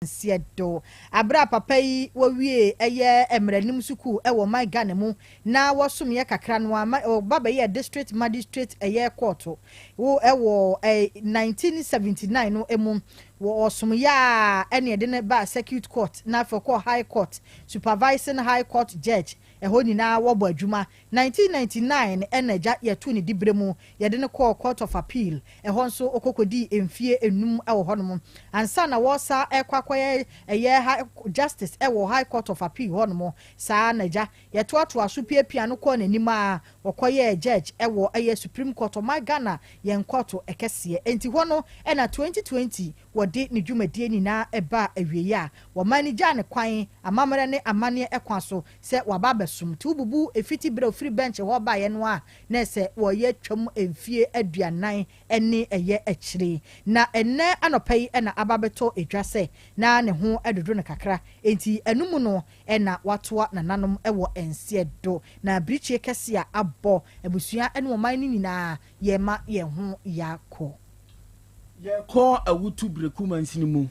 Nseɛdo. Aberɛ a papa yi wɔwiee ɛyɛ mmaranim sukuu wɔ ɔman Ghana mu na wɔsomeɛ kakra no ara ma ɔba bɛyɛɛ District Magistrate ɛyɛ kɔɔto wo wɔ 1979 no mu. Wɔ ɔsomeɛ a ɛne ɛde no baa Circuit Court na afei ɔkɔɔ High Court, Supervising High Court Judge, ɛhɔ nyinaa wɔbɔ adwuma. 1999 na agya yɛtoo ne diberɛ mu, yɛde no kɔɔ Court of Appeal, ɛhɔ nso ɔkɔ kɔdii mfie nnum wɔ hɔnom ansa na wɔresa rekɔ akɔyɛ ɛyɛ High Justice wɔ High Court of Appeal hɔnom. Saa ara na agya yɛtoatoa so piapiaa no kɔɔ n'anim ara ɔkɔyɛɛ Judge wɔ ɛyɛ Supreme Court, ɔman Ghana yɛn kɔɔto kɛseɛ. Enti hɔ no na 2020 wɔde ne dwumadie nyinaa baa awieɛ a wɔman no gyaa no kwan amammerɛ ne amanneɛ kwan so sɛ waba abɛsom. Nti wobubu fiti berɛ a ɔfiri bɛnkye hɔ baeɛ no a, na ɛsɛ wɔyɛ twam mfie 40 ne ɛyɛ akyire. Na ɛnnɛ anɔpa yi na aba abɛtɔ dwa sɛ na ne ho dodo no kakra, enti ɛno mu no na watoa nananom wɔ nseɛ do. Na birikyie kɛseɛ a abɔ abusua ne ɔman no nyinaa, yɛrema yɛn ho yɛakɔ. Yɛkɔ Awutu Bereku mansini mu,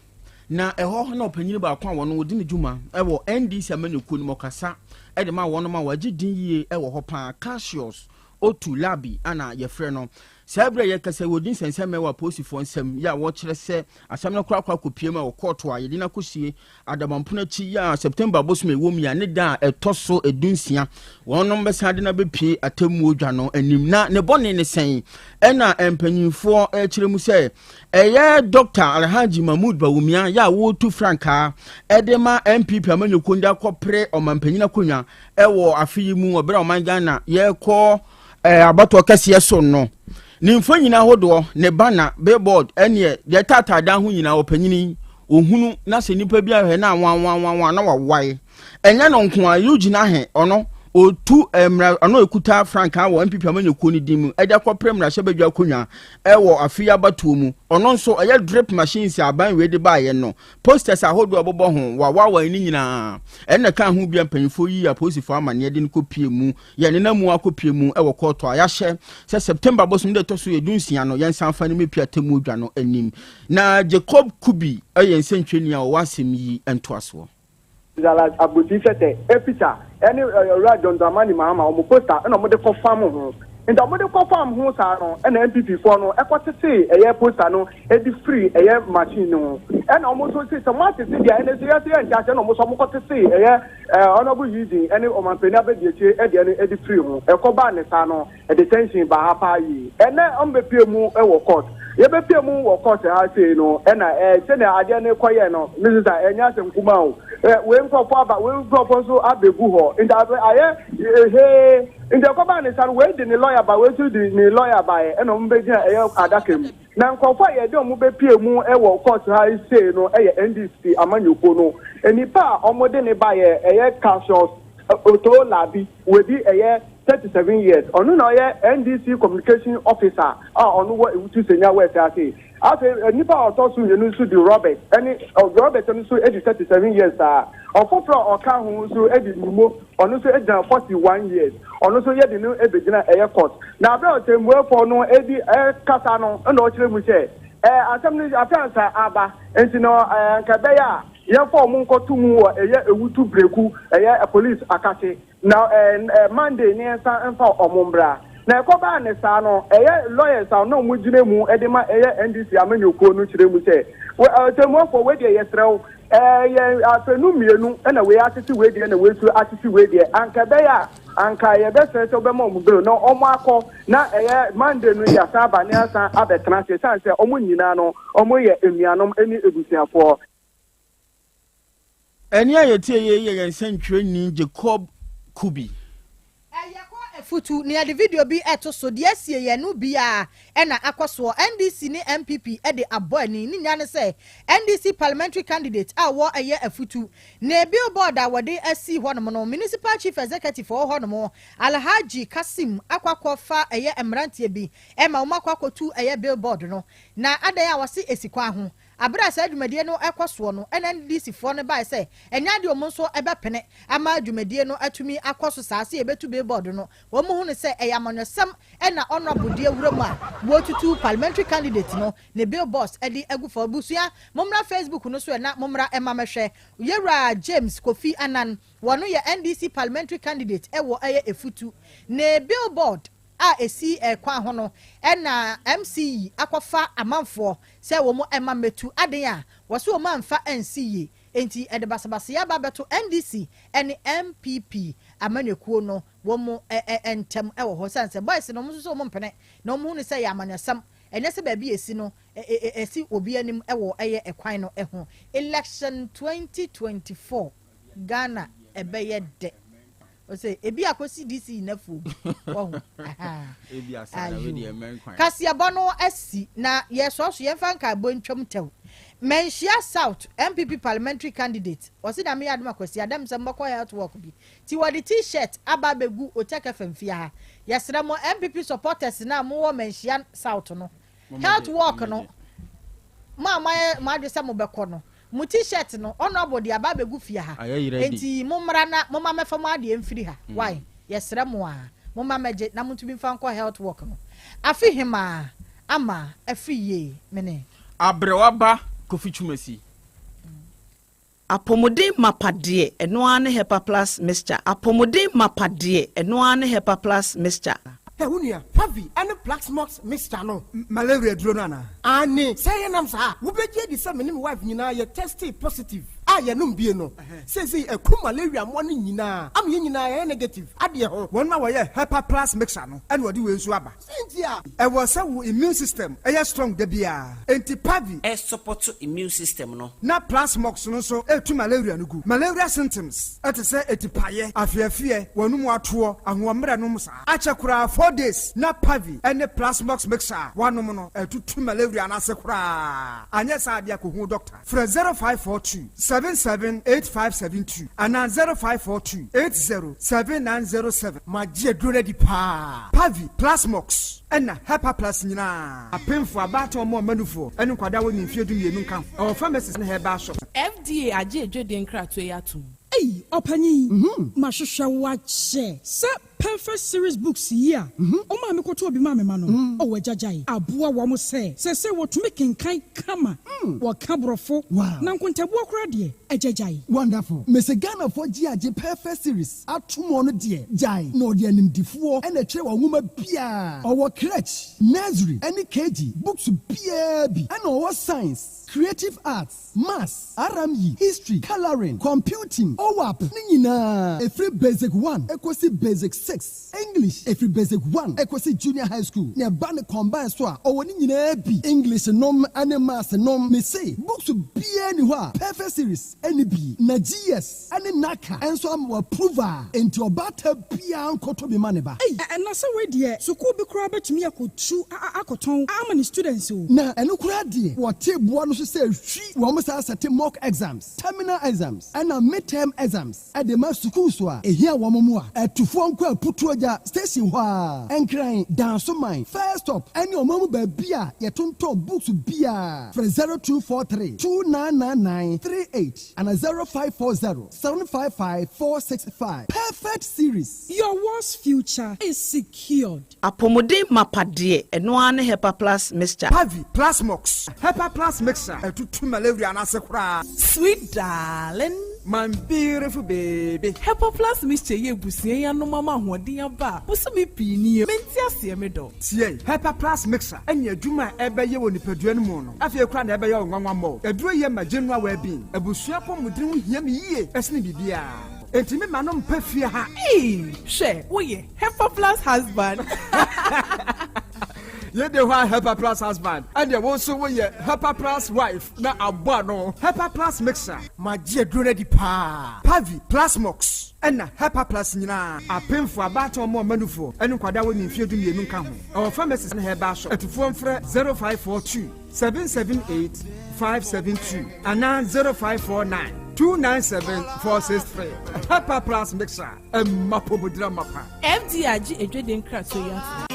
na ɛhɔ na ɔpanyin baako a wɔn ɔdi ne dwuma wɔ NDC amanyɔkuo no mu, ɔkasa de ma wɔnom a wɔagye din yie wɔ hɔ paa, Cassius Otu Larbi ana yɛfrɛ no. Saa berɛ a yɛkasa yi, wɔdi nsɛnsɛmmɛ wɔ apolisifoɔ nsam, yɛ a wɔkyerɛ sɛ asɛm no koraa akɔ akɔpue mu wɔ kɔɔto a yɛde no akɔsie Adabampono akyi yi a September bosome ɛwɔ mu yi a ne da a ɛtɔ so 16 wɔnom bɛsan de no abɛpue atemmuo dwa no anim. Na ne bɔne ne sɛn? Ɛna mpanyinfoɔ ɛkyerɛ mu sɛ ɛyɛ Dr. Alhaji Mahmood Bawumia yɛ a wɔretu frankaa ɛde ma NPP amanyɔkuo de akɔpere ɔmanpanyin akonnwa ɛwɔ afe yi mu wɔ berɛ a ɔman Ghana yɛrekɔ abatoɔ kɛseɛ so no. Ne mfonyin ahodoɔ, ne banner, billboard, ɛneɛ deɛ ɛtaataa dan ho nyinaa ɔpanyini ɔhunu na sɛ nipa bi ahwɛ na wanwanwanwa na wawae. Ɛnyɛ no nko a, Eugene Ahe ɔno ɔtu mmara ɔno ɛkuta frankaa wɔ NPP amanyɔkuo no din mu ɛde akɔpere mmarahyɛbadwa akonnwa ɛwɔ afe yi abatoɔ mu. Ɔno nso ɛyɛ drip machines a aban wei de baeɛ no, posters ahodoɔ a ɛbobɔ ho, wawawae ne nyinaa. Ɛno na ɛka ho bi a mpanyinfoɔ yii apolisifoɔ amanneɛ de no kɔpie mu Yɛn nena mu akɔpue mu wɔ kɔɔto a yɛahyɛ sɛ September bosom da ɛtɔ so 16 no yɛnsan mfa no mmɛpue atemmuo dwa no anim. Na Jacob Kubi yɛ nsɛntwerɛni a ɔwɔ asɛm yi ntoasoɔ. Zala Agboti Sɛtɛ picture ɛne Owura John Dramani Mahama wɔn poster ɛna wɔde kɔ fam ho. Nti wɔde kɔ fam ho saa no ɛna NPP foɔ no ɛkɔ tetee ɛyɛ poster no ɛde firi ɛyɛ machine no ho. Ɛna wɔn nso se sɛ wɔn atete deɛ ɛne nso yɛn nso yɛnte aseɛ ɛna wɔn nso wɔn kɔ tetee ɛyɛ Honourable Eugene ne Ɔmanpanin Abadiakyire deɛ no de firii ho. Ɛkɔ baa ne saa no, ɛde tension baa ha paa yie. Ɛnnɛ wɔbɛpue mu wɔ court. Yɛbɛpue mu wɔ court ha sei no, ɛna sɛnea adeɛ no kɔyɛɛ no, me sista, ɛnyɛ asɛm kumaa o. Wei nkurɔfoɔ aba, wei nkurɔfoɔ nso abɛgu hɔ. Nti ayɛ hee. Nti ɛkɔ baa ne saa no, wei de ne lawyer ba, wei nso de ne lawyer baeɛ, ɛna wɔbɛgyina ɛyɛ adaka mu. Na nkurɔfoɔ a yɛde wɔn bɛpue mu wɔ kɔɔto ha yi sei no yɛ NDC amanyɔkuo no nnipa a wɔde no baeɛ, ɛyɛ Cassius Otoo Larbi, wadi ɛyɛ 37 years, ɔno na ɔyɛ NDC Communication Officer a ɔno wɔ Ewutu Senya West ha sei. Afei nnipa a ɔtɔ so mmienu nso de Robert ɛne Robert no nso di 37 years saa. Ɔfoforɔ a ɔka ho nso de Numo, ɔno nso gyina 41 years, ɔno nso yɛde no bɛgyina ɛyɛ court. Na berɛ a ɔtɛmmuafoɔ no redi kasa no na ɔkyerɛ mu sɛ asɛm no afei ansa aba nti no anka ɛbɛyɛ a yɛmfa wɔn nkɔto mu wɔ ɛyɛ Ewutu Breku ɛyɛ police akakye. Na Monday ne yɛnsan mfa wɔn mbra. Na ɛkɔbaa ne saa no, ɛyɛ lawyers a na wɔn gyina mu de ma ɛyɛ NDC amanyɔkuo no kyerɛ mu sɛ, Ɔtɛmmuafoɔ wei deɛ yɛsrɛ wo, yɛn afanu mmienu na wei atete wei deɛ na wei nso atete wei deɛ, anka ɛbɛyɛ a anka yɛbɛsrɛ sɛ wobɛma wɔn bail na wɔn akɔ na ɛyɛ Monday no yɛasan aba na yɛasan abɛtena ase ɛsiane sɛ wɔn nyinaa no wɔyɛ anuanom ne abusuafoɔ. Ɛnne a yɛtie yi yɛ yɛn sɛntwerɛni Jacob Kubi. Yɛkɔ afutu na yɛde video bi to so, deɛ asie yɛn no biara na akɔ soɔ. NDC ne NPP de abɔ ani. Ne nyinaa ne sɛ NDC parliamentary candidate a ɔwɔ ɛyɛ afutu ne billboard a wɔde asi hɔnom no, Municipal Chief Executive a ɔwɔ hɔnom, Alhaji Kassim akɔ akɔfa ɛyɛ mmeranteɛ bi ma wɔn akɔ akɔtu ɛyɛ billboard no. Na adɛn a wɔse ɛsi kwan ho? Abere a saa dwumadie no ɛkɔ soɔ no, ɛna NDC foɔ no bae sɛ ɛnyɛ adeɛ wɔn nso ɛbɛpene ama dwumadie no atumi akɔ so saa sɛ yɛbɛtu billboard no. Wɔn hu no sɛ ɛyɛ amanyɔsɛm ɛna Honourable de awura mu a wɔtutu parliamentary candidate no ne billboards ɛde agu fa. Abusua, mommra Facebook no so ɛna mommra ɛma mɛhwɛ Yɛwura James Kofi Annan, wɔno yɛ NDC parliamentary candidate ɛwɔ ɛyɛ Efutu, ne billboard a esi ɛkwan ho no, ɛna MCE akɔfa amanfoɔ sɛ wɔn ɛma mmɛtu aden a wɔso wɔn amfa ansi yie, enti ɛde basabasayɛ aba abɛto NDC ɛne NPP amanyɔkuo no wɔn ɛ ɛ ntɛm ɛwɔ hɔ, sɛn sɛ boys no wɔn nso so wɔn mpene na wɔn hu no sɛ yɛ amanyɔsɛm, ɛnyɛ sɛ baabi esi no ɛ ɛ ɛsi obi anim ɛwɔ ɛyɛ ɛkwan no ɛho. Election 2024 Ghana ɛbɛyɛ dɛ, ɔsɛ ebi akɔsi DC nafuo wɔho. Ebi asa na wei deɛ mmɛn kwan. Kaseɛbɔ no asi na yɛsɔ so, yɛmfa nkaebɔ ntwam tɛw. Manhyia South NPP parliamentary candidate ɔsi na meyɛ adom akwasi adam sɛ mbɛkɔ health work bi ti wɔde T-shirt aba abɛgu Otec FM fie ha. Yɛsrɛ mo, NPP supporters na mowɔ Manhyia South no, health work no, mo a moayɛ mo adwe sɛ mobɛkɔ no, mo T-shirt no, Honourable de aba abɛgu fie ha. Ayɛ ready. Nti mommra na momma mɛfa mo adeɛ mfiri ha. Why, yɛsrɛ mo a momma mɛgye na montumi mfa nkɔ health work no. Afe hemaa ama afiri yie mene. Abrɛwa ba Kofi Twumasi. Apɔmuden mapa deɛ, ɛno ara ne Hepa Plus Mixture. Apɔmuden mapa deɛ, ɛno ara ne Hepa Plus Mixture. Ɛ wo nua, Pavi ɛne Plasmox mixture no. Malaria duro no anaa? Ane sɛ yɛnam saa, wobɛgye adi sɛ me ne me wife nyinaa yɛ tested positive a yɛnom bie no, seesei ɛku malaria mmoa no nyinaa ama yɛn nyinaa yɛyɛ negative adeɛ ho. Wɔn a wɔyɛ Hepa Plus Mixture no ɛna wɔde wei nso aba. Sɛnti a ɛwɔ sɛ wo immune system ɛyɛ strong da biara, enti Pavi ɛsupport immune system no. Na Plasmox no nso ɛtu malaria no gu. Malaria symptoms ɛte sɛ etipaeɛ, afeafeɛ, wɔnum atoɔ, ahoɔmmerɛ nom saa akyɛ koraa 4 days na Pavi ɛne Plasmox mixture a wanom no ɛtutu malaria no ase koraa. Anyɛ saa adeɛ, akɔhu doctor. Frɛ 0542 778572 anaa 0542 807907. Magye aduro no adi paa. Pavi, Plasmox ɛna Hepa Plus nyinaa, apemfo, abaatan, ɔmo ɔmanufoɔ ɛne nkwadaa wɔ ne mfeɛ 12 nka ho. Ɛwɔ pharmacies ne herbal shop. FDA agye edwede nkratoɔ yi atom. Ei, ɔpanyin, mahwehwɛ wo akyɛ sɛ Perfect Series books yi a ɔma me kɔtɔ obi ma me ma no. Ɔwɔ agyagyae aboa wɔn sɛ wɔtumi kenkan kama, wɔka borɔfo na nkontabuo koraa deɛ, agyagyae. Wonderful. Mese Ghanafoɔ gye agye Perfect Series atom no deɛ, gyae na ɔde animdifoɔ ɛna ɛkyerɛ wɔn nwoma biara. Ɔwɔ crèche, nursery ɛne KG books biara bi, ɛna ɔwɔ science, creative arts, maths, RME, history, colouring, computing, OWAP ne nyinaa, ɛfiri basic 1 ɛkɔsi basic 6, English ɛfiri basic 1 ɛkɔsi junior high school, na ɛba ne combine so a, ɔwɔ ne nyinaa bi, English nom ne maths nom. Mese books biara ni hɔ a Perfect Series ɛne bi, na GS ɛne NaCCA ɛnso ama wɔ approve a, enti ɔbaata biara nkɔtɔ bi ma ne ba. Ei, ɛna sɛ wei deɛ, sukuu bi koraa bɛtumi akɔtu akɔtɔn ama ne students o. Na ɛno koraa deɛ, wɔte boa no so sɛ hwi wɔn saa sɛte mock exams, terminal exams ɛna midterm exams ɛde ma sukuu so a ehia wɔn mu a ɛtufoɔ nkɔ Aputuo Gya station hɔ a Nkran Dansoman first stop ɛne ɔman mu baabi a yɛtontɔn books biara. Frɛ 0243 299938 ana 0540 755 465. Perfect Series. Your world's future is secured. Apɔmuden mapa deɛ, ɛno ara ne Hepa Plus Mixture. Pavi, Plasmox, Hepa Plus Mixture ɛtutu malaria no ase koraa. Sweet darling. My beautiful baby. Hepa Plus Mixture yɛ ebusua yi anom ama ahoɔden aba a bosome pii nie mente aseɛ me dɔ. Tie, Hepa Plus Mixture ɛne adwuma a ɛbɛyɛ wɔ nipadua no mu no, afei koraa na ɛbɛyɛ wo nwanwa mmɔ. Aduro yɛ ma general well-being. Abusua pɔmuden ho hia me yie ɛsene biribiara, enti me ma no mpɛ fie ha. Ee, hwɛ, woyɛ Hepa Plus husband. Yɛde hɔ a, Hepa Plus husband, ɛdeɛ wo nso woyɛ Hepa Plus wife na abɔ ano. Hepa Plus Mixture. Magye aduro no adi paa. Pavi, Plasmox ɛna Hepa Plus nyinaa, apemfo, abaatan, ɔmo ɔmanufoɔ ɛne nkwadaa wɔ ne mfeɛ 12 nka ho. Ɛwɔ pharmacies ne herbal shop. Atufoɔ mfrɛ 0542 778 572 anaa 0549 297 463. Hepa Plus Mixture ɛmma pomodira mapa. FDA agye edwede nkratoɔ yi atom.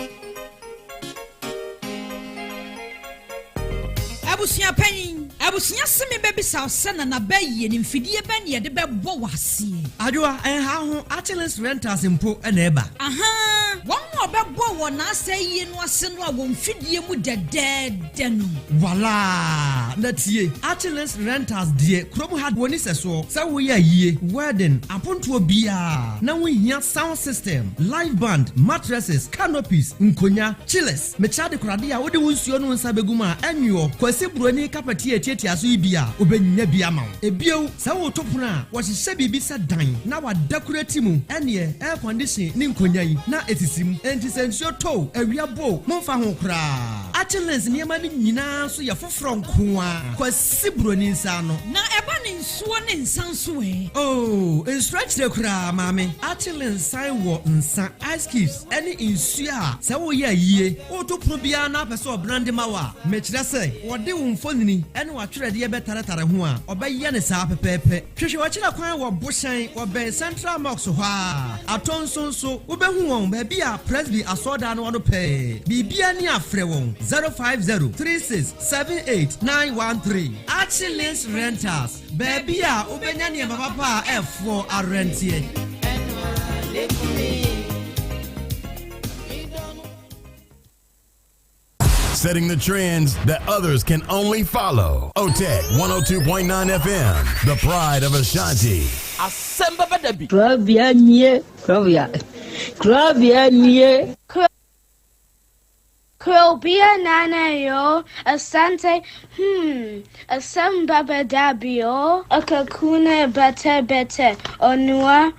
Abusua panyin. Abusua se me bɛbisa wo sɛ Nana bɛyie no mfidie bɛn na yɛde bɛbɔ wo aseɛ? Adwoa, ɛnha wo ho, Achilles Rentals mpo na ɛba. Ahaa, wɔn a wɔbɛbɔ wɔn asɛyie no ase no a wɔn mfidie mu dɛdɛɛdɛ no. Walaa! Na tie, Achilles Rentals deɛ kurom ha wɔnni sɛsoɔ, sɛ woyɛ ayie, wedding, apontoɔ biara na wohia sound system, live band, mattresses, canopies, nkonya, chillers, mekyerɛ adekorade a wode wo nsuo ne wo nsa bɛgu mu a ɛnwoɔ, Kwasi Buroni kapɛte a ɛtiatia so yi bi a, wobɛnya bi ama wo. Ebio, sɛ woreto pono a, wɔhyehyɛ biribi sɛ dan na wɔadakurati mu, ɛnneɛ air condition ne nkonya yi na ɛsisi mu. Enti sɛ nsuo tɔ o, awia bɔ o, momfa ho koraa. Achillens nneɛma no nyinaa nso yɛ foforɔ nko ara. Kwasi Buroni nsa ano. Na ɛba ne nsuo ne nsa nso ɛ? Oh, nsuro akyire koraa, maame. Achillens san wɔ nsa, ice cubes, ne nsuo a sɛ woreyɛ ayie, woreto pono biara na wopɛ sɛ ɔbrande ma wo a, mekyerɛ sɛ wɔde wo mfonini ne w'atwerɛdeɛ bɛtaretare ho a, ɔbɛyɛ no saa pɛpɛɛpɛ. Hwehwɛ w'akyira kwan wɔ Bohyɛn, wɔbɛn Central Mosque hɔ ara. Atonso nso, wobɛhu wɔn baabi a Presby asɔredan no wɔ no pɛɛ. Biribiara ni a frɛ wɔn 050 36 78 913. Achilles Rentals, baabi a wobɛnya nneɛma papa a ɛfoɔ arɛnteɛ. Setting the trends that others can only follow. OTEC 102.9 FM, the pride of Ashanti. Asɛm bɛba da bi. Kurabea nie, kurabea, kurabea nie. Kurobea nana yo, Asante, hmm, asɛm bɛba da bi o. Akakuna bɛtɛ bɛtɛ, onua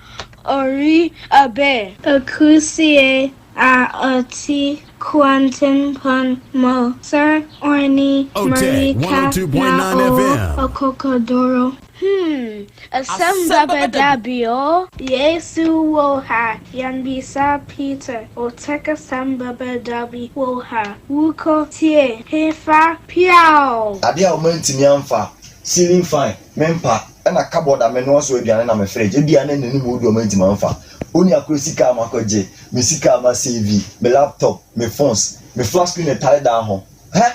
ori abe. Akusie a ɔte kwantempɔn mu, Sir Orni OTEC Marika 102.9 na o FM. Okokodoro. Hmm, asɛm bɛba da bi o. Yesu wɔ ha, yɛmmisa Peter, OTEC asɛm bɛba da bi wɔ ha, wokɔ tie hefa piaw. Adeɛ a wɔantumi amfa, ceiling fan, me mpa, ɛna cupboard a menoa so aduane na me fridge, ebia na n'anim odu a wɔantumi amfa. Onua koro sika a makɔgye, me sika a masave, me laptop, me phones, me flat screen ɛtare dan ho. Hɛ!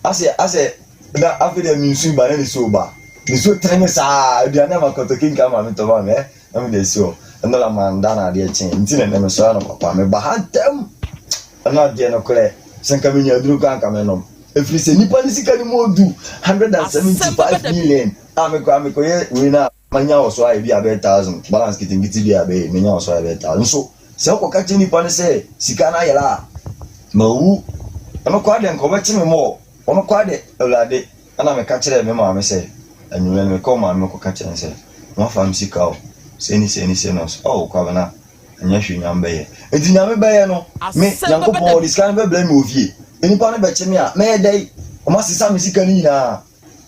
Asɛ asɛ na afei deɛ me nsu ba na nisuo ba. Nisuo tere me saa, aduane a makɔtɔ kenka ma metɔ ma me, ɛ, na mede asi hɔ. Ɛno la manda na adeɛ kyee, nti na ɛnɛ mesɔre anɔpa paa, meba ha ntɛm. Ɛno adeɛ nokorɛ, sɛ nka menya aduro koraa nka mɛnom. Ɛfiri sɛ nipa no sika no mu ɔdu 175 million a me koraa mekɔyɛ wei no a manya wɔ so ayɛ bi a bɛyɛ thousand balance nketenkete bi a bɛyɛ menya wɔ so ayɛ bɛyɛ thousand nso sɛ wokɔka kyerɛ nipa no sɛ sika no ayera a mawu ɛno koraa deɛ nka ɔbɛkye me mɔɔ ɔno koraa deɛ awurade ɛna meka kyerɛɛ me maame sɛ anwummerɛ no mekɔɔ maame mekɔka kyerɛ no sɛ moafa me sika o sei ne sei ne sei na ɔsɛ ɔɔ Kwabena Ɛnyɛ hwee Nyame bɛyɛ. Nti Nyame bɛyɛ no, me, Nyankopɔn, ɔde sika no bɛbrɛ me wɔ fie. Nnipa no bɛkye me a, mɛyɛ dɛn? Wɔn asesa me sika no nyinaa.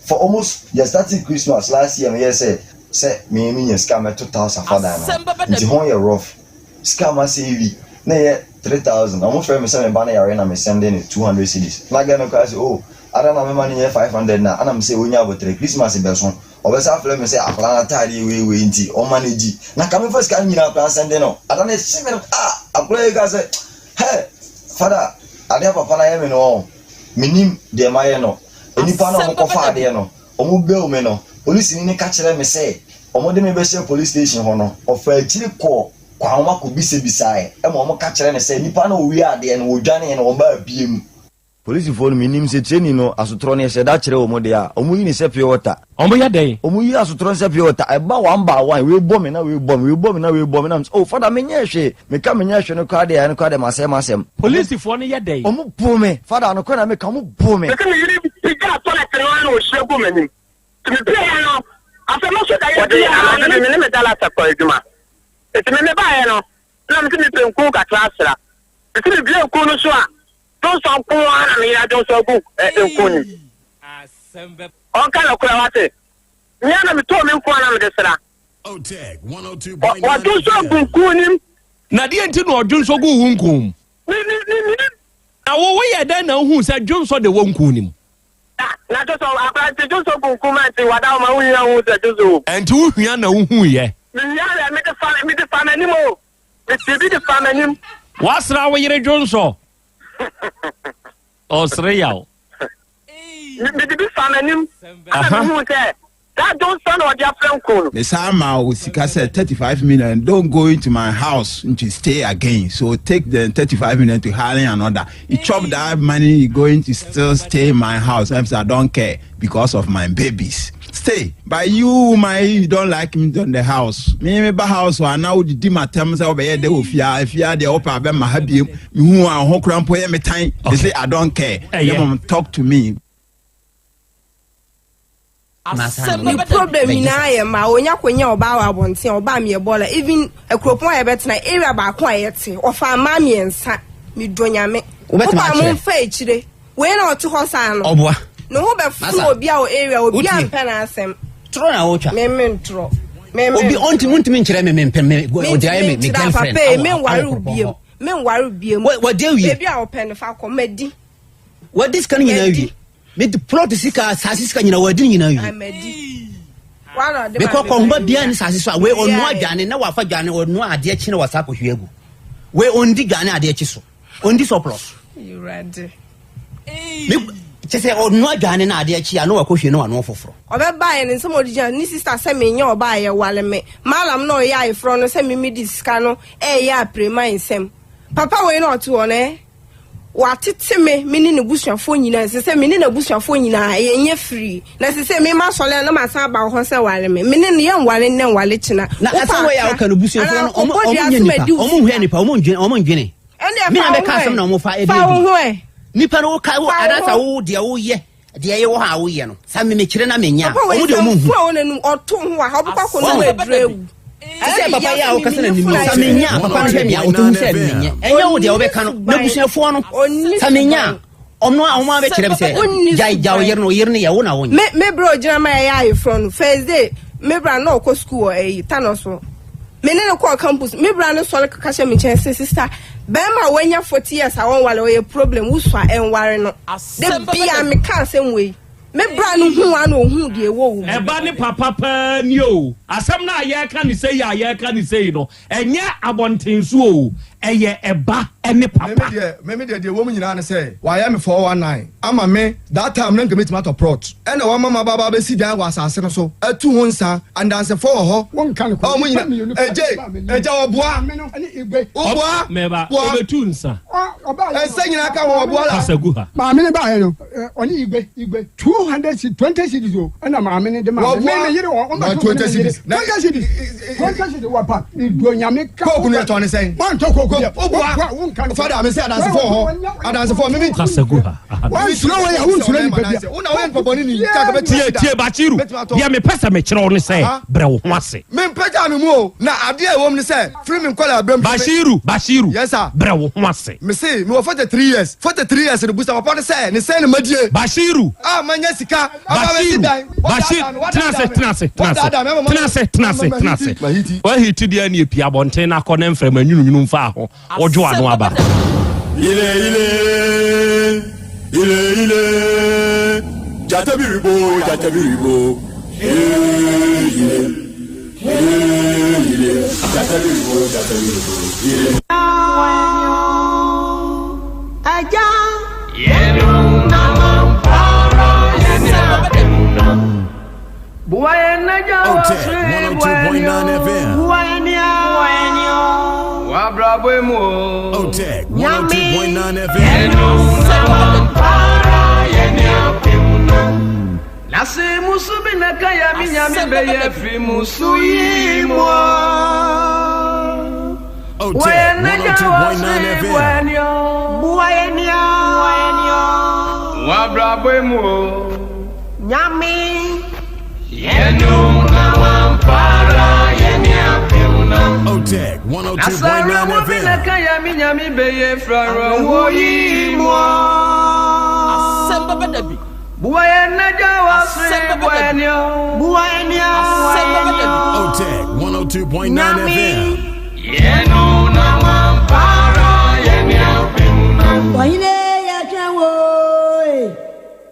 For almost, yɛ startee Christmas last year meyɛɛ sɛ, sɛ me menya sika a mɛto tiles afa dan no ho. Nti ho yɛ rough. Sika a ma save na ɛyɛ 3000. Wɔn frɛ me sɛ me ba no yare na me sɛnde no 200 cedis. Na girl no koraa sɛ oh, adɛn na mema no nyɛ 500 na, ɛna me sɛ onya aboterɛ, Christmas bɛso. Ɔbɛsan afrɛ me sɛ akwadaa no ataadeɛ wei wei nti ɔmma no gyi. Na ka memfa sika no nyinaa koraa nsɛnde no. Ada no ɛhye me no ah akwadaa yi ka sɛ hɛ fada adeɛ a papa no ayɛ me no ɔn menim deɛ mayɛ no. Nnipa no a wɔkɔfa adeɛ no wɔn bail me no polisini no ka kyerɛɛ me sɛ wɔde me bɛhyɛ police station hɔ no ɔfaa akyiri kɔɔ Kwahoma kɔbisabisaeɛ ma wɔka kyerɛɛ no sɛ nnipa no a wɔwiaa adeɛ no wɔdwaneeɛ na wɔbaa biem. Polisifoɔ no mennim sɛ training no asotorɔ no yɛhyɛ da kyerɛ wɔn deɛ a, wɔn yi no sɛ pure water. Wɔn yɛ dɛn? Wɔn yi asotorɔ no sɛ pure water, ɛba one by one, wei bɔ me na wei bɔ me, wei bɔ me na wei bɔ me, na mesɛ oh father menyɛɛ hwee, meka menyɛɛ hwee no koraa deɛ ɛno koraa deɛ masɛe m'asɛm. Polisifoɔ no yɛ dɛn? Wɔn boo me, father nokorɛ na meka, wɔn boo me. Mese me yere pagyaa toilet no ara na ɔhyia guu m'anim. Nti mepueeɛ no, afei mɛsɔ daeɛ Wɔde biara anadwo no bi me ne me dalasa kɔɔ adwuma. Enti me mebaeɛ no, na mese mepɛ nku kakra asra. Mese mebue nku no so a, Dwonsɔ nko ara na me yere adwonsɔ agu nku no mu. Ɔnka nokorɛ wate. Me ara na metɔɔ me nku a na mede sra. Wadwonsɔ agu nku no mu. Na deɛ nti na ɔdwonsɔ guu wo nku mu? Me me me menim. Na wo woyɛ dɛn na wohuu sɛ dwonsɔ de wɔ nku no mu? Na dwonsɔ akora nti dwonsɔ gu nku mu a nti wada hɔ ma wohia hu sɛ dwonsɔ wɔ mu. Ɛnti wohia na wohuiɛ? Mehia yɛ mede fa mede fa m'anim o. Metee bi de faa m'anim. Woasra wo yere dwonsɔ? Ɔsere yaw. Mede bi faa m'anim ɛna mehuu sɛ saa dwonsɔ na ɔde afra nku no. Me san maa wo sika sɛ 35 million don't go into my house to stay again so take the 35 million to hiring another you chop that money you going to still stay in my house I say I don't care because of my babies stay but you my you don't like me on the house me me ba house a na wodidi m'atɛm sɛ wobɛyɛ dɛ wɔ fie a fie a deɛ wopɛ abɛma ha biem mehu a ho kora mpo yɛ me tan they say I don't care okay. mom talk to me Ne problem nyinaa yɛ mmaa onya konya ɔbaa wɔ abɔnten a ɔbaa meyɛ bɔɔla even akuropɔn a yɛbɛtena area baako a yɛte ɔfa mmaa mmiɛnsa medɔ nyame wopa mo mfa akyire wei na ɔte hɔ saa no ɔboa ne ho bɛfo obi a wɔ area obi a mpɛ n'asɛm torɔ na wotwa meme ntorɔ obi ɔntumi ntumi nkyerɛ me mempɛ me ɔde ayɛ me me girlfriend papa yi menware obiem menware obiem wɔde awie ebi a ɔpɛ no fa kɔ madi wɔde sika no nyinaa awie mede plot sika asase sika nyina wɔadi ne nyinaa wie mekɔ kɔnhoba biara ne sase so a wei ɔnoa dwane na wafa dwane ɔnoa adeɛ kye na wasa akɔhwie agu wei ɔndi dwane adeɛ kye so ɔndi sɔplɔs kyɛ sɛ ɔnoa dwane na adeɛ kye a na wakɔhwie na wanoa foforɔ ɔbɛbaeɛ ne nsɛm ɔde gyina ne sista sɛ menyɛ ɔbaa yɛ wale me malam na ɔyɛ ayeforɔ no sɛ memedi sika no ɛyɛ aprema nsɛm papa wei na ɔte hɔ no ɛ Watete me, me ne n'abusuafoɔ nyinaa. Ɛsɛ sɛ me ne n'abusuafoɔ nyinaa yɛnyɛ firii. Na ɛsɛ sɛ me masɔre a na masan aba wo hɔ sɛ ware me. Me ne no yɛnware nnɛ nware kyena. Na asɛm wei a woka no busuafoɔ no ɔmo ɔmo nyɛ nipa ɔmo nhwɛ nipa ɔmo ndwene ɔmo ndwene. Me na bɛka asɛm na ɔmo fa ɛdi adi. Nipa no woka wo anaasɛ wo deɛ woyɛ. Deɛ ɛyɛ wɔ hɔ a woyɛ no, sɛ me mekyerɛ na menya a, wɔn deɛ wɔn nhu. Te sɛ papa yi a wokasa n'anim no, sɛ menya a, papa no hwɛ me a, ɔtumi sɛ menyɛ. Ɛnyɛ wo deɛ wobɛka no, n'abusuafoɔ no, sɛ menya a, ɔno a wɔn abɛkyerɛ me sɛ, gyae gya wo yere no, wo yere no yɛ wo na wonyɛ. Me me bra ogyina ma yɛyɛ ayeforɔ no, first day, me bra na ɔkɔ sukuu wɔ ɛyi Tano so. Me ne no kɔɔ campus, me bra no sɔre keka hyɛ me nkyɛn sɛ, sister, bɛrima a wanya 40 years a wɔnware ɔyɛ problem, wosua ɛnware no. Da biara meka asɛm wei. Me bra no huu a na ohuu deɛ ɛwɔ wo mu. Ɛba ne papa paa ni o. Asɛm no a yɛreka no sei a yɛreka no sei no, ɛnyɛ abɔnten so o, ɛyɛ ɛba ne papa. Meme deɛ meme deɛ deɛ ɛwɔ mu nyinaa ne sɛ wayɛ me 419 ama me that time na nka mɛtumi atɔ prɔt ɛna wama maba aba abɛsi dan wɔ asase no so atu ho nsa andansefoɔ wɔ hɔ a wɔn nyina ɛgye ɛgya ɔboa woboa Mɛba, boa ɔbɛtu nsa. Nsa nyinaa ka ho ɔboa la. Kasa gu ha. Maame no baeɛ no, ɔne Igwe, Igwe, 200 cedis, 20 cedis o, ɛna maame no de maa me. Me me yere wɔ, ɔma to me ne me yere. 20 cedis, 20 cedis wɔ pa, me dɔ nyame ka. Kooku no yɛ tɔn ne sɛn? Wɔntɔ kooku yɛ. Woboa, Wo nka no. Fada, me sɛ adansefoɔ wɔ hɔ, adansefoɔ, me me. Kasa gu ha. Aha. Wonsuro wei a, wonsuro nipa bia. Wo na woyɛ nipa bɔne ni. Tie, tie, Bashiru, deɛ mepɛ sɛ mekyerɛ wo ne sɛ, brɛ wo ho ase. Mempagyaa me mu o, na adeɛ a ɛwɔ mu ne sɛ, Firi me nkwadaa berɛ mu. Bashiru, Bashiru, Yes sir. brɛ wo ho ase. Me se me wɔ 43 years, 43 years no busa papa no sɛ ne sɛn na madie. Bashiru. A manya sika aba abɛsi Bashiru, dan. Bashir, Wadaadaa me, tena ase, wadaadaa me, tena ase, tena ase, wadaadaa me ama tena ase, tena ase, ama tena ase. mahiti, mahiti. Wahiti deɛ ne epie abɔnten na akɔ ne mframa nwununwunu mfaa ho, wodwo ano aba. Ile ile ile ile jata biribo jata biribo ee ile. OTEC 102.9 FM. OTEC 102.9 FM. Na se musu bi na ka ya mi nyame bɛyɛ firi musu yi mu OTEC 102.9 FM. Wabrabɔ mu o. Nyame. Yɛnum na wampara yɛne apem no. OTEC Na sɛ 102.9 awerɛhoɔ bi na FM. ka ya mi nyame bɛyɛ firi awerɛhoɔ yi mu Asɛm bɛba da bi. Asɛm bɛba da bi. Asɛm bɛba da bi. OTEC 102.9 FM. Ɔhene yɛtwɛn wo e,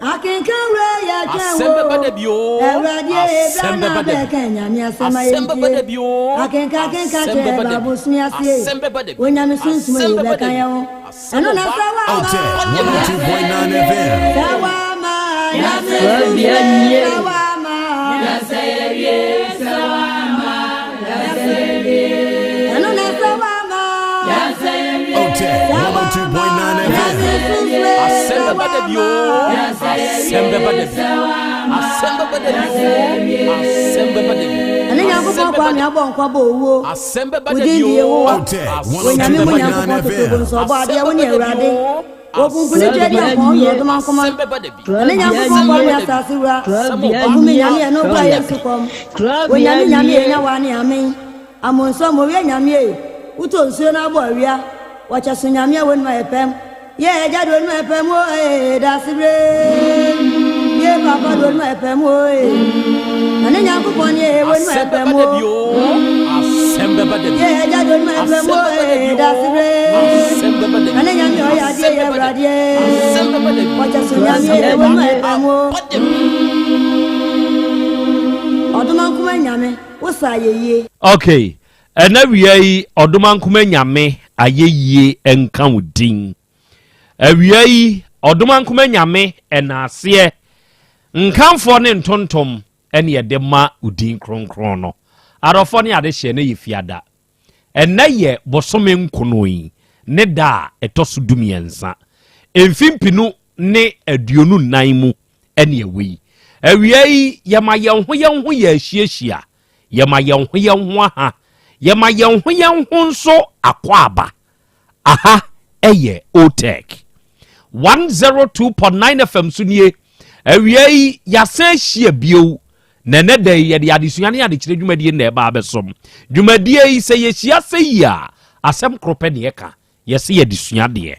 akenkan wura yɛtwɛn Asɛm wo. bɛba da bi oo. Awurade e, bra Asɛm na bɛba da bi. bɛka Nyame asɛm a Asɛm bɛba da yɛntie. bi oo. Akenkan akenkan Asɛm kyerɛ bɛba da bi. Bible sua aseɛ. Asɛm bɛba da bi. Onyame sunsum Asɛm e, bɛba bɛka da bi. yɛn ho. Asɛm Ɛno na ɔba. sɛ woama OTEC 102.9 FM. sɛ woama Kurabea nie. OTEC 102.9 FM. Asɛm bɛba da bi oo. Asɛm bɛba da bi. Asɛm bɛba da bi oo. Asɛm bɛba da bi. Ɛne Nyankopɔn kwa ne abɔ nkwa bɔ owuo. Asɛm bɛba Wo da din bi de oo. Yehowa. Asɛm Onyame mu bɛba da bi. Nyankopɔn totobo nso ɔbɔ adeɛ wo ne Awurade. Wɔkunkuni twa di ampɔn yɛ ɔdoma nkoma. Ɛne Nyankopɔn kwa ne asase wura. Ɔhome Nyame ɛno kura yɛ sukɔm. Onyame Nyame enya wa ne amen. Amonso mo wie Nyame e. Wotɔ nsuo na abɔ awia. Wɔkyɛ so Nyame a wɔnum ayɛ pɛm. Yɛ agya de wɔnum ayɛ pɛm o ee dasebre. Yɛ papa de wɔnum ayɛ pɛm o ee. Ɛne Nyankopɔn ne ee wɔnum ayɛ Asɛm pɛm bɛba da bi o. oo. Asɛm bɛba da bi. Yɛ agya de wɔnum ayɛ pɛm Asɛm o bɛba da bi ee oo. dasebre. Asɛm bɛba da bi. Ɛne Nyame ɔyɛ adeɛ Asɛm yɛ bɛba da bi. Awurade ee. Asɛm bɛba da bi. Wɔkyɛ so Nyame ee wɔnum ayɛ pɛm o. Ɔdoma nkoma Nyame wo sa ayɛyie. Okay, ɛna wia yi ɔdomankoma nyame ayɛyie nka wo din. Awia yi ɔdomankoma nyame ɛna aseɛ nkamfoɔ ne ntontom ɛne ɛde ma wo din kronkron no. Adɔfoɔ ne adehyeɛ ne yɛ fiada. Ɛnɛ yɛ bosome nkono yi ne da a ɛtɔ so 13. Mfimfini ne 24 mu ɛne ɛwɔ yi. Awia yi yɛma yɛn ho yɛn ho yɛ ahyiahyia. Yɛma yɛn ho yɛn ho aha. Yɛma yɛn ho yɛn ho nso akɔ aba. Aha ɛyɛ OTEC. 102.9 FM so nie. Awia yi yɛasan ahyia bio. Na ɛnɛ da yi yɛde adesua ne adekyerɛ dwumadie na ɛba abɛsom. Dwumadie yi sɛ yɛhyia sɛ yi a asɛm koro pɛ ne yɛka. Yɛsɛ yɛde sua adeɛ.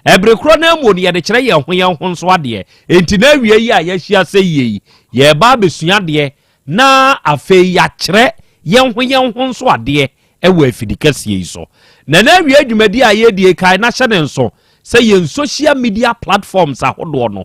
Ɛbere korɔ no amuo no yɛde kyerɛ yɛn ho yɛn ho nso adeɛ. Enti na awia yi a yɛahyia sɛ yie yi yɛreba abɛsua adeɛ na afei yɛakyerɛ yɛn ho yɛn ho nso adeɛ ɛwɔ afidi kɛseɛ yi so. Na na awia dwumadie a yɛdie kae na hyɛ ne nso sɛ yɛn social media platforms ahodoɔ no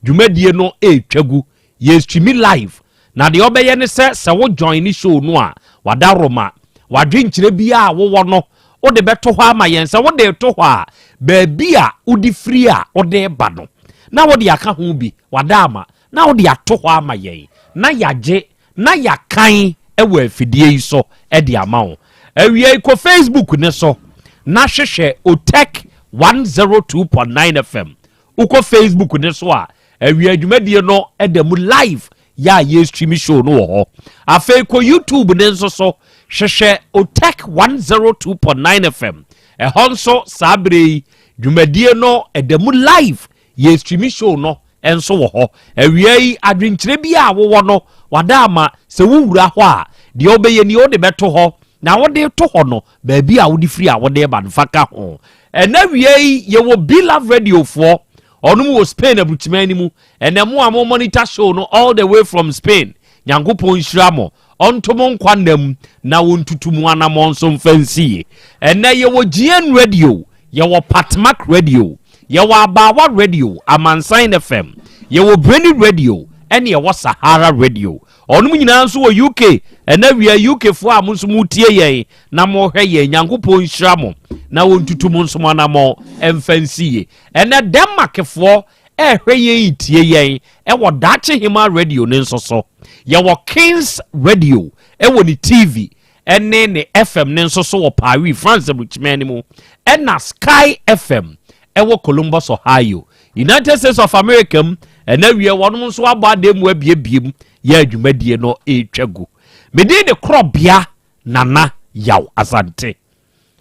dwumadie no ɛretwa gu. Yɛ stream live. Na deɛ ɔbɛyɛ ne sɛ sɛ wo join ne show no a wada roma wadwenkyerɛ biara a wowɔ no wode bɛto hɔ ama yɛn. Sɛ wode to hɔ a baabi a wode firi a wode ba no na wode aka ho bi wada ama na wode ato hɔ ama yɛn na yɛagye na yɛakan ɛwɔ afidie yi so ɛde ama wo. Awia yi kɔ Facebook ne so na hwehwɛ OTEC 102.9 FM. Wokɔ Facebook ne so a awia dwumadie no ɛda mu live yɛ a yɛ stream show no wɔ hɔ. Afei kɔ YouTube ne nso so hwehwɛ OTEC 102.9 FM. Ɛhɔ nso saa bere yi dwumadie no ɛda mu live yɛ stream show no nso wɔ hɔ. Awia yi adwenkyerɛ bi a wowɔ no wada ama sɛ wowura hɔ a deɛ wobɛyɛ ni wode bɛto hɔ na wode to hɔ no baabi a wode firi a wode ba no fa ka ho. Ɛnɛ awia yi yɛwɔ Be Love Radio foɔ ɔnom wɔ Spain aburukyiman no mu. Ɛnɛ mo a mo monitor show no all the way from Spain, Nyankopɔn nhyira mo, ɔnto mo nkwa nnam na wɔntutu mo anammɔn nso mfa nsie. Ɛnɛ yɛwɔ GN Radio, yɛwɔ Patmak Radio, yɛwɔ Abawa Radio, Amansan FM, yɛwɔ Brainy Radio, ɛne yɛwɔ Sahara Radio. Ɔnom nyinaa nso wɔ UK. Ɛnɛ wia UK foɔ a mo nso motie yɛn na mohwɛ yɛn, Nyankopɔn nhyira mo na wɔntutu mo nso mo anammɔn mfa nsie. Ɛnɛ Denmark foɔ ɛhwɛ yɛn tie yɛn ɛwɔ Daakye Hema Radio ne nso so. Yɛwɔ Kings Radio ɛwɔ ne TV ɛne ne FM ne nso so wɔ Paris, France aburukyiman no mu. Ɛna Sky FM ɛwɔ Columbus, Ohio, United States of America mu. Ɛna wie wɔnom nso abɔ adan mu abiebie mu yɛ adwumadie no ɛretwa gu. Medin de Korɔbea Nana Yaw Asante.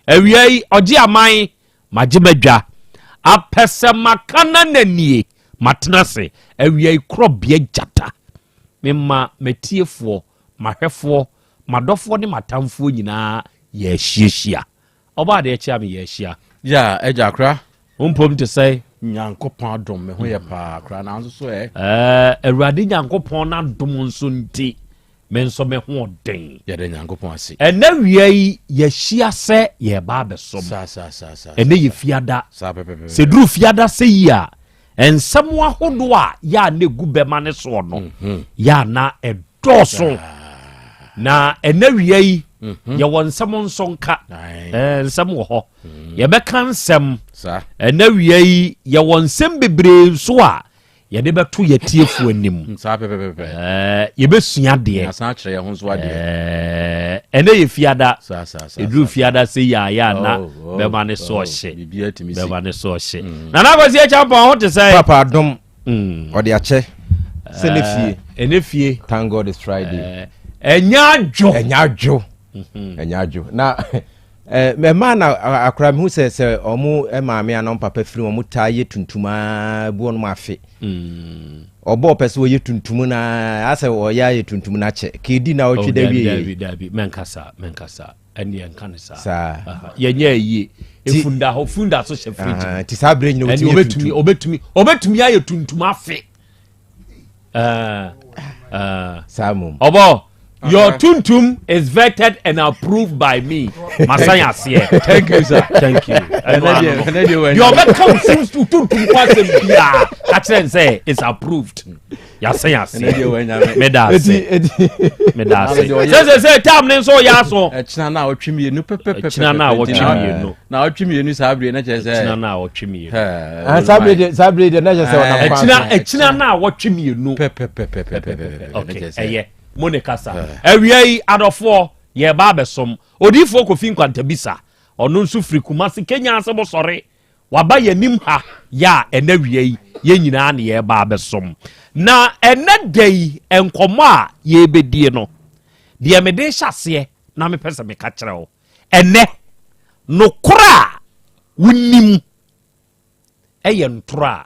Awia yi ɔgye aman magye madwa apɛ sɛ maka na nanie matena ase. Awia yi Korɔbea gyata mema matiefoɔ, mahwɛfoɔ, madɔfoɔ ne matamfoɔ nyinaa yɛ ahyiahyia. Ɔbaa deɛ kyea me yɛ ahyia. Ya agya akora. Wo mpom te sɛ? Nyankopɔn adom me ho yɛ paa akora nanso so ɛ. Awurade Nyankopɔn n'adom nso nti me nso me ho ɔden. Yɛde Nyankopɔn ase. Ɛnɛ wia yi yɛahyia sɛ yɛreba abɛsom. Saa saa saa saa. Ɛnɛ yɛ fiada. Saa pɛpɛpɛ. Sɛ duru fiada sɛ yi a nsɛm ahodoɔ a yɛ a na egu bɛma ne soɔ no yɛ a na ɛdɔɔso. Na ɛnɛ wia yi yɛwɔ nsɛm nso nka. Nsɛm wɔ hɔ. Yɛbɛka nsɛm. Saa. Ɛnɛ wia yi yɛwɔ nsɛm bebree nso a Yɛde bɛto yɛn atiefoɔ anim. Saa pɛpɛpɛpɛ. Ɛɛ, yɛbɛsua adeɛ. Yɛasan akyerɛ yɛn ho nso adeɛ. Ɛɛ, ɛnɛ yɛ fiada. Saa saa saa. Ɛduru fiada sɛ yɛ a yɛ a na Oh, oh, bɛma ne so oh, ɔhye. Biribiara tumi si. Bɛma ne so ɔhye. Nana Kwasi Acheampong ho te sɛ? Papa adom. Ɔde akyɛ. Sɛ ne fie. Ɛnɛ fie. Thank God it's Friday. Ɛnyɛ adwo. Ɛnyɛ adwo. Ɛnyɛ adwo. Na Mmaa na akora mehu sɛ sɛ ɔmo maame anaa ɔmo papa firi ɔmo taa yɛ tuntum aa bu ɔnom afe. Ɔbɔ ɔpɛ sɛ ɔyɛ tuntum na asɛ ɔyɛ ayɛ tuntum na kyɛ kedi na ɔtwe da wie. Dabi dabi mɛnkasa mɛnkasa ɛne ɛnka ne saa. Saa. Yɛnyɛ ayie. Efunda hɔ funda so hyɛ fridge. Ti saa bere nyina ɔtumi yɛ tuntum. Ɔbɛtumi ɔbɛtumi ayɛ tuntum afe. Saa mom. Ɔbɔ your tuntum is vetted and approved by me. Masan aseɛ. Thank you sir. Thank you. Deɛ ɔbɛka wo tuntum kɔ asɛm biara ka kyerɛ n sɛ it's approved. Yasan aseɛ. Meda ase. Meda ase. Sɛ sɛ sɛ tam ne nso yɛ aso. Ɛkyina na ɔtwe mmienu pɛpɛpɛpɛ. Ɛkyina na ɔtwe mmienu. Na ɔtwe mmienu saa bere na kyerɛ sɛ. Ɛkyina na ɔtwe mmienu. Ah, saa bere deɛ saa bere deɛ na kyerɛ sɛ ɔnam kwan so. Ɛkyina na ɔtwe mmienu. Pɛpɛpɛpɛpɛpɛ. Okay, ɛyɛ mo ne kasa. Awia yi adɔfoɔ yɛba abɛsom. Odiifoɔ Kofi Nkwantabisa ɔno nso firi Kumasi Kenya ase mo sɔre. Waba yɛn anim ha yɛ a ɛnɛ awia yi yɛn nyinaa ne yɛreba abɛsom. Na ɛnɛ da yi nkɔmmɔ a yɛrebɛdie no deɛ mede hyɛ aseɛ na mepɛ sɛ meka kyerɛ wo. Ɛnnɛ, nokorɛ a wonim yɛ ntorɔ a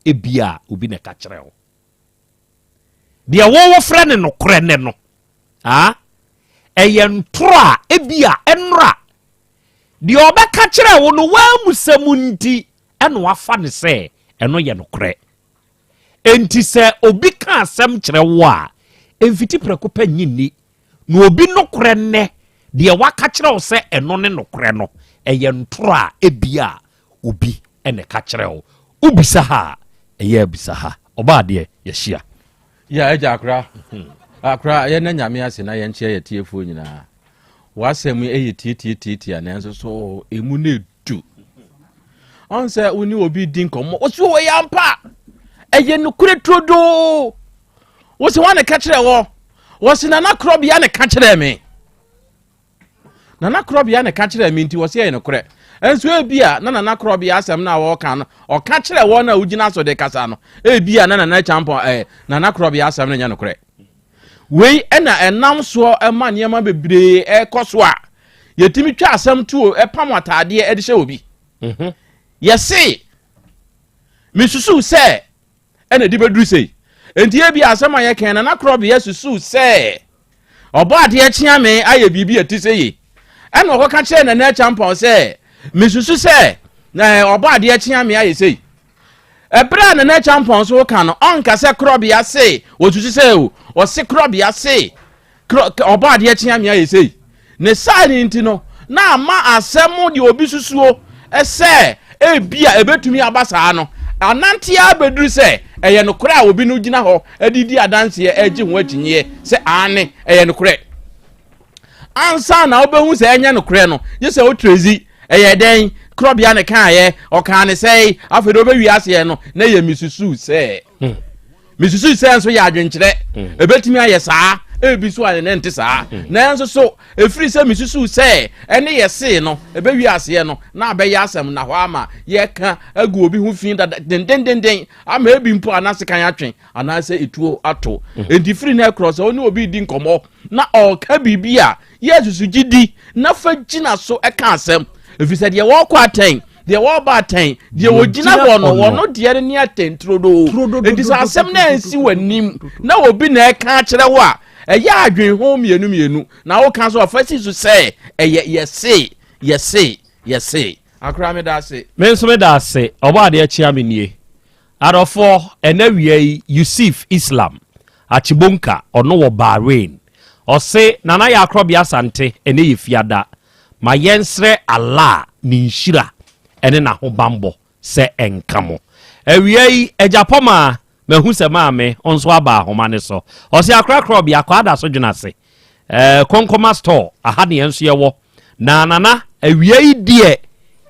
ebia obi na ɛka kyerɛ wo. Deɛ wo wofrɛ no nokorɛ nnɛ no, ah, ɛyɛ ntorɔ a ebia ɛnora. Deɛ ɔbɛka kyerɛ wo no, w'amusɛm nti ɛna wafa no sɛ ɛno yɛ nokorɛ. Enti sɛ obi ka asɛm kyerɛ wo a, mfiti prɛko pɛ nnye nni. Na obi nokorɛ nnɛ, deɛ waka kyerɛ wo sɛ ɛno ne nokorɛ no, ɛyɛ ntorɔ a ebia obi na ɛka kyerɛ wo. Wobisa ha a, ɛyɛ a bisa ha. Ɔbaa deɛ, yɛahyia. Ya agya akora, akora yɛn na nyame ase na yɛn kyerɛ yɛ tiefoɔ nyinaa. W'asɛm yi yɛ tiatiatiatia nanso so emu no edu. Ɔn sɛ wo ne obi di nkɔmmɔ, ɔsi wɔ yɛ ampa, ɛyɛ nokorɛ turodoo. Wɔsi wɔn na ɛka kyerɛ wɔ, wɔsi nana korɔbea na ɛka kyerɛ me. Nana korɔbea na ɛka kyerɛ me nti wɔsi ɛyɛ nokorɛ. Nso ebi a na nana korɔbea asɛm no a wɔka no, ɔka kyerɛ wɔn a wogyina so de kasa no, ebi a na nana kyampɔn ɛɛ nana korɔbea asɛm no nyɛ nokorɛ. Wei na ɛnam soɔ ma nneɛma bebree ɛkɔ so a yɛtumi twa asɛm tuo ɛpam ataadeɛ ɛde hyɛ obi. Mhm. Yɛse mesusuw sɛ ɛna ɛde bɛduru sei. Enti ebi asɛm a yɛkɛn na nakorɔbea susuw sɛ ɔbɔ adeɛ kyea me ayɛ biribi a ɛte sɛ yei. Ɛna ɔkɔka kyerɛ Nana Acheampong sɛ mesusu sɛ ɔbɔ adeɛ kyea me ayɛ sei. Ɛberɛ a Nana Acheampong nso reka no, ɔnka sɛ korɔbea se, wɔsusu sɛ o, ɔse korɔbea se, korɔ, ɔbɔ adeɛ kyea me ayɛ sei. Ne saa no nti no, na ama asɛm deɛ obi susuo sɛ ebia ɛbɛtumi aba saa no, anante ara bɛduru sɛ ɛyɛ nokorɛ a obi no gyina hɔ de di adanseɛ regye ho akyinnyeɛ sɛ aane, ɛyɛ nokorɛ. Ansa na wobɛhu sɛ ɛnyɛ nokorɛ no, gye sɛ wotrezi, ɛyɛ dɛn, korɔbea ne kaeɛ, ɔkaa ne sɛe, afei de wobɛwie aseɛ no, na ɛyɛ mesusuu sɛ. Hmm. Mesusuu sɛ nso yɛ adwenkyerɛ, hmm. ɛbɛtumi ayɛ saa, ebi so a ne nte saa. Hmm. Nanso so, ɛfiri sɛ mesusuu sɛ ɛne yɛ see no, ɛbɛwie aseɛ no, na abɛyɛ asɛm na hɔ ama yɛka agu obi ho fi dada dendendenden ama ebi mpo anasekan atwe anaasɛ etuo ato. Enti firi no ɛkorɔ sɛ wo ne obi redi nkɔmmɔ na ɔreka biribi a, yɛ susu gye di na fa gyina so ka asɛm. Ɛfiri sɛ deɛ wɔrekɔ atɛn, deɛ wɔreba atɛn, deɛ wɔgyina hɔ no, wɔno deɛ no ne atɛn turodoo. Enti sɛ asɛm no ansi w'anim na obi na ɛka akyerɛ wo a, ɛyɛ adwen ho mmienu mmienu na woka so ɔfa si so sɛ ɛyɛ yɛse, yɛse, yɛse. Akora meda ase. Me nso meda ase. Ɔbɔ adeɛ kyea me nie. Adɔfoɔ, ɛnɛ awia yi Yusif Islam Achibonka, ɔno wɔ Bahrain, ɔse, Nana Yaa Korɔbea Asante, ɛnɛ yɛ Fiada, ma yɛnsrɛ Allah ne nhyira ɛne n'ahobanbɔ sɛ ɛnka mo. Awia yi, Agya Pɔmaa, mahu sɛ maame nso aba ahoma no so. Ɔse, Akora Korɔbea, Kwaa so dwene ase, ɛɛ Konkoma Store, aha ne yɛn nso yɛwɔ. Na Nana, awia yi deɛ,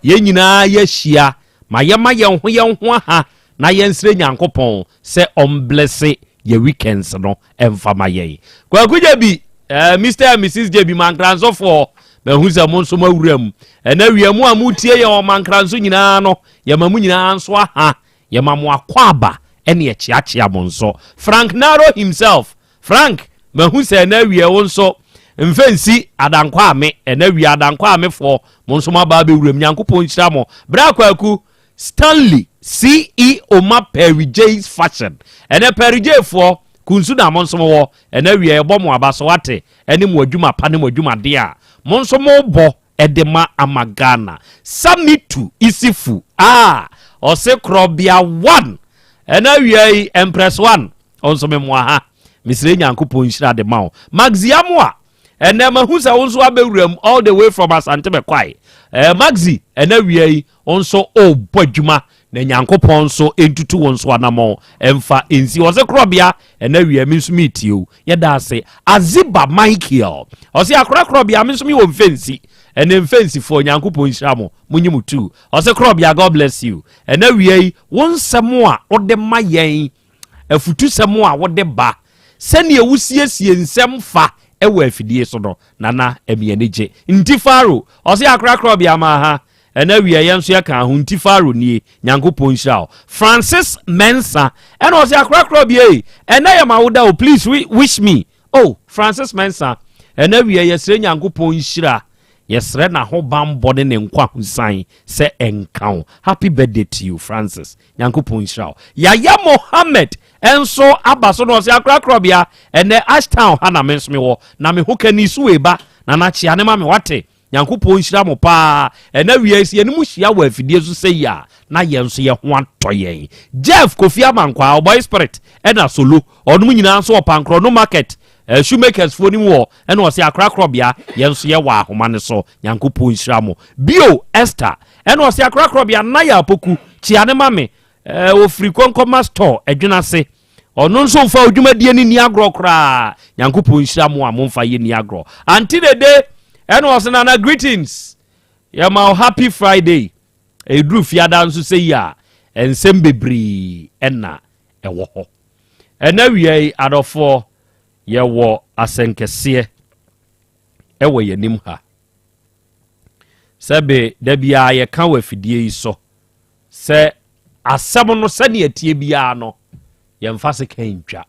yɛn nyinaa yɛahyia Ma yɛma yɛn ho yɛn ho aha na yɛnsrɛ Nyankopɔn sɛ ɔmblɛse yɛ weekends no ɛmfa ma yɛn. Kwaku Gyebi, eh, Mr and Mrs Gyebi, Mankransofoɔ, mahu sɛ mo nso moawura mu. Ɛnɛ wia mu a motie yɛn wɔ Mankranso nyinaa no, yɛma mo nyinaa nso aha, yɛma mo akwaaba ɛne ɛkyeakyea mo nso. Frank Naro himself, Frank, mahu sɛ ɛnɛ awia wo nso mfɛnsi Adankwaame, ɛnɛ awia Adankwaame-foɔ, mo nso moaba abɛwura mu. Nyankopɔn nhyira mo. Bra Kwaku, Stanley CEO ma Perry J's Fashion. Ɛnɛ Perry J foɔ, kunsu na mo nso mo wɔ. Ɛnɛ awia yɛbɔ mo aba so wate, ɛne mo adwuma pa ne mo adwumaden a mo nso mo bɔ ɛde ma ama Ghana. Samitu Isifu a ɔse Korɔbea 1. Ɛnɛ awia yi Empress 1 ɔnso me moa ha. Mesrɛ Nyankopɔn nhyira de ma wo. Maxi Amoa, ɛnɛ mahu sɛ wo nso abɛwura mu all the way from Asante Bɛkwae. Maxi, ɛnɛ awia yi wo nso ɔrebɔ adwuma na Nyankopɔn nso ntutu wo nso anamɔn ɛmfa nsi. Ɔse Korɔbea, ɛnɛ awia mi nso metie o. Yɛda ase. Aziba Michael, ɔse akora Korɔbea, me nso mewɔ mfɛnsi. Ɛnɛ mfɛnsifoɔ, Nyankopɔn nhyira mo, monyi mo tu. Ɔse Korɔbea, God bless you. Ɛnɛ awia yi wo nsɛm a wode ma yɛn, afutusɛm a wode ba, sɛnea wosiesie nsɛm fa ɛwɔ afidie so no, nana ɛmi ani gye. Nti Faro, ɔse akora Korɔbea ma ha. Ɛnɛ awia yɛn nso yɛka ho. Nti Faro nie, Nyankopɔn nhyira wo. Francis Mensa ɛna ɔse akora Korɔbea yi, ɛnɛ yɛ ma woda o, please wish me. Oh, Francis Mensa, ɛnɛ awia yɛsrɛ Nyankopɔn nhyira, yɛsrɛ n'ahobanbɔ ne ne nkwa hosan sɛ ɛnka wo. Happy birthday to you, Francis, Nyankopɔn nhyira wo. Yaya Mohammed ɛnso aba so na ɔsɛ akora Korɔbea, ɛnɛ Ashtown ha na me nso mewɔ na me ho kani so eba na nakyea ne ma me wate. Nyankopɔn nhyira mo paa. Ɛnɛ wia si yɛne mu hyia wɔ afidie so sɛ yi a na yɛn nso yɛ ho atɔ yɛn. Jeff Kofi Amankwa, ɔbɔy spirit ɛna solo, ɔnom nyinaa nso wɔ Pankorɔ no market, shoemakers foɔ nim wɔ, ɛna ɔsɛ akora Korɔbea, yɛn nso yɛ wɔ ahoma ne so. Nyankopɔn nhyira mo. Bio Esther ɛna ɔsɛ akora Korɔbea, Naya Apoku kyia ne ma me, ofiri Kɔnkɔma store adwena ase, ɔno nso mfa odwumadie no ni agorɔ koraa. Nyankopɔn nhyira mo a momfa yɛ ni agorɔ. Ante Dede ɛna ɔsɛ nana greetings, yɛma wo happy Friday. Ɛduru fiada nso sɛ yi a nsɛm bebree ɛna ɛwɔ hɔ. Ɛna wia yi adɔfoɔ, yɛwɔ asɛnkɛseɛ ɛwɔ yɛnim ha. Sɛbe da biara yɛka wɔ afidie yi so sɛ asɛm no sɛdeɛ tie biara no, yɛmfa se ka ntwa.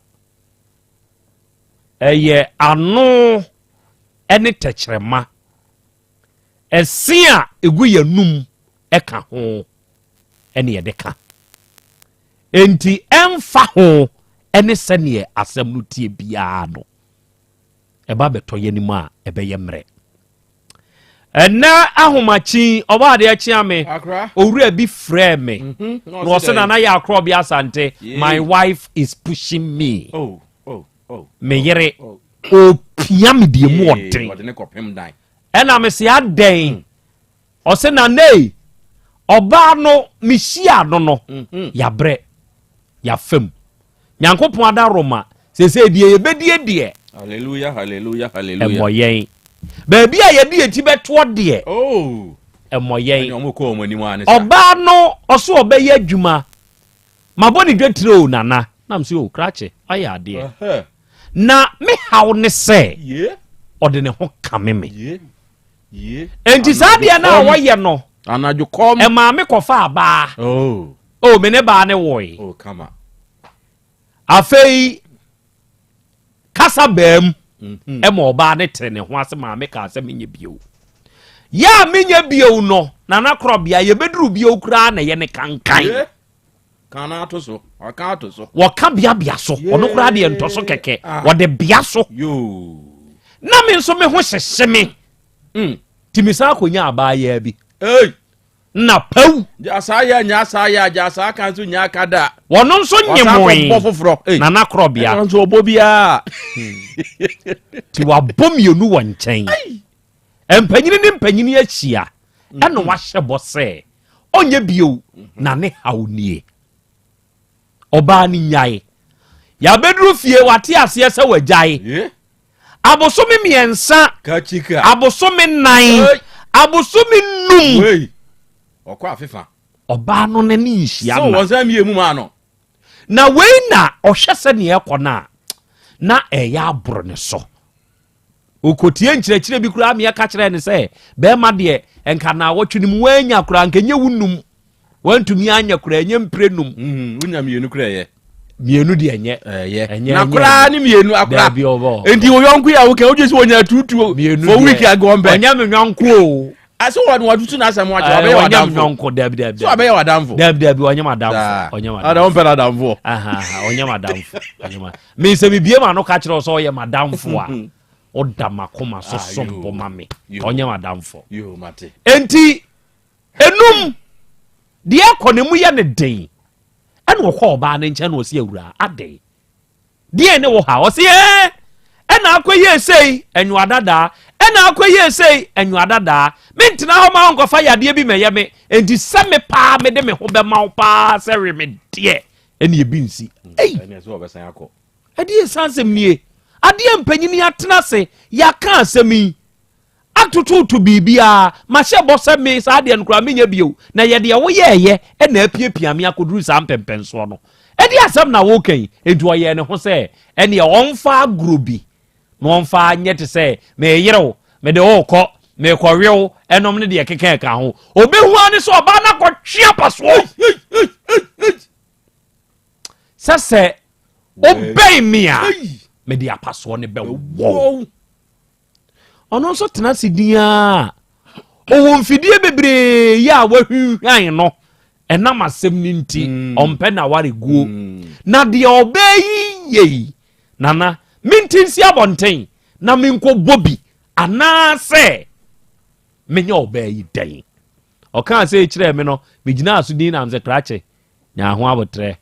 Ɛyɛ ano ɛne tɛkyerɛma ɛse a ɛgu yɛnum ɛka ho ɛne yɛde ka. Enti ɛmfa ho ɛne sɛneɛ asɛm no tie biara no, ɛba bɛtɔ yɛnim a ɛbɛyɛ mmerɛ. Ɛnɛ ahomakyi ɔba adeɛ kyea me, owura bi frɛ me na ɔsɛ nana yɛ akorɔ bi Asante, my wife is pushing me. Me yere ɔpia me deɛ mu ɔden. Ɛna me se adɛn? Ɔsɛ nana ɔbaa no mehyia no no, yabrɛ yafam, Nyankopɔn adaroma sese deɛ yɛbɛdie deɛ. Hallelujah, hallelujah, hallelujah. Ɛmmɔ yɛn baabi a yɛde yɛn ti bɛtoɔ deɛ. Ɛmmɔ yɛn. Ɔbaa no ɔso ɔbɛyɛ adwuma, mabɔ ne dwetire o nana, nam sɛ o krakye wayɛ adeɛ na me haw ne sɛ ɔde ne ho kame me. Enti saa deɛ no a wɔyɛ no ɛmaa me kɔfa abaa o me ne baa ne wɔe. Afei kasa baam ɛma ɔbaa ne tere ne ho ase maame kaa sɛ menyɛ bio. Yɛ a menyɛ bio no, nana Korɔbea, yɛbɛduru bio koraa na yɛ ne kankan. Wɔka beabea so, ɔno koraa deɛ ntɔ so kɛkɛ, wɔde bea so na me nso me ho hyehye me nti me san akɔnya abaayaa bi na paw. Jasa yɛ nya saa yɛ jasa kan so nya ka da. Wɔno nso nyemoe nana Korɔbea. Ɛno nso ɔbɔ biara. Nti wabɔ mmienu wɔ nkyɛn. Mpanyini ne mpanyini ahyia ɛna wahyɛ bɔ sɛ ɔnyɛ bio na ne haw nie. Ɔbaa ne nyae. Yɛabɛduru fie wate aseɛ sɛ wagyae. Abosome 3, abosome 4, abosome 5. Ɔkɔ afefa. Ɔbaa no ne ne nhyia So nna. wɔn san mie mu maa no. Na wei na ɔhwɛ sɛ neɛ ɛkɔ no a na ɛyɛ aboro ne so. Ɔkɔtie nkyerɛkyerɛ bi koraa meɛ ka kyerɛɛ ne sɛ bɛrima deɛ nka naawɔtwe no mu woanya koraa nka nyɛ wo num wantumi anyɛ koraa ɛnyɛ mpire num. Mm, wonya mmienu koraa ɛyɛ. Mmienu deɛ ɛnyɛ. Ɛyɛ. Ɛnyɛ Na ɛnyɛ koraa ne mmienu akora. Daabi ɔbɔ. Nti wo yɔnko yi a woka wogye sɛ wɔnya tutuo for week ago ɔmpɛ. Ɔnyɛ me yɔnko o. Ase wɔ watutu n'asɛm wakyɛ wabɛyɛ Ɔnyɛ me w'adamfo. yɔnko daabi daabi. So wabɛyɛ w'adamfo. Daabi daabi ɔnyɛ m'adamfo. Ɔnyɛ m'adamfo. Ada wɔmpɛ n'adamfo. Ɔnyɛ m'adamfo. Ɔnyɛ ma. Me sɛ mebie m'ano ka kyerɛ wo sɛ ɔyɛ m'adamfo a ɔda m'akoma so Ah, som yo. bo ma me. Yo. Ɔnyɛ m'adamfo. Yo mate. Enti enum deɛ ɛkɔ ne mu yɛ ne den ɛna ɔkɔ ɔbaa ne nkyɛn na ɔsi awuraa adɛn deɛn ne wo ha ɔsi ɛɛ ɛna akɔ yie sei ɛnwoa dadaa ɛna akɔ yie sei ɛnwoa dadaa mentena hɔ ma wonkɔfa yadeɛ bi mɛyɛ me enti sɛ me paa mede me ho bɛma wo paa sɛ we me deɛ ɛne ebi nsi ei Ɛne ɛsɛ wɔbɛsan akɔ. ɛdeɛ san asɛm nie adeɛ mpanyini atena ase yɛaka asɛm yi Atototo biribiara, mahyɛ bɔ sɛ me saa adeɛ no koraa menyɛ bio, na yɛ deɛ woyɛɛyɛ na apiapia me akɔduru saa mpɛmpɛnsoɔ no. Ɛdeɛ asɛm na woreka yi? Enti ɔyɛɛ ne ho sɛ ɛneɛ ɔmfa agorɔ bi na ɔmfa nyɛ te sɛ meyere wo, mede wo rekɔ, merekɔwe wo, ɛnom ne deɛ ɛkeka ɛka ho. Ɔbɛhu ara ne sɛ ɔbaa no akɔtwe apasoɔ sɛ sɛ wobɛn me a mede apasoɔ no bɛwɔ wo. Ɔno nso tena ase din ara. Ɔwɔ mfidie bebree yi a wahwinhwan no ɛnam asɛm no nti mm. ɔmpɛ na ware guo. Mm. Na deɛ ɔbɛɛ yi yɛ yi nana mente nsi abɔnten na menkɔ bɔ bi anaasɛ menyɛ ɔbɛɛ yi dɛn. Ɔkaa sɛ kyerɛɛ me no megyinaa so din nam sɛ krakye nyaa ho abotrɛ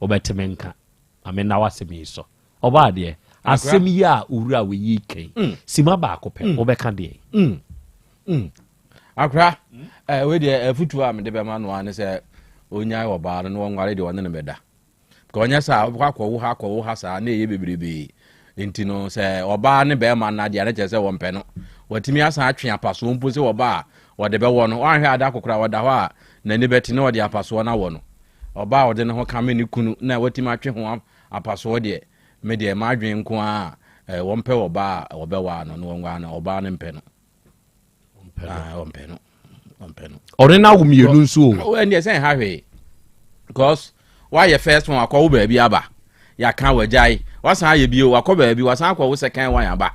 wobɛte me nka ma menna w'asɛm yi so. Ɔbaa deɛ, asɛm yi a owura wei yi ka yi, mm. sima baako pɛ, mm. wobɛka deɛ. Mm. Akora, eh, wei deɛ afutuo a mede bɛma no ara ne sɛ ɔnyae ɔbaa no na wɔnware deɛ ɔne no bɛda. Ka ɔnyɛ saa wobɛkɔ akɔwo ha akɔwo ha saa na ɛyɛ bebrebee. Nti no sɛ ɔbaa ne bɛrima nna deɛ ne kyerɛ sɛ wɔmpɛ no. Watumi asan atwe apasoɔ mpo sɛ ɔbaa a wɔde bɛwɔ no. Wanhwɛ ada kokora ɔda hɔ a n'ani bɛte na ɔde apasoɔ no awɔ no. Ɔbaa a ɔde ne ho kame ne kunu na watumi atwe ho apasoɔ deɛ, me deɛ m'adwene nko ara a, wɔmpɛ ɔbaa a wɔbɛwaa no na wɔnwaa no, ɔbaa no mpɛ no. Ɔmpɛ no. Ɔmpɛ no. Ɔne no awo mmienu nso o. Ɛndeɛ sɛ nha hwee. Because wayɛ first one wakɔwo baabi aba. Yɛaka wagyae. Wasan ayɛ bio wakɔ baabi wasan akɔwo second one aba.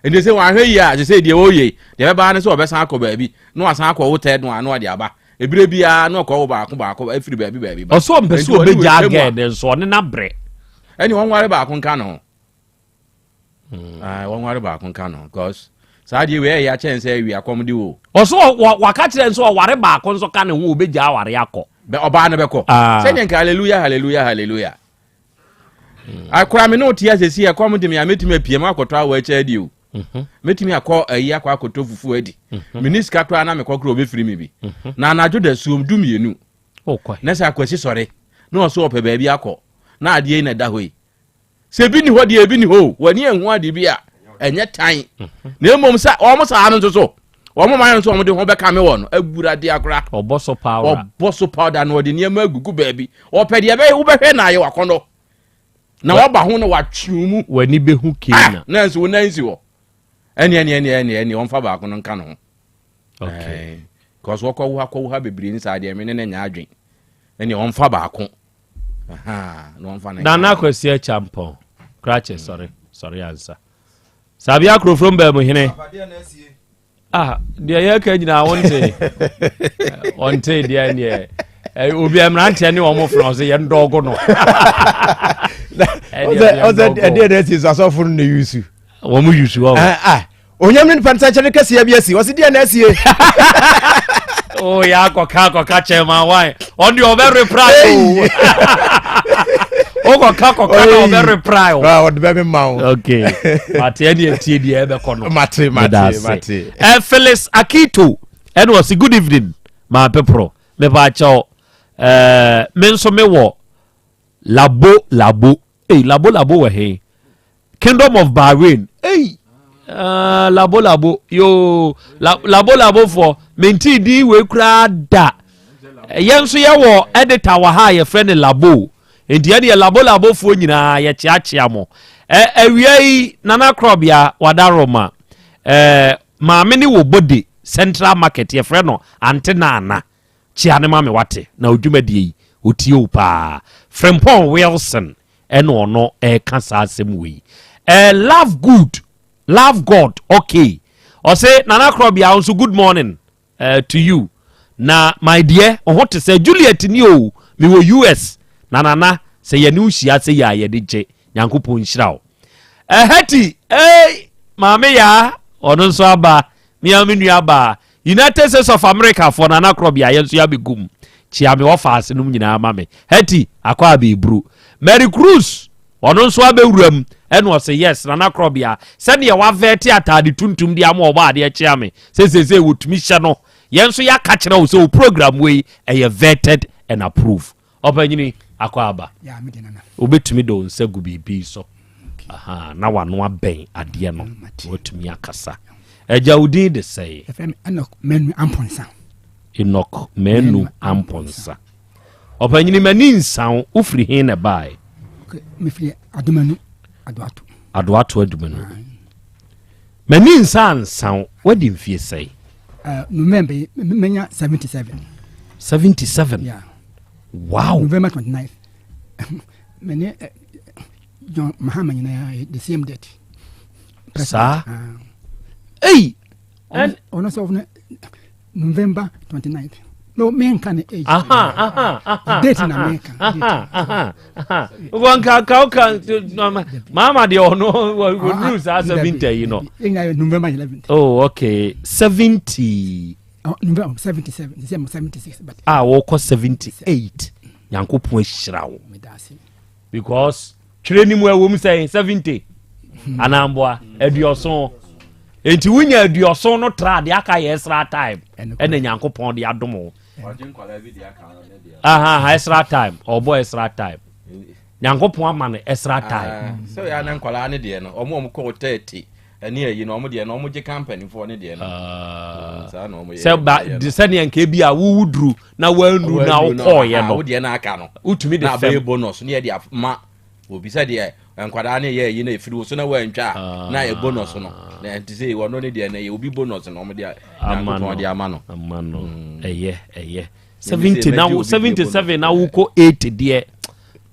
Ɛnti sɛ wahwɛ yie a sɛ deɛ wɔyɛ deɛ ɛbɛba ne sɛ ɔbɛsan akɔ baabi na wasan akɔwo third one na ɔde aba. Ebire biara na ɔkɔwo baako baako afiri baabi baabi ba. Ɔsɛ ɔmpɛ sɛ ɔbɛgyaa gɛɛ ne nso ɔne no abrɛ. Ɛne wɔnware baako nka ne ho. Hmm. Ah, wɔnware baako nka ne ho because saa deɛ wei ɛyɛ akyɛn sɛ awi akɔm de wo. Ɔsɛ waka kyerɛ nso ɔware baako nso ka ne ho ɔbɛgyaa aware akɔ. Bɛ ɔbaa no bɛkɔ. Ah. Sɛdeɛ nka hallelujah hallelujah hallelujah. Hmm. Akora me ne wote asɛsi ɛkɔm de me a mɛtumi apue mu akɔtɔ awɔ akyɛ adi o. Mhm. Mɛtumi akɔ ayi akɔ akɔtɔ fufuo adi. Mhm. Meni sika koraa na mekɔ koraa ɔbɛfiri me bi. Mhm. Na anadwo da suom du mmienu. Na sɛ akwasi sɔre na ɔso ɔpɛ baabi akɔ na adeɛ yi na ɛda hɔ yi. Sɛ ebi ni hɔ deɛ ebi ni hɔ o w'ani anhu adeɛ bi a ɛnyɛ tan. Na mmom sɛ wɔn saa no nso so wɔn mayɛ nso wɔn de ho bɛka me wɔ no awurade akora. Ɔbɔ so powder. Ɔbɔ so powder na ɔde nneɛma agugu baabi. Ɔpɛ deɛ ɛbɛyɛ wobɛhwɛ na ayɛ wakɔnɔ. na waba ho na watwe mu. W'ani bɛhu Kena. Ah, na nso wo nan si hɔ. Ɛne ɛne ɛne ɛne ɛne ɔmfa baako no nka ne ho. Okay. Because wɔkɔ wo ha kɔ wo ha bebree ne saa deɛ me ne ne nya adwen. Ɛne ɔmfa baako. Aha, na ɔmfa ne. Nana Kwasi Acheampong, krakye sɔre, sɔre ansa. Sabea Kurofrom baamu hene. Ah, deɛ yɛka nyinaa wonte ɔnte deɛ deɛ eh, obi mmeranteɛ ne wɔn fena ɔsɛ yɛn dɔɔgo no. ɔsɛ ɛdeɛ na asi so asɔfo no na yusu. wɔn yusu wɔn. Ah, ah. onyam ne nipa nsɛnkyɛnne kɛseɛ bi asi ɔsɛ deɛ na asie. o yɛ akɔka akɔka kyɛn ma wan ɔde ɔbɛ reply o wokɔka kɔka na ɔbɛ reply o. ɔde bɛ mi ma o. ok mate ɛne ɛtie deɛ ɛbɛkɔ no. mate mate mate. ɛ Phyllis Akito ɛna ɔsi good evening maa peporo mepa akyɛw ɛɛ me nso me wɔ labo labo. Ei labo labo wɔ he? Kingdom of Bahrain. Ei uh, labo labo yoo la, labo labo foɔ menti din wei koraa da. Yɛn nso yɛwɔ editor wɔ ha a yɛfrɛ no Labo. Enti ɛdeɛ Labo Labofoɔ nyinaa yɛkyeakyea mo. Ɛ awia yi Nana Korɔbea Wadaroma ɛ maame ne wɔ Bode Central Market yɛfrɛ no Ante Naana. Kyea no ma me wate na odwumadie yi ɔtie wo paa. Frimpong Wilson ɛna ɔno ɛreka saa asɛm wei. Ɛ love good love God okay. Ɔse Nana Korɔbea wo nso good morning. Eh, to you. Na my dear, wo ho te sɛ Juliet ni o, mewɔ US. Na nana, sɛ yɛne wo hyia sɛ yɛ a yɛde gye. Nyankopɔn nhyira wo. Eh, Hetty, eh, maame yaa, ɔno nso aba, mea me nua baa. United States of America foɔ nana korɔbea, yɛn nso yɛabɛgu mu. Kyia me wɔfa nom nyinaa ma me. Hetty, akɔ abɛɛburu. Mary Cruz, Ɔno nso abɛwura mu ɛna ɔse yes Nana Korɔbea sɛdeɛ wavɛɛte ataade tuntum de ama ɔbɔ adeɛ kyea me sɛ seesei wɔtumi hyɛ no yɛn nso yɛaka kyerɛ wo sɛ wo program wei ɛyɛ vetted and approved. Ɔpanyini akɔ aba wobɛtumi de wo nsa gu biribi so aha na wano abɛn adeɛ no na watumi akasa. Agya wo din de sɛe? Enoch Manu Amponsa. Enoch Manu Amponsa. Ɔpanyini m'ani nsa wo, wofiri he na ɛbaeɛ? Mefiri Adomanu, Adoato. Adoato Adomanu. M'ani nsa ansa wo, woadi mfie sɛe? Uh, November, menya 77. 77? Yeah. Wow. November 29th. Mene eh, John Mahama nyinaa the same date. Saa? Uh, Ei! Ɔno sɛ November 29th. No, me nka ne age. Aha, aha, aha. Date na me nka. Aha, aha, aha. Wɔn ka ka ka maama deɛ ɔno wɔduru saa 70 yi no. November 11th. Oh, okay. 70. Oh, November 77, December 76 but. Ah, wɔkɔ 78. Nyankopɔn ahyira wo. Because twerɛ ni mu ɛwɔ mu sɛ 70 anaa mboa aduɔson nti wonya aduɔson no tra deɛ aka yɛ extra time ɛna nyankopɔn de adom wo aha extra time ɔbɔ extra time nyankopɔn ama no extra time ah, sɛ ɔyɛ ana nkwadaa ne deɛ no ɔmo ɔmo kɔ 30 ɛne ayi no ɔmo deɛ no ɔmo gye company foɔ ne deɛ no ah. saa na ɔmo yɛ sɛ ba sɛdeɛ nka ebi a wowu duru na wannu na wokɔɔyɛ no wo deɛ no aka no wotumi de fɛm na abɛyɛ bonus ne yɛ de ama obi sɛ deɛ nkwadaa ne yɛ ayi na efiri wo so na wantwa a na yɛ bonus no na ɛnti sɛ wɔn ne deɛ na yɛ obi bonus na ɔmo de Nyankopɔn de ama no ama no mm. ɛyɛ ɛyɛ 70 na 77 na wokɔ 80 deɛ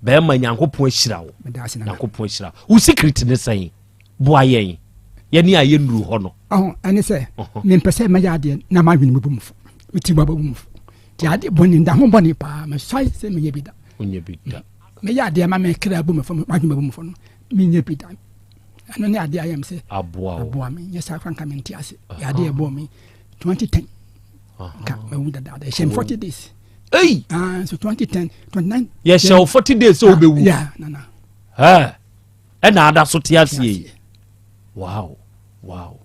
bɛrima Nyankopɔn ahyira wo Nyankopɔn ahyira wo secret ne sɛn boa yɛn yɛne a yɛnnuru hɔ no. Ɔho ɛne sɛ mempɛ sɛ mɛyɛ adeɛ na m'adwene mu bu mu fo me ti bɔ bu mu fo nti adeɛ bɔne nda ho bɔne paa mesɔe sɛ menyɛ bi da wonyɛ bi da mɛyɛ adeɛ ma me kra bu me fo m'adwene bu mu fo no menyɛ bi da ɛno ne adeɛ ayɛ me sɛ aboa aboa me nyɛ saa kora nka mente ase yɛ adeɛ ɛboɔ me 2010 nka mawu dadaada ɛhyɛ me 40 days Ei! Ah, so 2010 29 yɛhyɛ wo 40 days sɛ wobɛwu yeah, nana. Ɛna ada so te aseɛ yi wow wow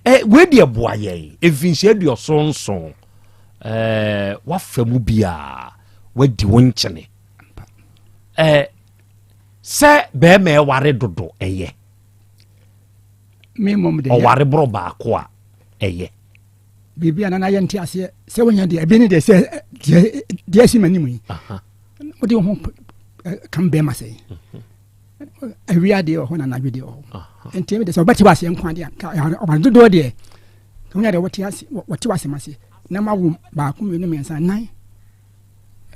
ɛ wei deɛ boa yɛn mfinhyia aduɔson nson ɛɛ wafa mu biara wadi wo nkyene ɛɛ sɛ bɛrima ɛware dodo ɛyɛ ɔware boro baako a ɛyɛ biribi a nana yɛ nte aseɛ sɛ wonya deɛ ebi ne deɛ sɛ deɛ deɛ asi m'anim yi wode wo ho kam bɛrima sɛ mhm. awia deɛ wɔ hɔ na anadwo deɛ wɔ hɔ nti ɛmi deɛ sɛ ɔbɛte w'aseɛ nko adeɛ ɔba dodoɔ deɛ wonya deɛ wɔte ase wɔte w'asɛm ase na ma wo baako mmienu mmiɛnsa nan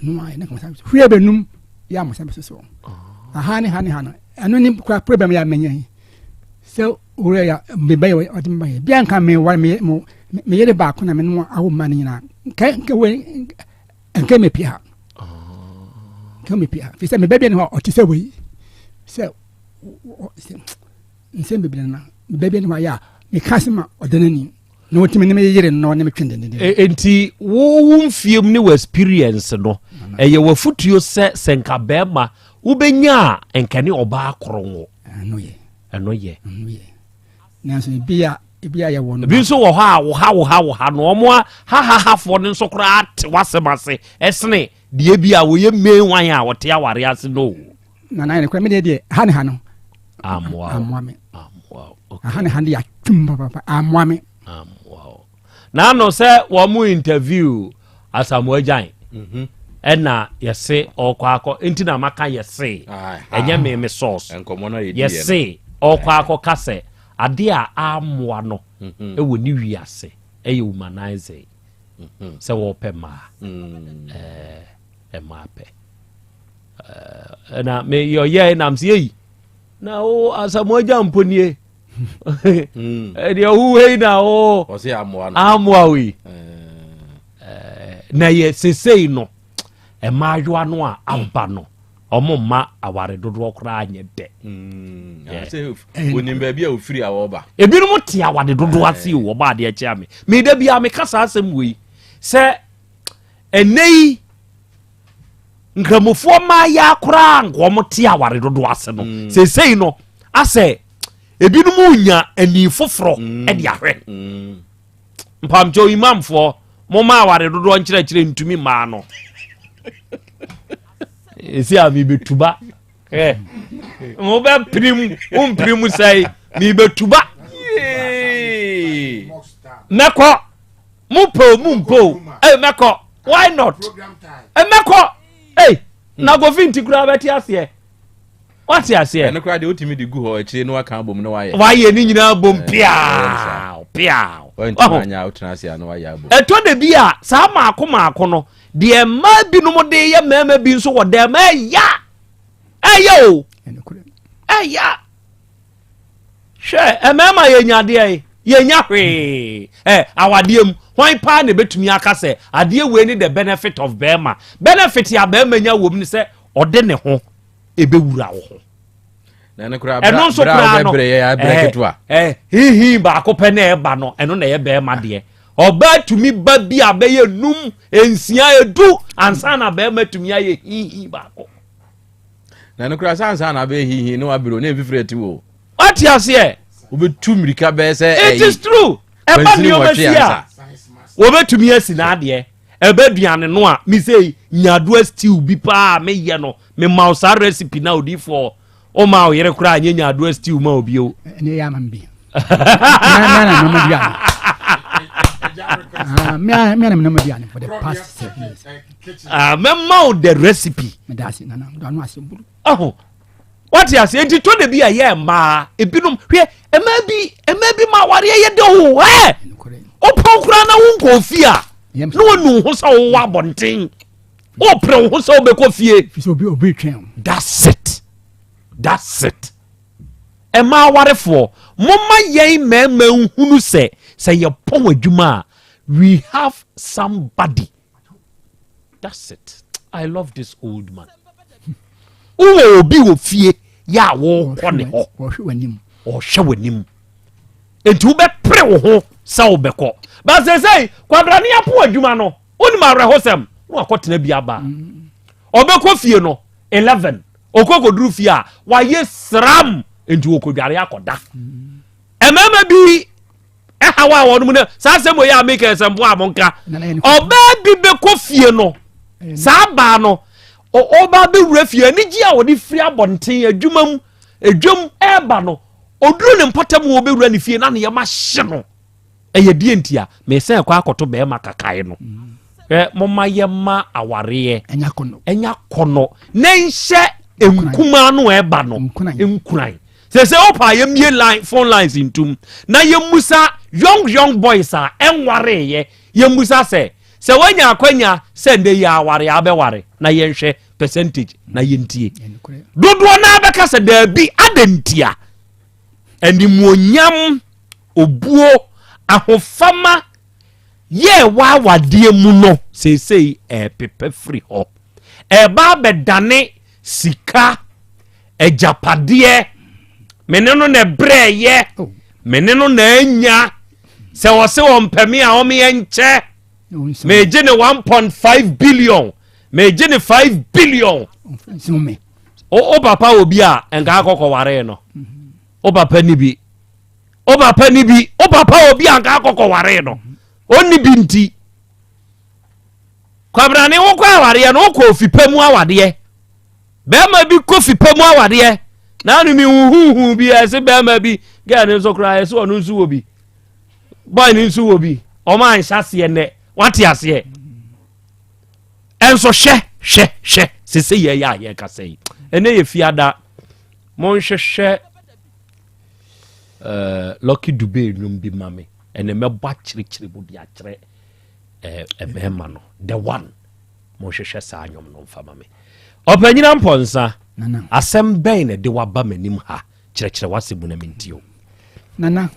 ɛno ayɛ ne kɔnsa hwee bɛnum yɛ a mo nsa bɛsoso aha ne ha ne ha no ɛno ne kura problem yɛ amenya yi sɛ owura yɛ meba yɛ ɔde meba yɛ bia nka me wa me mo me yere baako na me no awo mma no nyinaa nka nka wei nka me pia nka me pia fi sɛ meba bi ne hɔ ɔte sɛ wei sɛ nsɛm bebree na meba bi ne hɔ ayɛ a meka se ma ɔda n'anim na wɔtumi ne me yere no ne me twe dendenden. E, enti wo wo mfiem ne wɔ experience no ɛyɛ w'afotuo sɛ sɛ nka bɛrima wobɛnya a nka ne ɔbaa koro wo. Ɛno yɛ. Ɛno yɛ. Ɛno yɛ. Nanso ebi a ebi a yɛwɔ no. Ebi nso wɔ hɔ a wo ha wo ha wo ha no wɔn a ha ha hafoɔ no nso koraa te w'asɛm ase ɛsene deɛ bi a wɔyɛ main wan a wɔte aware ase no. Na na yɛ kora me deɛ deɛ ha ne ha no. Amoa amoa me. Amoa okay. Aha ne ha de atwum papapa amoa me. Amoa o. N'ano sɛ wɔn mu interview Asamoah Gyan. mhm. ɛna yɛse ɔkɔ akɔ nti na maka yɛse ɛnyɛ me me source yɛse ɔkɔ akɔ ka sɛ adeɛ a amoa no mhm. ɛwɔ ne wiase ɛyɛ womanizing mhm. sɛ wɔpɛ mmaa mm. ɛɛ mmaa pɛ ɛna me yɛyɛ nam sɛ yɛyi na wo asamoah gya mpo nie hmm. deɛ wowei na wo amoa wei eh. na yɛ sesei no mmaayewa no a aba no ɔmo mma aware dodoɔ koraa nyɛ dɛ hmm. onim baabi a ofiri a wɔba ebinom te awade dodoɔ ase o wɔba adeɛ kyea me meda bia meka saa asɛm wei sɛ ɛnɛ yi Nkramofoɔ mmaayaa koraa nka wɔn te aware dodoɔ ase no mm. seesei no asɛ ebinom nya ani foforɔ mm. de ahwɛ mm. mpamkyɛw imamfoɔ moma aware dodoɔ nkyerɛkyerɛ ntumi mmaa no esi a mebɛtuba ɛ mobɛpirim wompirim sɛe mebɛtuba mɛkɔ mo pɛ o mo mpɛ o ee mɛkɔ why not mɛkɔ ee na kofi nti koraa bɛte aseɛ wate aseɛ. ɛno koraa deɛ wotumi de gu hɔ akyire na waka abom na wayɛ. wayɛ ne nyinaa bom piaa piaa. wɔntumi anya wotena ase a na wayɛ abom. ɛtɔ da bi a saa maako maako no deɛ mmaa binom de yɛ mmarima bi nso wɔ dɛm ɛya ɛyɛ o ɛya. Hwɛ, mmarima yɛnya adeɛ yi, yɛnya hwee. Ɛ awadeɛ mu, hwan paa na ebetumi aka sɛ adeɛ wei ne the benefit of bɛrima? Benefit a bɛrima nya wɔ mu ne sɛ ɔde ne ho ebewura wo ho. Ɛno nso koraa no, ɛɛ hihi baako pɛ na ɛba no, ɛno na ɛyɛ bɛrima deɛ. Ɔbaa tumi ba bi a bɛyɛ num, nsia, edu ansa na bɛrima tumi ayɛ hihi baako. Na no koraa sansa na abɛyɛ hihi na wabere na mfifiri ati wo. Wate aseɛ. Wobɛtu mmirika bɛyɛ sɛ ɛyi. It is true. Ɛba nneɛma si a wɔbɛtumi asi n'adeɛ. Ɛbɛ aduane no a me sɛ nyadoa stew bi paa meyɛ no mema wo saa recipe na odiifoɔ woma wo yere koraa nyɛ nyadoa stew ma obi o. Ɛne yɛ ama me bi. Me na mama aduane. Ah, me na mama aduane for the past 7 years. Ah, mɛma wo the recipe. Ɔho wate ase enti tɔ da bi a yɛ mmaa ebinom hwɛ mmaa bi mmaa bi ma awareɛ yɛ de o ɛ wopɔn koraa na wonkɔ fie a na wonu ho sɛ wowɔ abɔnten wopere wo ho sɛ wobɛkɔ fie. That's it that's it mmaa awarefoɔ momma yɛn mmarima nhunu sɛ sɛ yɛpɔn adwuma a we have somebody That's it. I love this old man. Wowɔ obi wɔ fie yɛ a wɔkɔ ne hɔ. Ɔhwɛ w'anim. Nti wobɛpere wo ho sɛ wobɛkɔ. Ba sɛsɛi kwabrane apo adwuma no wonim awerɛhosɛm na wakɔtena bi aba. Mm. Ɔbɛkɔ fie no 11 ɔkɔ kɔduru fie a wayɛ sram nti wɔkɔdware akɔda. Mm. Mmarima bi ɛhaw a wɔn no saa asɛm wɔ yɛ a meka ɛsɛ mboa a monka ɔbaa bi bɛkɔ fie no saa baa no ɔbaa bɛwura fie anigye a wɔde firi abɔnten adwuma mu adwam ɛreba no ɔduru ne mpɔtam wɔ bɛwura ne fie na ne yɛma hye no ɛyɛ deɛ nti a mesɛn kɔ akɔto bɛrima kakae no ɛ moma yɛma awareɛ ɛnya kɔnɔ na nhyɛ nkumaa no ɛba no nkuran Sese wopa a yɛmmie line phone lines ntum na yɛmmusa young young boys a ɛnwareeɛ yɛmmusa sɛ sɛ woanya akwanya sɛ ndɛ yi aware a wobɛware na yɛnhwɛ percentage na yɛntie dodoɔ no abɛka sɛ daabi adɛn ntia animuonyam obuo ahofama yɛ ɛwɔ awadeɛ mu no seesei ɛrepepa firi hɔ ɛreba abɛdane sika agyapadeɛ me ne no na ɛbrɛɛyɛ oh. me ne no na anya sɛ wɔse wɔmpɛ me a ɔmeyɛ nkyɛ megye ne 1.5 billion megye ne 5 billion o papa wɔ bi a nka akɔkɔ waree no o papa ni bi o papa ni bi o papa wɔ bi a nka akɔkɔ waree no ɔnni bi nti kwabrane wokɔ awareɛ no wokɔ ofi pa mu awadeɛ bɛrima bi kɔ fi pa mu awadeɛ na ano mi huhuhu bi ɛsɛ bɛrima bi gɛɛ no nso koraa ɛsɛ ɔno nso wɔ bi bɔy no nso wɔ bi ɔmo anhyɛ aseɛ nnɛ wate aseɛ. Ɛnso hwɛ hwɛ hwɛ sese yɛ yɛ a yɛkasa yi ɛnɛ yɛ fiada monhwehwɛ uh, Lucky Dube nnwom bi ma me ɛnɛ mɛbɔ akyerɛkyerɛ mu de akyerɛ eh, mmarima no the one monhwehwɛ saa nnwom no mfa ma me ɔpanyina mpɔnsa asɛm bɛn na ɛde waba m'anim ha kyerɛkyerɛ w'asɛm mu na mentie o nana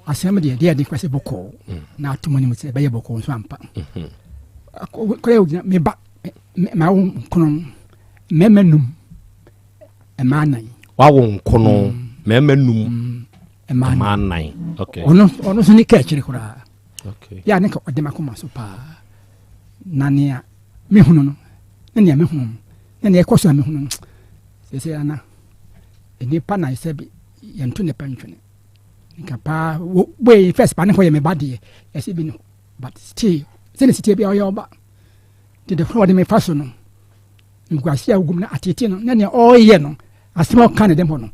asɛm deɛ deɛ ɛde kwasɛ bɔkɔɔ mm. na ato mu anim sɛ ɛbɛyɛ bɔkɔɔ nso ampa mm-hmm. kɔyɛ ogyina meba mawo nkono mmarima num mmaa nan wawo nkono mm. mmarima num mm. mmaa nan ɔno ɔno nso ne ka akyire koraa yɛ a ne ka ɔde makoma so paa na nea mehunu no ne nea mehunu no ne nea ɛkɔ so a mehunu no sɛ sɛ ana nnipa na sɛ bi yɛnto nnipa ntwene nka paa wo boy first pa ne hɔ yɛ me ba deɛ ɛsɛ bi no but still sɛ ne sitie bi a ɔyɛ ɔba nti de wɔde me fa so no nkuase a wogum no atete no na nea ɔreyɛ no asɛm a ɔka ne dɛm hɔ no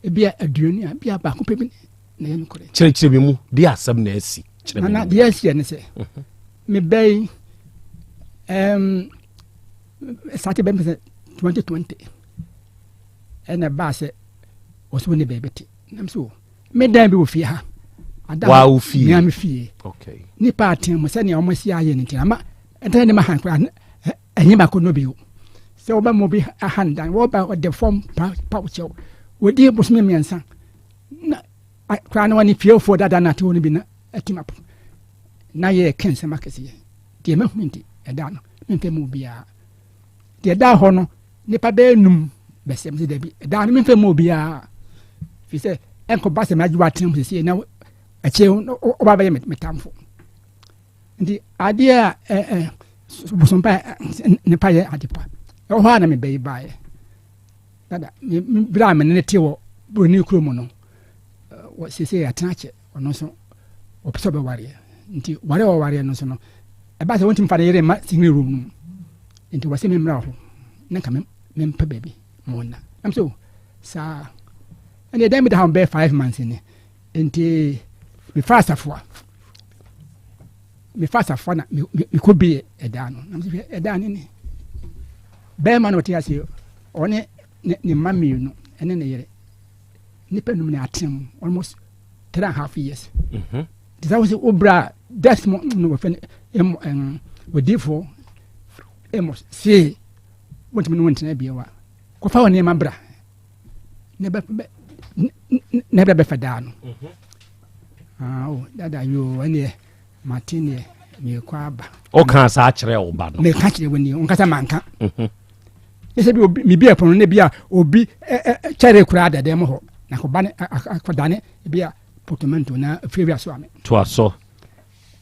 ebi a aduonu a ebi a baako pɛ bi na ɛyɛ nokorɛ. Kyerɛkyerɛ mi mu de asɛm na asi kyerɛ mi mu. Nana deɛ asi yɛ ne sɛ mhm. me bɛyi ɛɛm sate bɛn sɛ 2020 ɛna ɛbaa sɛ ɔsɛ wo ne baabi te nam so me dan bi wɔ fie ha ada wa wo fie mea me fie okay nipa aten mu sɛnea wɔn asi ayɛ no nti ama ɛntɛn ne ma han koraa ɛnyɛ baako no bio sɛ wɔbɛ mo bi ahan dan wɔba ɔde fam pa pa kyɛw wɔdi bosome mmiɛnsa na koraa na wɔne fiefoɔ dada na ate hɔ no bi na atim apo na yɛ kɛnsɛm akɛseɛ deɛ mahunu nti ɛda no memfɛ mu biara Deɛ ɛdaa hɔ no, nnipa bɛyɛ num bɛsɛm sɛ dabi, ɛdaa no memfa mu obiara. Firi sɛ ɛnkɔba sɛ magye w'atena mu sɛsie na akyire woba bɛyɛ me tamfo. Nti adeɛ a ɛ ɛ bosompa nipa yɛ ade pa. Ɛwɔ hɔ a na mebɛyi baeɛ. Dada, berɛ a me ne ne te wɔ buroni kuro mu no, wɔ sɛsie yɛatena akyɛ. Ɔno nso ɔpɛ sɛ ɔbɛwareɛ. Nti ware a ɔwareɛ no nso no, ɛba sɛ wɔntumi fa ne yere mma single room no mu. Nti wɔsɛ me mmra hɔ na nka mempɛ baabi ma wɔnna. Nam sɛ o saa ɛne ɛdan bi da hɔ bɛyɛ five months ni. Nti mefa asafoa mefa asafoa na mekɔ bie ɛdan no. Nam sɛ hwɛ ɛdan no ni. Bɛrima na ɔte ase ɔne ne mma mmienu ɛne ne yere. Nipa num na atena mu almost three and a half years. Mhm. Nti sɛ wosɛ wobra death mu no wɔfɛ no ɛmɔ ɛn odiifoɔ ɛmɔ see wontumi ne wontena bio a kɔfa wɔ nneɛma bra na bɛ bɛ na bɛ bɛfɛ daa no. Mhm. Ah, oh, dada yoo ɛneɛ mate neɛ meekɔ aba. Wokaa saa kyerɛ wo ba no? Meka kyerɛ wo nie, wonkasa manka. Mhm. Ne sɛ bi obi mebi ɛpono ne bi a obi kyɛre koraa dada mu hɔ na akɔba ne akɔdane bi a potomanto na firi so ame. Toa so.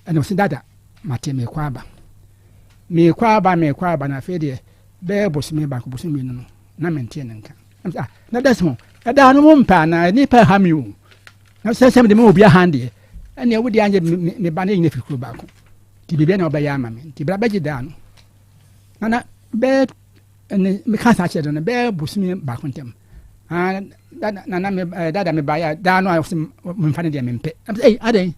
Ɛna ɔsi dada mate meekɔ aba. Meekɔ aba meekɔ aba na afei deɛ bɛyɛ bosome baako bosome mmienu no na mente ne nka. Ah, na dɛs ho ɛda no mo mpɛ anaa nipa ha mi o. Na sɛ sɛ mede ma obi ahan deɛ ɛnneɛ wode anyɛ me ba no nyina firi kuro baako nti biribi na ɔbɛyɛ ama me nti bra bɛgye daa no nana bɛɛ ɛne meka saa kyerɛ no bɛɛ bosome baako ntam ah, nana me eh, dada me baeɛ daa no a ɔsɛ memfa no deɛ mempɛ ɛyi adɛn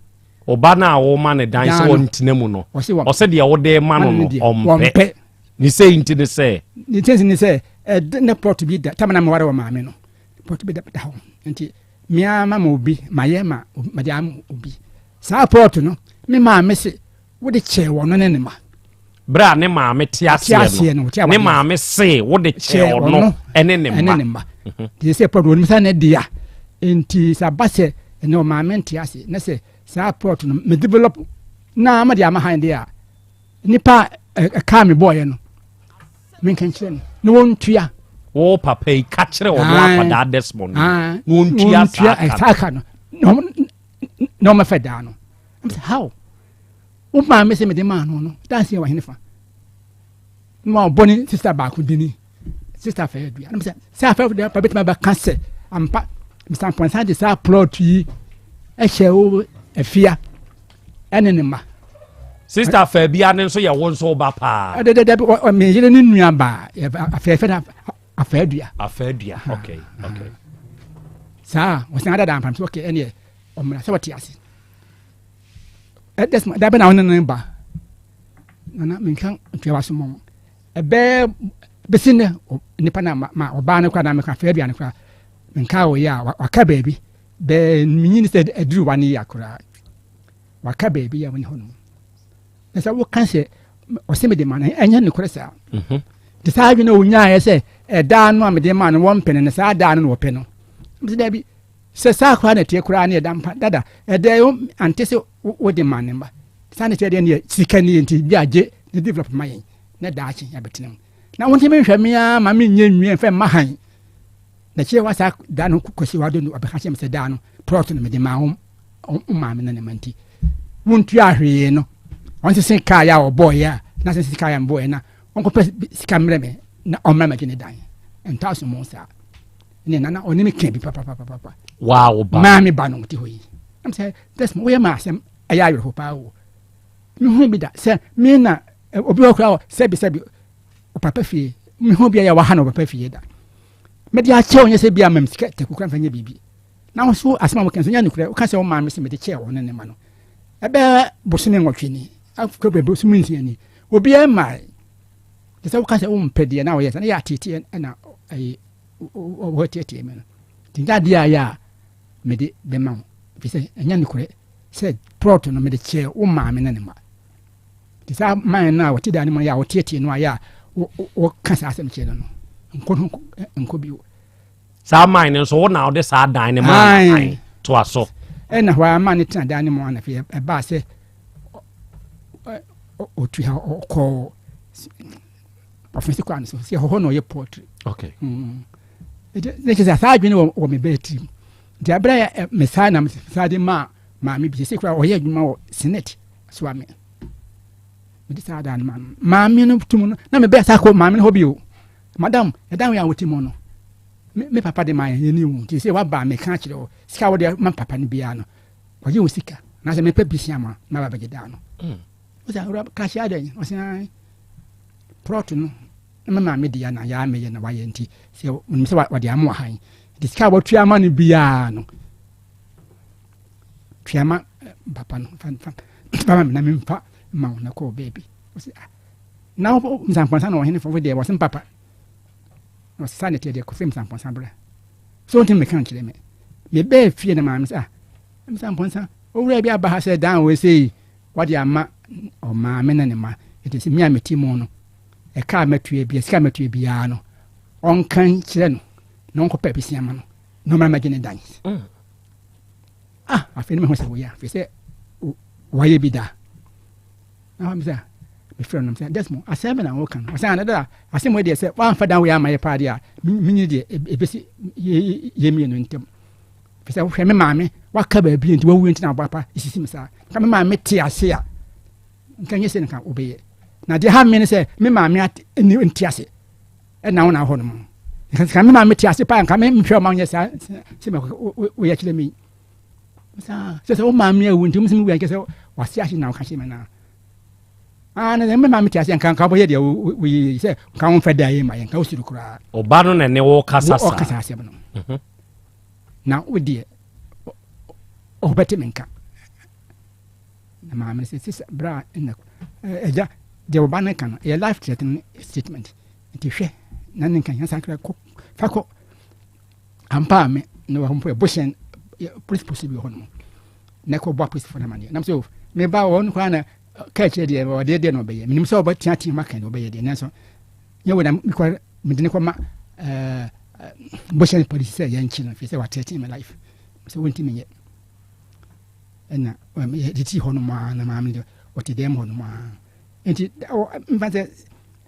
ɔba no a woma ne dan sɛ ɔntena mu no ɔsɛ deɛ wode ma no no ɔmpɛ ne sɛ nti ne sɛ ne sɛ ne sɛ ɛde ne plot bi da tamana meware wɔ maame no plot bi da hɔ nti Me ara mama obi, mayɛ ma mede ama obi. Saa pɔɔto no, me maame se wode kyɛɛ ɔno ne ne ma. Berɛ a ne maame te aseɛ no, ne maame se wode kyɛɛ ɔno ne ne mma. Ne mma. Mhm. Nti sɛ pɔɔto onim sɛ ne dea. Nti sɛ aba sɛ ɛnɛ ɔmaame nte ase na sɛ saa pɔɔto no me develop na mede ama han deɛ a, nipa a ɛkaa me bɔɔyɛ no menka nkyerɛ no na wɔntua wo papa yi ka kyerɛ ɔno akwadaa Desmond na wɔntua saa ka no na wɔmɛfɛ daa no sɛ how wo maame sɛ mede maa no no danseɛ wɔ hene fa na wɔbɔ ne sista baako dini sista fɛ adua na sɛ sɛ afɛ dua pa bɛtumi abɛka sɛ ampa Mr. Mpɔnsa de saa plot yi ɛhyɛ wo afia ɛne ne mma. Sista fɛ bia ne nso yɛ wo nso ba paa. Ɛdɛdɛdɛ me yere ne nua baa afɛɛfɛ na afɛ adua. Afɛ adua okay okay. Saa wɔsan adada ampam sɛ okay ɛneɛ ɔmmra sɛ wɔte ase. Ɛdɛsɛ da bɛ na wo ne ne ba. Nana menka ntua wa so mɔ ɛbɛɛ bɛsi nnɛ nipa na ma ɔbaa no koraa na meka fɛ aduane koraa menka wɔ yɛ a waka baabi bɛɛ menyini sɛ aduru wa ne yɛ koraa waka baabi yɛ wɔne hɔ nom na sɛ woka sɛ ɔsɛ mede ma no ɛnyɛ nokorɛ saa mhm. nti saa adwene a ɔnyaeɛ sɛ ɛdaa no a mede ma no wɔmpɛ no no saa daa no na wɔpɛ no sɛ daabi sɛ saa koraa na ɛteɛ koraa ne ɛda mpa dada ɛdɛ ante sɛ wode ma ne mma saa ne kyerɛ deɛ neɛ sika nie nti bi agye ne develop ma yɛn na daakye yɛabɛtena mu na wontumi nhwɛ me ara ma menyɛ nwie mfɛ mma han na kyerɛ wa saa da no kɔsi wado no ɔbɛka kyerɛ me sɛ daa no plot no mede maa wo maame no ne ma nti wontua hwee no ɔnsese kaa yɛ a ɔbɔɔyɛ a na sese kaa yɛ mbɔɔyɛ na ɔnkɔpɛ sika mmerɛ me na ɔmmra mɛgye ne dan ntaa so mu saa ne nana ɔne me ka bi papapapapa waa wo ba maa me ba no te hɔ yi ɛm sɛ desmond woyɛ ma asɛm ɛyɛ awerɛho paa o mehu bi da sɛ me na obi wɔ koraa sɛbi sɛbi ɔpapa fie mehu bi a yɛ waha na ɔpapa fie da mede akyɛ wo nyɛ sɛ bi a mam sika taku kora mfa nyɛ biribi na wo so asɛm a woka nso nyɛ nokorɛ woka sɛ wo maame sɛ mede kyɛɛ wo ne ne ma no ɛbɛyɛ bosome nwɔtwe ni akɔ bosome nsia ni obiara mmae te sɛ woka sɛ wompɛ deɛ na woyɛ sɛ na yɛ ateeteɛ na ɛyɛ wɔteɛteɛ me no nti nyɛ adeɛ a yɛ a mede bɛma wo ɛfiri sɛ ɛnyɛ nokorɛ sɛ plɔt no mede kyɛɛ wo maame ne ne ma nti saa man no a wɔte dan no mu yɛ a wɔteɛteɛ no a yɛ a wɔka saa asɛm kyerɛ no no nkɔ no nkɔ bio saa man no nso wo na wode saa dan no maa no toa so ɛna hɔ a ma ne tena dan no mu ana afei ɛbaa sɛ ɔtu ha ɔkɔɔ ɔfɛnsi kwan so sɛ ɛhɔ na ɔyɛ poultry okay mm. ne kyerɛ sɛ saa adwene wɔ me bɛɛ tirim nti abere a me saa na saa de maa maame bi sɛ kura ɔyɛ adwuma wɔ senate so ame mede saa daa no ma maame no tum no na mebɛɛ saa kɔ maame no hɔ bio madam ɛdan wei a wote mu no me papa de maa yɛn yɛni wo nti sɛ waba meka akyerɛ wo sika wode ma papa no biara no Kɔgye wo sika na sɛ mepɛ bisia ma na ba bɛgye daa no. Mm. Ɔsɛ awura kahyɛ adɛn ɔsɛ an prɔt no na me maame deɛ na yaa meyɛ na wayɛ nti sɛ onim sɛ wɔde ama wɔ han nti sika a wɔtua ama no biara no tua ma eh, papa no fa fa fa ma me na memfa ma wo na kɔɔ baabi ɔsɛ ah na nsampɔnsa na ɔhene fɔfo deɛ wɔsɛ papa na ɔsesa ne teɛ deɛ kɔfɛ nsampɔnsa bra So wontumi mmɛka nkyerɛ me? Mebɛɛ fie na maame sɛ, ah, mesa mpɔnsa, owura bi aba ha sɛ dan wɔ sei, wɔde ama ɔmaame ne ne ma. Ɛti sɛ me a mete mu no, ɛka a mɛtua bia, sika a mɛtua biara no, ɔnka nkyerɛ no na ɔnkɔpɛ abisia ma no na ɔmmra mɛgye ne dan. Mm. Ah, afei no mehu sɛ woyɛ afei sɛ wɔayɛ bi da. Na hɔ sɛ mefrɛ no sɛ Desmond asɛm bɛ na wɔka no ɔsɛ ana dada asɛm wei deɛ sɛ woamfa dan wei ama yɛ paa deɛ a menyi deɛ ɛbɛsi yɛ mmienu ntam firi sɛ wohwɛ me maame waka baabi nti wawu nti na abɔ apa ɛsisi me saa nka me maame te ase a nka nyɛ sɛ nka wobɛyɛ na deɛ ha me ne sɛ me maame nte ase ɛna wo na hɔ nom nka me maame te ase paa nka me mehwɛ ɔma nyɛ saa sɛ woyɛ kyerɛ me saa sɛ sɛ wo maame awu nti wosɛ mewia nkyɛ sɛ wase ahye na woka kyerɛ me naa ah na me maame te ase nka nka wobɛyɛ deɛ woyɛ sɛ nka womfɛ da yɛ ma yɛ nka wosuro koraa ɔba no na ne wo kasa saa ɔkasa asɛm no mhm. na wo deɛ ɔbɛte me nka na maame no sɛ sisa berɛ a ɛna agya deɛ ɔba no ka no ɛyɛ life threatening statement nti hwɛ na ne nka nyansakra kɔ fa kɔ Ampa a me ne wɔ mpo ɛbohyɛn polisi posi bi wɔ hɔ nom na ɛkɔ bɔ apolisifoɔ no amaneɛ nam sɛ oh, me ba wɔ no koraa na kaa kyerɛ deɛ ɔdeɛ deɛ na ɔbɛyɛ menim sɛ ɔbɛteatea ma kan deɛ ɔbɛyɛ deɛ nanso nyɛ wɔ na mekɔ mede ne kɔma ɛɛ bohyɛn polisi sɛ yɛnkye no firi sɛ wateatea me life sɛ wɔntumi nyɛ ɛna yɛde tii hɔ nom a na maame deɛ ɔte dɛm hɔ nom a nti mfa sɛ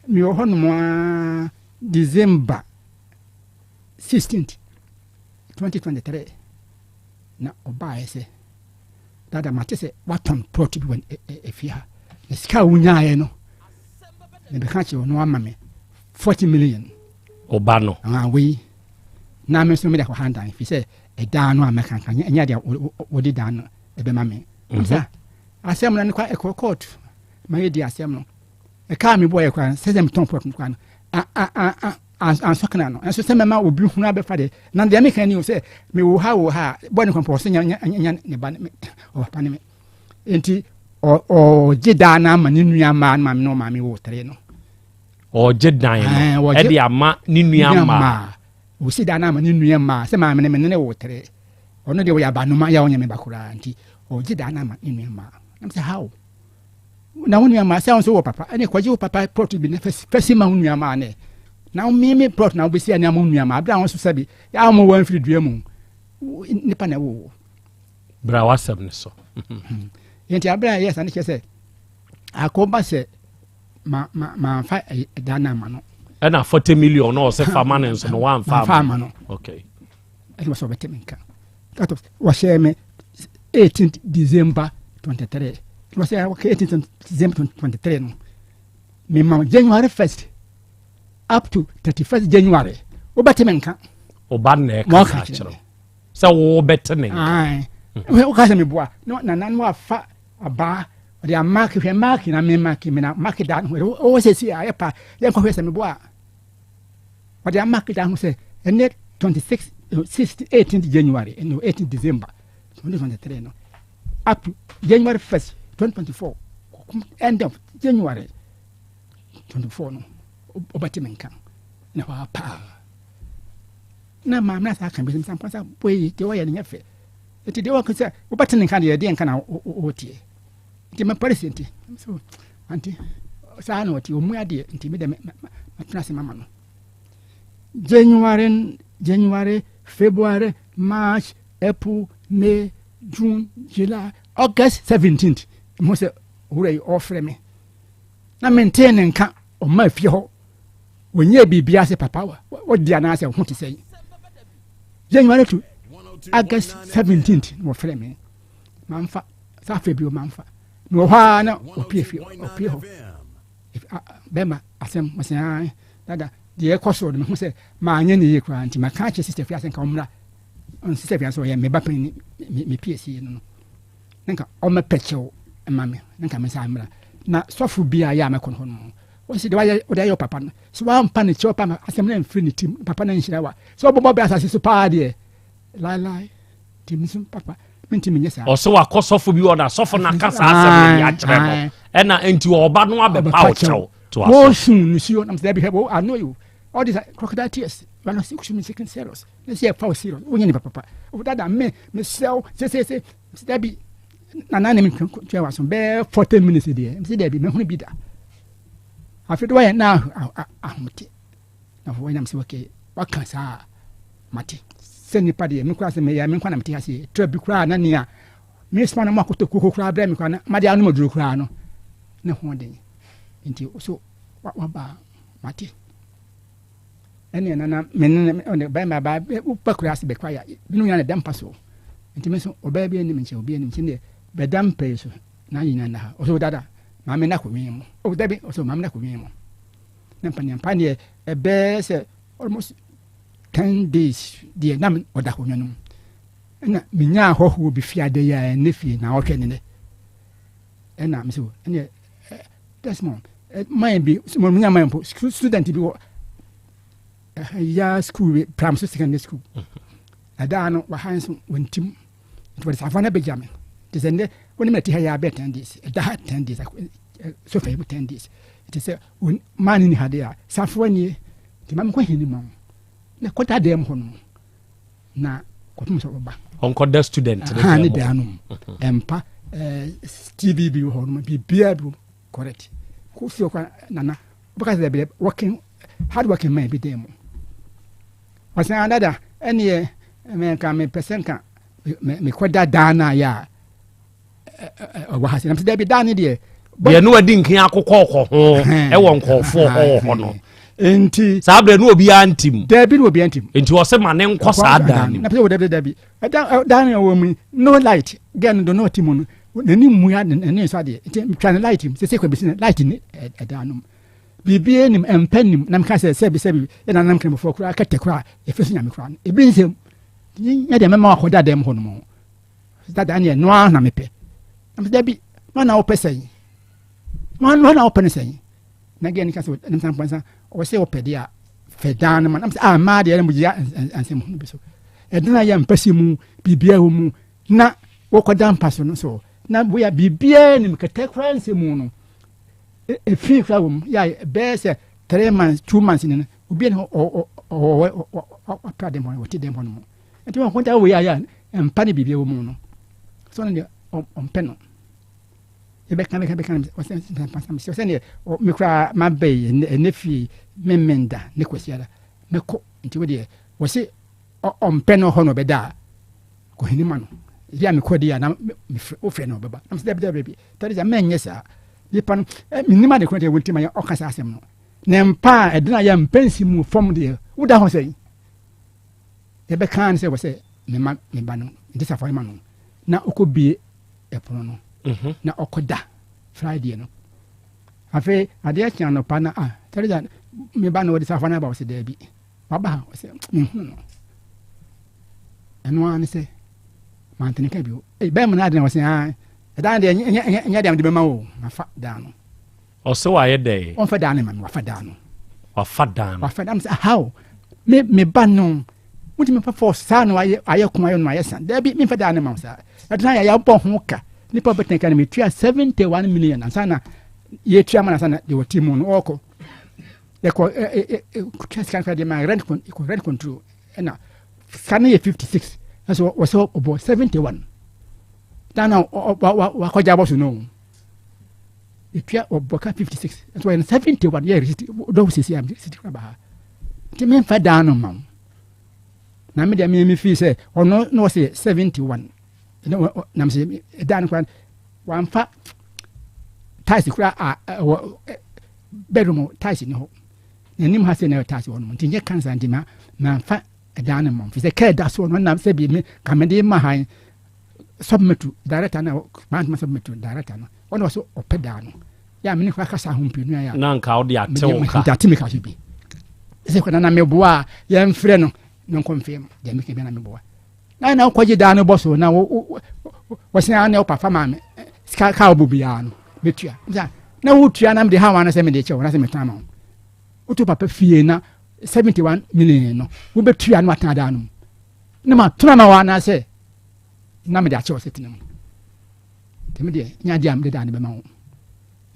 mewɔ hɔ nom a December 16th 2023 na ɔbaeɛ sɛ dada mate sɛ watɔn plot bi wɔ efie ha na sika a wonyaeɛ no na bɛka kyerɛ no ama me 40 million ɔba no ah, wei na me nso mede akɔha dan firi sɛ ɛdan no a mɛka nka ɛnyɛ deɛ wɔde dan no ɛbɛma me mhm. sɛ asɛm no ne ɛkɔ court ma yɛdi asɛm no ɛkaa me bɔɔyɛ koraa sɛ sɛ metɔn plot no koraa no ansɔ kana no nso sɛ mɛma obi hunu abɛfa de na deɛ meka ni o sɛ mewɔ ha wɔ ha a bɔ ne kɔmpɔ sɛ nya ne ba ne ɔpapa ne me nti Ɔgye dan no ama ne nua mmaa no maame ne ɔmaame wɔ tere no. Ɔgye dan no ɛde ama ne nua mmaa. Ɔsi dan no ama ne nua mmaa sɛ maame ne me ne wɔ tere. Ɔno deɛ ɔyɛ abanoma yɛ ɔnyɛ me ba koraa nti ɔgye dan no ama ne nua mmaa. Nam sɛ how? Na wo nua mmaa sɛ nso wɔ papa ɛne kɔgye wo papa plot bi na fɛsi ma wo nua mmaa ne. Na wo mimi plot na wobɛsi ɛne ama wo nua mmaa abere a wɔn nso sɛbi yɛ a wɔn wɔ mfiri dua mu nipa na ɛwɔ wɔ. Bra w'asɛm no so. Nti abere a ɛyɛ saa no kyerɛ sɛ akɔba sɛ ma ma manfa ɛda no ama no. Ɛna 40 million na ɔsɛ fa ma no nso no wamfa ama no. Okay. Ɛna wɔsɛ ɔbɛte me nka. That was wɔhyɛ me 18 December 23. Wɔsɛ okay 18 December 23 no. Me ma January 1st up to 31st January. Wobɛte me nka. Ɔba na ɛka kyerɛ. sɛ wobɛte ne nka woka sɛ meboa na nana no afa abaa ɔde amake hwɛ make na me make me na make da no ho ɔwɔ sɛ si ayɛ pa yɛnkɔhwɛ sɛ meboa ɔde amake da ho sɛ ɛnɛ 26 16 18 January no 18 December 2023 no up to January 1st 2024 end of January 24 no ɔbɛte me nka na hɔ apaa Na maame no asan aka bi sɛ, Mpɔnsa bɔ yi, deɛ ɔyɛ no nyɛ fɛ. Nti deɛ ɔka sɛ wobɛte ne nka deɛ, ɛdeɛ nka na woteɛ. Nti mepɔre si nti, so ante saa na ɔte, ɔmu adeɛ, nti me deɛ matena ase mama no. January, January, February, March, April, May, June, July, August 17th, mehu sɛ owura yi ɔfrɛ me. Na mentee ne nka, ɔma fie hɔ. Wɔnyɛɛ biribiara sɛ papa wɔde anaasɛ ho te sɛ January to August 17th na wɔfrɛ me mamfa saa afɛ bio mamfa mewɔ hɔ ara na ɔpie fie ɔpie hɔ bɛma asɛm wɔsɛ an dada deɛ ɛkɔ soɔ no mehu sɛ maanyɛ ne yie koraa nti maka akyerɛ sister fie asɛ nka ɔmmra sister fie asɛ ɔyɛ me ba panin me pie sie no no na nka ɔmmɛpɛ kyɛw ma me na nka me nsa mmra na sɔfo bi a yɛ a mɛkɔ no hɔ no Wɔsi deɛ wayɛ wode ayɛ wo papa no sɛ wampa ne kyɛw pa ma asɛm no amfiri ne tim papa no anhyira wa sɛ ɔbɔbɔ bɛ asase so paa deɛ laelae nti me nso papa mentumi nyɛ saa. Ɔsɛ wakɔ sɔfo bi hɔ na sɔfo no aka saa asɛm no de akyerɛ no ɛna nti ɔba no abɛpa wo kyɛw to aso. Wɔsu nisuo nam sɛ dabi hwɛ I know you all these crocodile tears you are not serious ne sɛ yɛfa wo serious wonyɛ nipa papa dada me mesrɛ wo sesese Mese dabi, na na ne me twɛn waso bɛyɛ 40 minutes deɛ. Mese dabi, mahunu bi da. Afei de wayɛ na ahomete. Na wɔyɛ nam sɛ okay, waka saa mate. Sɛ nipa deɛ, me koraa sɛ meyɛ me nkwa na mete ase. Tra bi koraa na nea mesoma no mo akɔtɔ koko koraa brɛ me koraa na made anom aduro koraa no ne ho den. Nti so waba mate. Ɛnneɛ nana me ne ɔne bɛrima ba woba kura ase bɛkɔ ayɛ binom nyinaa na ɛda mpa so nti me nso ɔbaa bi anim nkyɛn obi anim nkyɛn deɛ bɛda mpa yi so na ayɛ nyinaa na ha ɔsɛ dada maame na kɔ nwin mu o dabi ɔsɛ maame na kɔ nwin mu na mpa nea mpa deɛ ɛbɛɛ sɛ almost 10 days deɛ na ɔda hɔ nwin no mu ɛna menyaa ahɔhoɔ bi fi ade yɛ a ɛne fie na ɔhwɛ ne nɛ ɛna mesɛ ɛneɛ Desmond, man bi, mo nya man mpo, student bi wɔ ya school bi, Pram so secondary school. Ɛdaa no, waha nso, wɔntim. Nti wɔde safoa no abɛgya me. Nti sɛ nnɛ, wo ne me te ha yɛ abɛ 10 days, ɛda ha 10 days, sofa yi mu 10 days. Nti sɛ maa no ni ha deɛ a, safoa nie. Nti ma menkɔ hene ma wo. Na kɔda dɛm hɔ no. Na kɔpem sɛ ɔba. Ɔnkɔda student ne dan no mu. Ɛmpa TV bi wɔ hɔ nom, biribiara bi correct. Kò fi ɔkwa nana, wobɛka sɛ dɛbi working hard working man bi dan mu. Ɔsɛn adada ɛneɛ mɛ nka mepɛ sɛ nka mekɔda dan no a yɛ a ɔwɔ ha sɛ nam sɛ dɛbi dan no deɛ. Deɛ no adi nkan akokɔ ɔkɔ ho ɛwɔ nkɔɔfoɔ hɔ wɔ hɔ no. Nti. Saa berɛ no obiara ntim. Dɛbi no obiara ntim. Nti ɔsɛ ma ne nkɔ saa dan no. Na pɛ sɛ wɔ dɛbi dɛbi ɛdan dan no wɔ mu no light gɛn no do na ɔte mu no n'ani mmua n'ani nsɔ adeɛ nti twa ne light mu sese kɔ besi ne light ne ɛdan no mu biribi nim ɛmpɛ nim na meka sɛ sɛbi sɛbi yɛ nanam kramofoɔ koraa kɛtɛ koraa yɛfɛ so nyame koraa no ebi nsɛm nyɛ deɛ mɛma wakɔda dɛm hɔ nom dada neɛ noa na mepɛ na mesɛ dabi noa na wopɛ sɛn noa na wopɛ no sɛn na gɛn ka sɛ ne nsa mpansa ɔwɔ sɛ wopɛ deɛ a fɛ dan no ma na mesɛ ah mmaa deɛ na mogye ansɛm ho bi so ɛdan a yɛ mpɛsi mu biribiara wɔ mu na wɔkɔda mpa so no so. Na wei a biribiara nim kɛtɛ koraa nsɛ mu no efi koraa wɔ mu yɛ a bɛyɛ sɛ 3 months, 2 months ni no, obi ne hɔ ɔwɔ ɔpra dɛm hɔ, ɔte dɛm hɔ no mu. Nti wɔn kɔnta wei ayɛ a mpa ne biribiara wɔ mu no so, ɔno deɛ ɔmpɛ no. Yɛbɛka bɛka bɛka, ɔsɛ sɛ sɛneɛ me koraa maba yi ɛnɛ fie memenda ne Kwasiara mɛkɔ. Nti wo deɛ wɔse ɔmpɛ no hɔ na ɔbɛda a kɔhene ma no ebi a mekɔ deɛ a na wofrɛ no ɔbɛba. Na mesɛ dabi dabi dabi, tade sɛ mɛnyɛ saa. Nipa no menim ade korɔ deɛ wɔnti ma ɔka saa asɛm no. Ne mpa a ɛdena yɛ mpa nsi mu fam deɛ woda hɔ sɛ yɛbɛka ne sɛ wɔ sɛ mema me ba no nti sɛ afɔre ma no na ɔkɔbie ɛpono no na ɔkɔda Friday no. Afei adeɛ kye anɔpa na ah, tɛrɛgya me ba no wɔde safa no aba. Wɔ sɛ daabi, waba ha. Wɔ sɛ menhunu no. Ɛno ara ne sɛ mantene ka bio. Ei, bɛn mu no ade na wɔ sɛ ah, ɛdan deɛ ɛnyɛ deɛ mede bɛma wo, mafa dan no. Ɔsɛ wayɛ dɛ. Ɔmfa dan no ma me, wafa dan no. Wafa dan no. Wafa dan no sɛ how me ba no wotumi fa force saa no ayɛ ayɛ ko ayɛ no ayɛ sa. Daabi, memfa dan no ma wo saa. Ɛtena yɛ yɛabɔ ho ka, nipa bɛtena ka no metua 71 million ansa na yɛtua ma no, ansa na deɛ wɔte mu no ɔkɔ. Yɛkɔ tua sika no koraa deɛ ma rent control, ɛna sika no yɛ 56, ɛso wɔ sɛ ɔbɔ 71 dan na wakɔgya abɔ so no. Ɛtua ɔbɔ ka 56, ɛso wɔyɛ no 71. Yɛ receipt dɔw sisi a receipt kora ba ha. Nti memfa dan no ma wo na me deɛ me fii sɛ ɔno na ɔsɛ 71 nam sɛ ɛdan no kora wamfa tiles kora a ɛwɔ bedroom tiles ni hɔ n'anim ha sɛ na ɛwɔ tiles wɔ no mu. Nti nyɛ cancer nti ma mamfa ɛdan no ma fi sɛ kɛɛ da soɔ no nam sɛ bi me ka mede ma han submit to director na mantoma submit to director no. Ɔno ɔsɛ ɔpɛ daa no yɛ a mene kora kasa ho mprenu ayɛ. Na nka wode ate wo ka. Ate me ka so bi sɛ kora na meboa a yɛmfrɛ no na nkɔmfrɛ mu deɛ meka bi na meboa na wokɔgye daa no bɔ so na wɔsena ne wo papa ma me sika ka wobɔ biara no mɛtua na wotua na mede hawa no sɛ mede kyɛ wo na sɛ metɔn ama wo. Woto papa fie na 71 million no wobɛtua na watena daa no mu na matona ma wo anaasɛ na mede akyɛ wo sɛ tena mu. Nti me deɛ nyɛ adeɛ a mede daa no bɛma wo.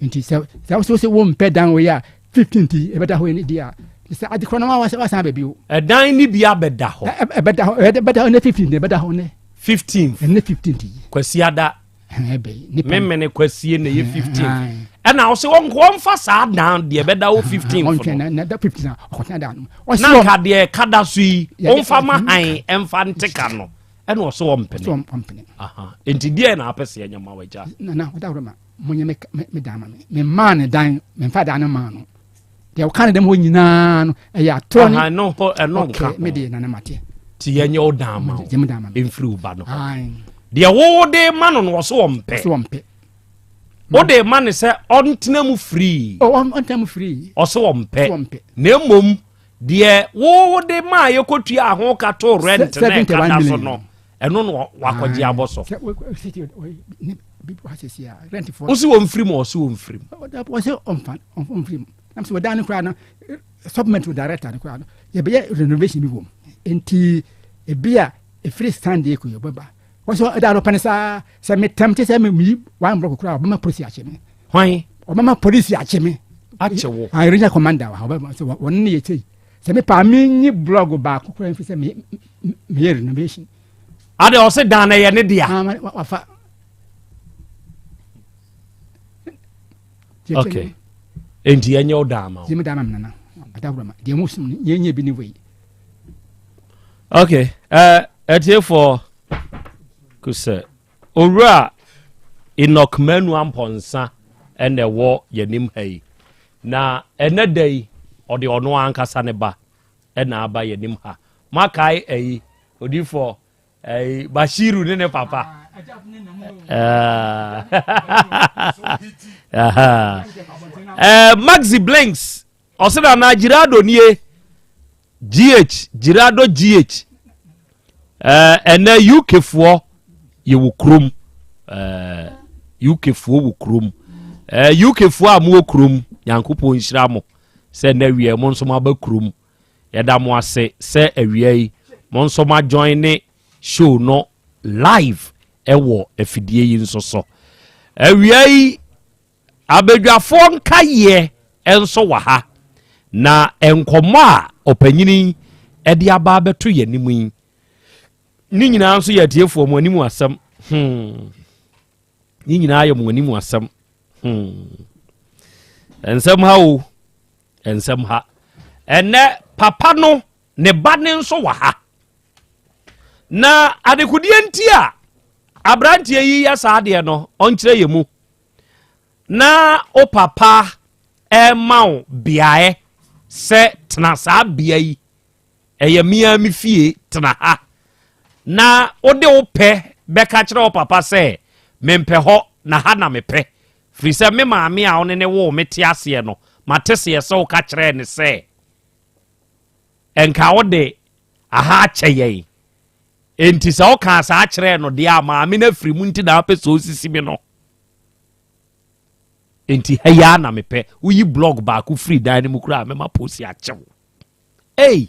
Nti sɛ wo sɛ wompɛ dan wei a 15 ti ɛbɛda hɔ ne deɛ a sɛ ade korɔ no wasan aba bio. Ɛdan ne bi abɛda hɔ. Ɛbɛda hɔ, ɛbɛda hɔ ne 15, ɛbɛda hɔ ne 15. Ɛne 15 ti. Kwasiada memene kwasie na ɛyɛ 15, ɛna wo sɛ wɔmfa saa dan deɛ ɛbɛda wo 15 no na nka deɛ ɛka da so yi ɔmfa ma han ɛmfa nte ka no, ɛna ɔsɛ ɔmpene. Enti deɛ na apɛ sɛ ɛnyɛ ma wagya. Nana wodaworo ma monyɛ me dan ma me memaa ne dan, memfa dan no maa no. Deɛ wɔka ne dɛm hɔ nyinaa no ɛyɛ atorɔ ne ɛno ɛno nka. Me deɛ nana mate. Ti yɛnyɛ wo dan ma wo ɛmfiri wo ba no hɔ. Deɛ wowode ma no no ɔso ɔmpɛ. Ɔso ɔmpɛ. Wode ma ne sɛ ɔntena mu firii. Ɔntena mu firii. Ɔso ɔmpɛ, na mmom deɛ wowode ma a yɛkɔtua ho ka to rent na ɛka da so no, ɛno no wakɔgye abɔ so. Wosi wɔ mfiri mu, ɔsi wɔ mfiri mu. Ɔsɛ ɔmfa ɔmfiri mu nam sɛ wɔdan no koraa no supplement director no koraa no yɛbɛyɛ renovation bi wɔ mu. Nti ebi a ɛfiri Sunday kɔ yɛbɛba. Wɔsɛ ɛda no pɛne saa sɛ metɛm te sɛ meyi one block koraa ɔbɛma polisi akye me. Hwan? Ɔbɛma polisi akye me. Akye wo. Ah, regional commander wa ɔbɛma sɛ wɔn ne yɛ kyei sɛ mepa menyi block baako koraa mfi sɛ meyɛ renovation. Ade ɔse dan no yɛ ne dea. Wafa. Okay, enti ɛnyɛ wo dan ma wo. Yɛ me dan ma me nana adawura ma deɛ mo sum yɛnyɛ bi ne wei. Okay, ɛtiefoɔ kusɛ Owura Enoch Manu Ampɔnsa ɛna ɛwɔ yɛnim ha yi, na ɛnɛ da yi ɔde ɔno ankasa ne ba ɛna aba yɛnim ha. Makae ɛyi odifoɔ ɛyi Bashiru ne ne papa. Maxi Blinks ɔsɛ na na Girado nie gh Girado gh. Ɛnɛ UK foɔ yɛwɔ kurom, UK foɔ wɔ kurom, UK foɔ a mowɔ kurom, Nyankopɔn nhyira mo sɛ ɛnɛ awia mo nso moaba kurom. Yɛda mo ase sɛ awia yi mo nso mo ajoin ne show no live ɛwɔ afidie yi nso so. Awia yi, abadwafoɔ nkayeɛ nso wɔ ha, na nkɔmmɔ a ɔpanyini yi de aba abɛto yɛn anim yi, ne nyinaa nso yɛ atiefoɔ mo anim asɛm. Hmm. Ne nyinaa yɛ mo anim asɛm. Hmm. Nsɛm ha o, nsɛm ha. Ɛnɛ papa no ne ba ne nso wɔ ha. Na adekodeɛ nti a aberanteɛ yi yɛ saa adeɛ no, ɔnkyerɛ yɛ mu. Na wo papa ɛma wo beaeɛ sɛ tena saa bea yi, ɛyɛ mea me fie, tena ha. Na wode wo pɛ bɛka kyerɛ wo papa sɛ mempɛ hɔ na ha na mepɛ. Firi sɛ me maame a ɔne ne woo me te aseɛ no, mate seɛ sɛ woka kyerɛɛ ne sɛ nka wode aha akyɛ yɛn. Enti sɛ wokaa saa kyerɛɛ no deɛ a, maame no afiri mu nti na apɛ sɛ ɔsisi me no. Enti ha yi ara na mepɛ. Woyi blɔg baako firi dan no mu koraa a, mɛma posi akye wo. Ei!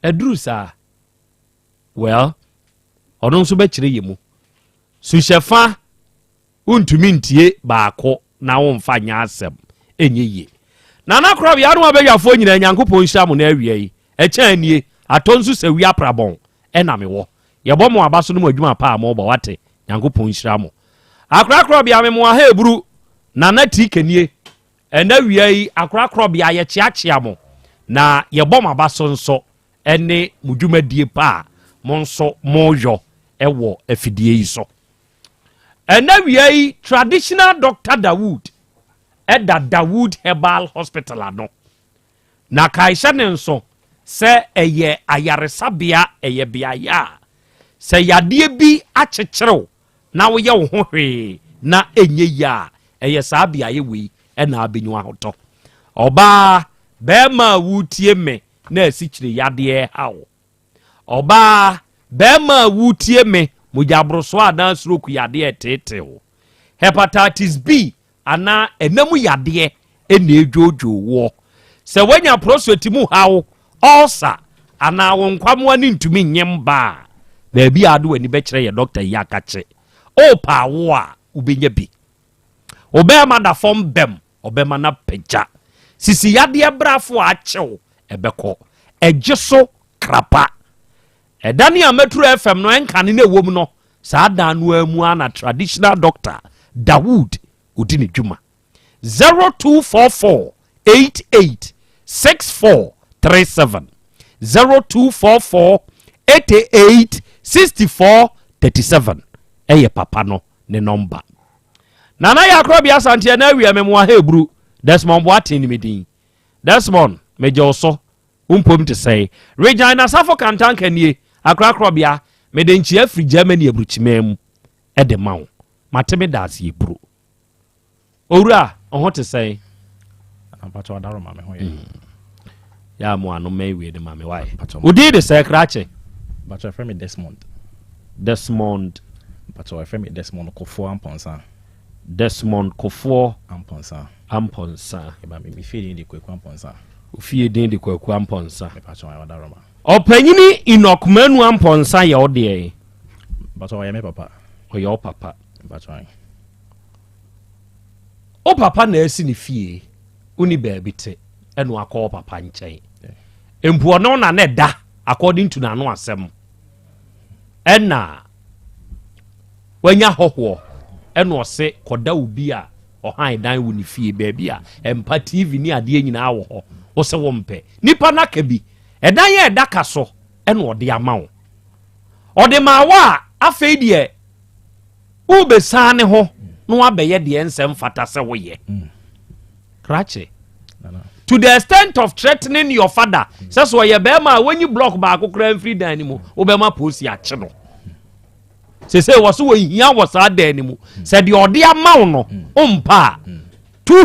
Aduru saa. Well, ɔno nso bɛkyerɛ yɛ mu. Suhyɛfa Wontumi ntie baako na womfa nyɛ asɛm. Ɛnyɛ yie. Nana Korabea ne w'abadwafoɔ nyinaa Nyankopɔn nhyira mo na awia yi. Ɛkyɛn nie, atɔ nso sɛ wia prabɔn ɛna mewɔ. Yɛbɔ mo aba so ne mo adwuma pa a mobɔ wate. Nyankopɔn nhyira mo. Akora Korabea me mo aha eburu. Nana TK nie. Ɛna awia yi Akora Korabea yɛkyeakyea mo na yɛbɔ mo aba so nso ɛne mo dwumadie pa a mo nso moyɔ ɛwɔ afidie yi so. Ɛnɛ wia yi traditional doctor Dawood ɛda Dawood Herbal Hospital ano. Na kae hyɛ ne nso sɛ ɛyɛ ayaresabea, ɛyɛ beaeɛ a sɛ yadeɛ bi akyekyerew na woyɛ wo ho hwee na ɛnyɛ yie a, ɛyɛ saa beaeɛ wei ɛna abɛnyu ahotɔ. Ɔbaa, bɛrima a wotie me na asikyire yadeɛ ha wo. Ɔbaa, barima a woretie me, mogyaborosoɔ anaa stroke yadeɛ reteetee wo. Hepatitis B anaa ɛna mu yadeɛ na ɛredwoodwoo woɔ. Sɛ woanya prostate mu haw, ulcer, anaa wo nkwammoa no ntumi nye mba a, baabi a wode w'ani bɛkyerɛ yɛ dɔkta yi akakye. Worepɛ awoɔ a, wobɛnya bi. Wo barima da fam bɛm, ɔbɛma no apagya. Sisi yadeɛ brafo a akyew, ɛbɛkɔ. Ɛgye so krapa. Ɛda ne a Metro FM no ɛnkane na ɛwom no, saa dan no ara mu ara na traditional doctor Dawood ɔdi ne dwuma. 0244 88 64 37 0244 88 64 37 ɛyɛ papa no ne nɔmba. Nana yɛ akorɔbea Asante ɛna awia me moa Hebru Desmond Boateng ne me din. Desmond, megye wo so. Wo mpom te sɛn? Regina Asafo Kantanka nie, Akora Korɔbea, mede nkyea firi Germany aburukyiman mu de ma wo. Mate me daase eburo. Owura, wo ho te sɛn? Mpakyɛw adaroma me ho yɛ. Mm. Yɛ a mo ano mɛn wie de ma me wae. Wo din de sɛ krakye? Mpakyɛw ɛfrɛ me Desmond. Desmond. Mpakyɛw ɛfrɛ me Desmond Kofoɔ Amponsah. Desmond Kofoɔ Amponsah. Amponsah. Eba me me fie din de Kwaku Amponsah. Wo fie din de Kwaku Amponsah. Mepakyɛw ayɛ ɔdaroma. Ɔpanyini Enoch Manu Amponsah yɛ wo deɛn? Mpakyɛw ɔyɛ me papa. Ɔyɛ wo papa. Mpakyɛw ayi. Wo papa na asi ne fie, wonni baabi te, ɛna wakɔ wo papa nkyɛn. Mpo ɔno na na ɛda according to n'ano asɛm. Ɛna wanya hɔhoɔ ɛna ɔse kɔda obi a ɔhan dan wɔ ne fie baabi a mpa TV ne adeɛ nyinaa wɔ hɔ. Wo sɛ wompɛ. Nipa no aka bi. Ɛdan yɛ ɛda ka so ɛna ɔde ama wo. Ɔde maa wo a afei deɛ Worebɛsiane ne ho na woabɛyɛ deɛ ɛnsɛ mfata sɛ woyɛ. Krakye. To the extent of threatening your father sɛ sɛ ɔyɛ bɛrima a wɔnyi block baako koraa mfiri dan no mu wobɛma polisi akye no. Sese wɔ so wɔhia wɔ saa dan no mu sɛ deɛ ɔde ama wo no wompa a tu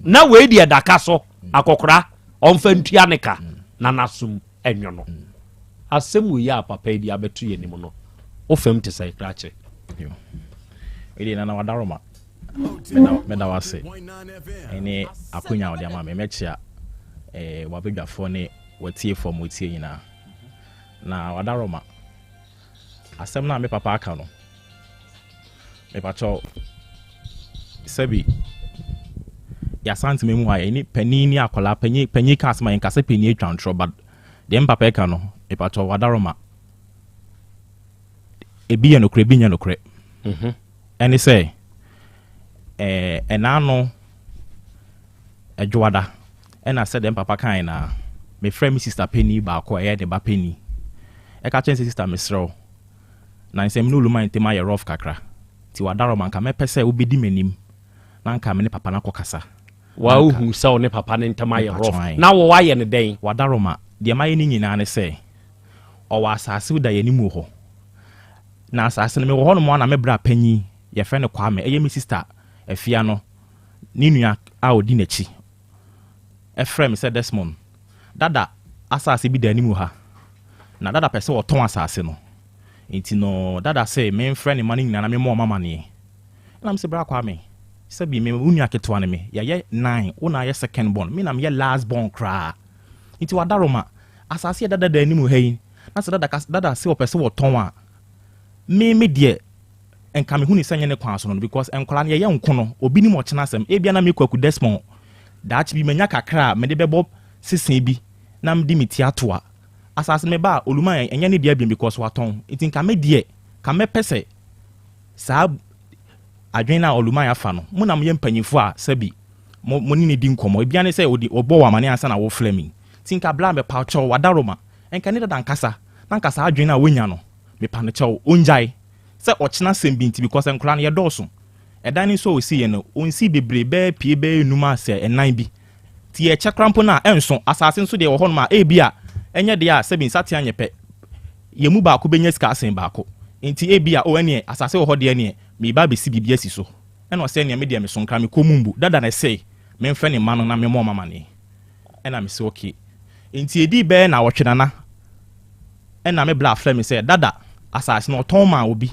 na wei deɛ daka so akɔkora ɔmfa ntua ne ka na n'asom ɛnwo no. Asɛm wei a papa yi de abɛto yɛn anim no, wo fam te sɛn krakye? Wei deɛ Nana Wadaroma, meda wo ase ne akonya a wode ama me. Mɛkyea eh, w'abadwafoɔ ne w'atiefoɔ a wɔtie nyinaa. Na Wadaroma, asɛm no a me papa aka no, Mepakyɛw, sɛbi yɛasantema mu ha yɛne panin ne akwadaa panyin panyin ka asɛm a yɛnka sɛ panin atwa ntorɔ but deɛ me papa ɛka no mepakyɛw wadaroma ebi yɛ nokorɛ ebi nyɛ nokorɛ mhm. ɛne sɛ ɛɛ ɛnaano ɛdwoada ɛna sɛ deɛ me papa kae na mefrɛ me sister panin baako a ɛyɛ ne ba panin ɛka kyɛn sɛ sister mesrɛ wo Na nsɛ me ne Oluman ntam ayɛ rough kakra, nti Wadaroma nka mɛpɛ sɛ wobɛdi m'anim na nka me ne papa no akɔkasa. Wa Na nka. wohu sɛ wo ne papa no ntam ayɛ Mepakyɛw rough, ae. na wo woayɛ no dɛn? Wadaroma, deɛ mayɛ ne nyinaa ne sɛ, ɔwɔ asase da yɛn anim wɔ hɔ. Na asase no, mewɔ hɔnom a na me bra panyin, yɛfrɛ no Kwame, ɛyɛ me sister Afia no ne nua a ɔdi n'akyi, frɛɛ me sɛ, Desmond, Dada asase bi da anim ha, na Dada pɛ sɛ ɔtɔn asase no. Nti no, Dada se memfrɛ ne mma no nyinaa na memmɔ wɔn amaneɛ. Ɛna mese, Bra Kwame, sɛbi me wo nua ketewa ne me, yɛyɛ nine, wo na ayɛ second born, me na meyɛ last born koraa. Nti wadaroma, asase a Dada da anim ha yi, na sɛ Dada ka, Dada se ɔpɛ sɛ wɔtɔn a, me me deɛ, nka mehu no sɛ ɛnyɛ ne kwan so no no because nkwadaa no yɛyɛ nko no obi nim ɔkyena asɛm ebia na me Kwaku Desmond daakye bi manya kakra a mede bɛbɔ sese bi na mede me ti ato a asase no meba a Oluman ɛnyɛ ne dea biom because watɔn nti nka me deɛ ka mɛpɛ sɛ saa adwene no a Oluman afa no mo na moyɛ mpanyinfoɔ a sɛbi mo mo ne ne di nkɔmmɔ ebia ne sɛ ɔdi ɔbɔ wɔ amane ansa na wofrɛ me nti nka bla mɛpa kyɛw wadaroma nka ne dada nkasa na nka saa adwene no a wanya no mepa no kyɛw ongyae sɛ ɔkyena asɛm bi nti because nkwadaa no yɛdɔɔso. Ɛdan no nso a ɔsiiɛ no, ɔnsii bebree, bɛyɛ pie bɛyɛ nnum a sɛ ɛnan bi. Nti yɛkyɛ koraa mpo no a, ɛnso. Asase nso deɛ ɛwɔ hɔnom a, ebia ɛnyɛ deɛ a sɛbi nsateaa nyɛ pɛ. Yɛn mu baako bɛnya sika asen baako. Nti ebia, oh ɛneɛ asase wɔ hɔ deɛ ɛneɛ mereba abɛsi biribi asi so. Ɛna ɔsɛ ɛneɛ me deɛ meso nkra, me kɔn mu mbu. Dada na ɛsɛ memfrɛ ne mma no na memmɔ wɔn amaneɛ. Ɛna mese okay. Nti ɛdii bɛyɛ nnawɔtwe nana, Ɛnna me bra frɛɛ me sɛ, Dada, asase no, ɔtɔn maa obi.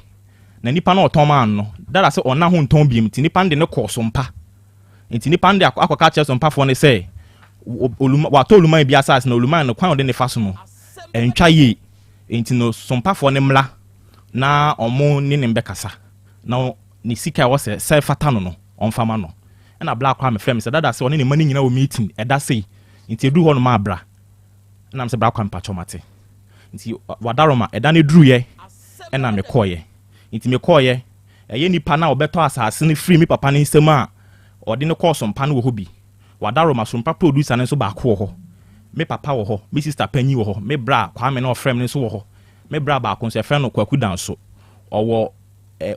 Na nipa no a ɔtɔn maa no no, Dada sɛ ɔnna ho ntɔn bio nti, nipa no de no kɔɔ Sompa. Nti nipa no de akɔka akyerɛ Sompafoɔ no sɛ, watɔ Oluman bi asase, na Oluman no, kwan a ɔde no fa so no, ɛntwa yie. Nti no, Sompafoɔ no mmra na wɔn ne no mbɛkasa, na ne sika a ɛwɔ sɛ sɛ ɛfata no no, ɔmfa ma no. Ɛnna bra koraa mefrɛɛ me sɛ, Dada sɛ ɔne ne mma no nyinaa wɔ meeting ɛda sei, nti ɛduru hɔ nom a, bra. Ɛna mesɛ bra Kwame pakyɛw mate. Nti wadaroma ɛda no duruiɛ ɛna mekɔɔyɛ. Nti mekɔɔyɛ ɛyɛ nipa no a ɔbɛtɔ asase no firi me papa no nsam a ɔde no kɔɔ Sompa no wɔ hɔ bi. Wadaroma Sompa producer no nso baako wɔ hɔ. Me papa wɔ hɔ, me sister panyin wɔ hɔ, me bra Kwame no a ɔfrɛ me no nso wɔ hɔ. Me bra baako nso yɛfrɛ no Kwaku Danso ɔwɔ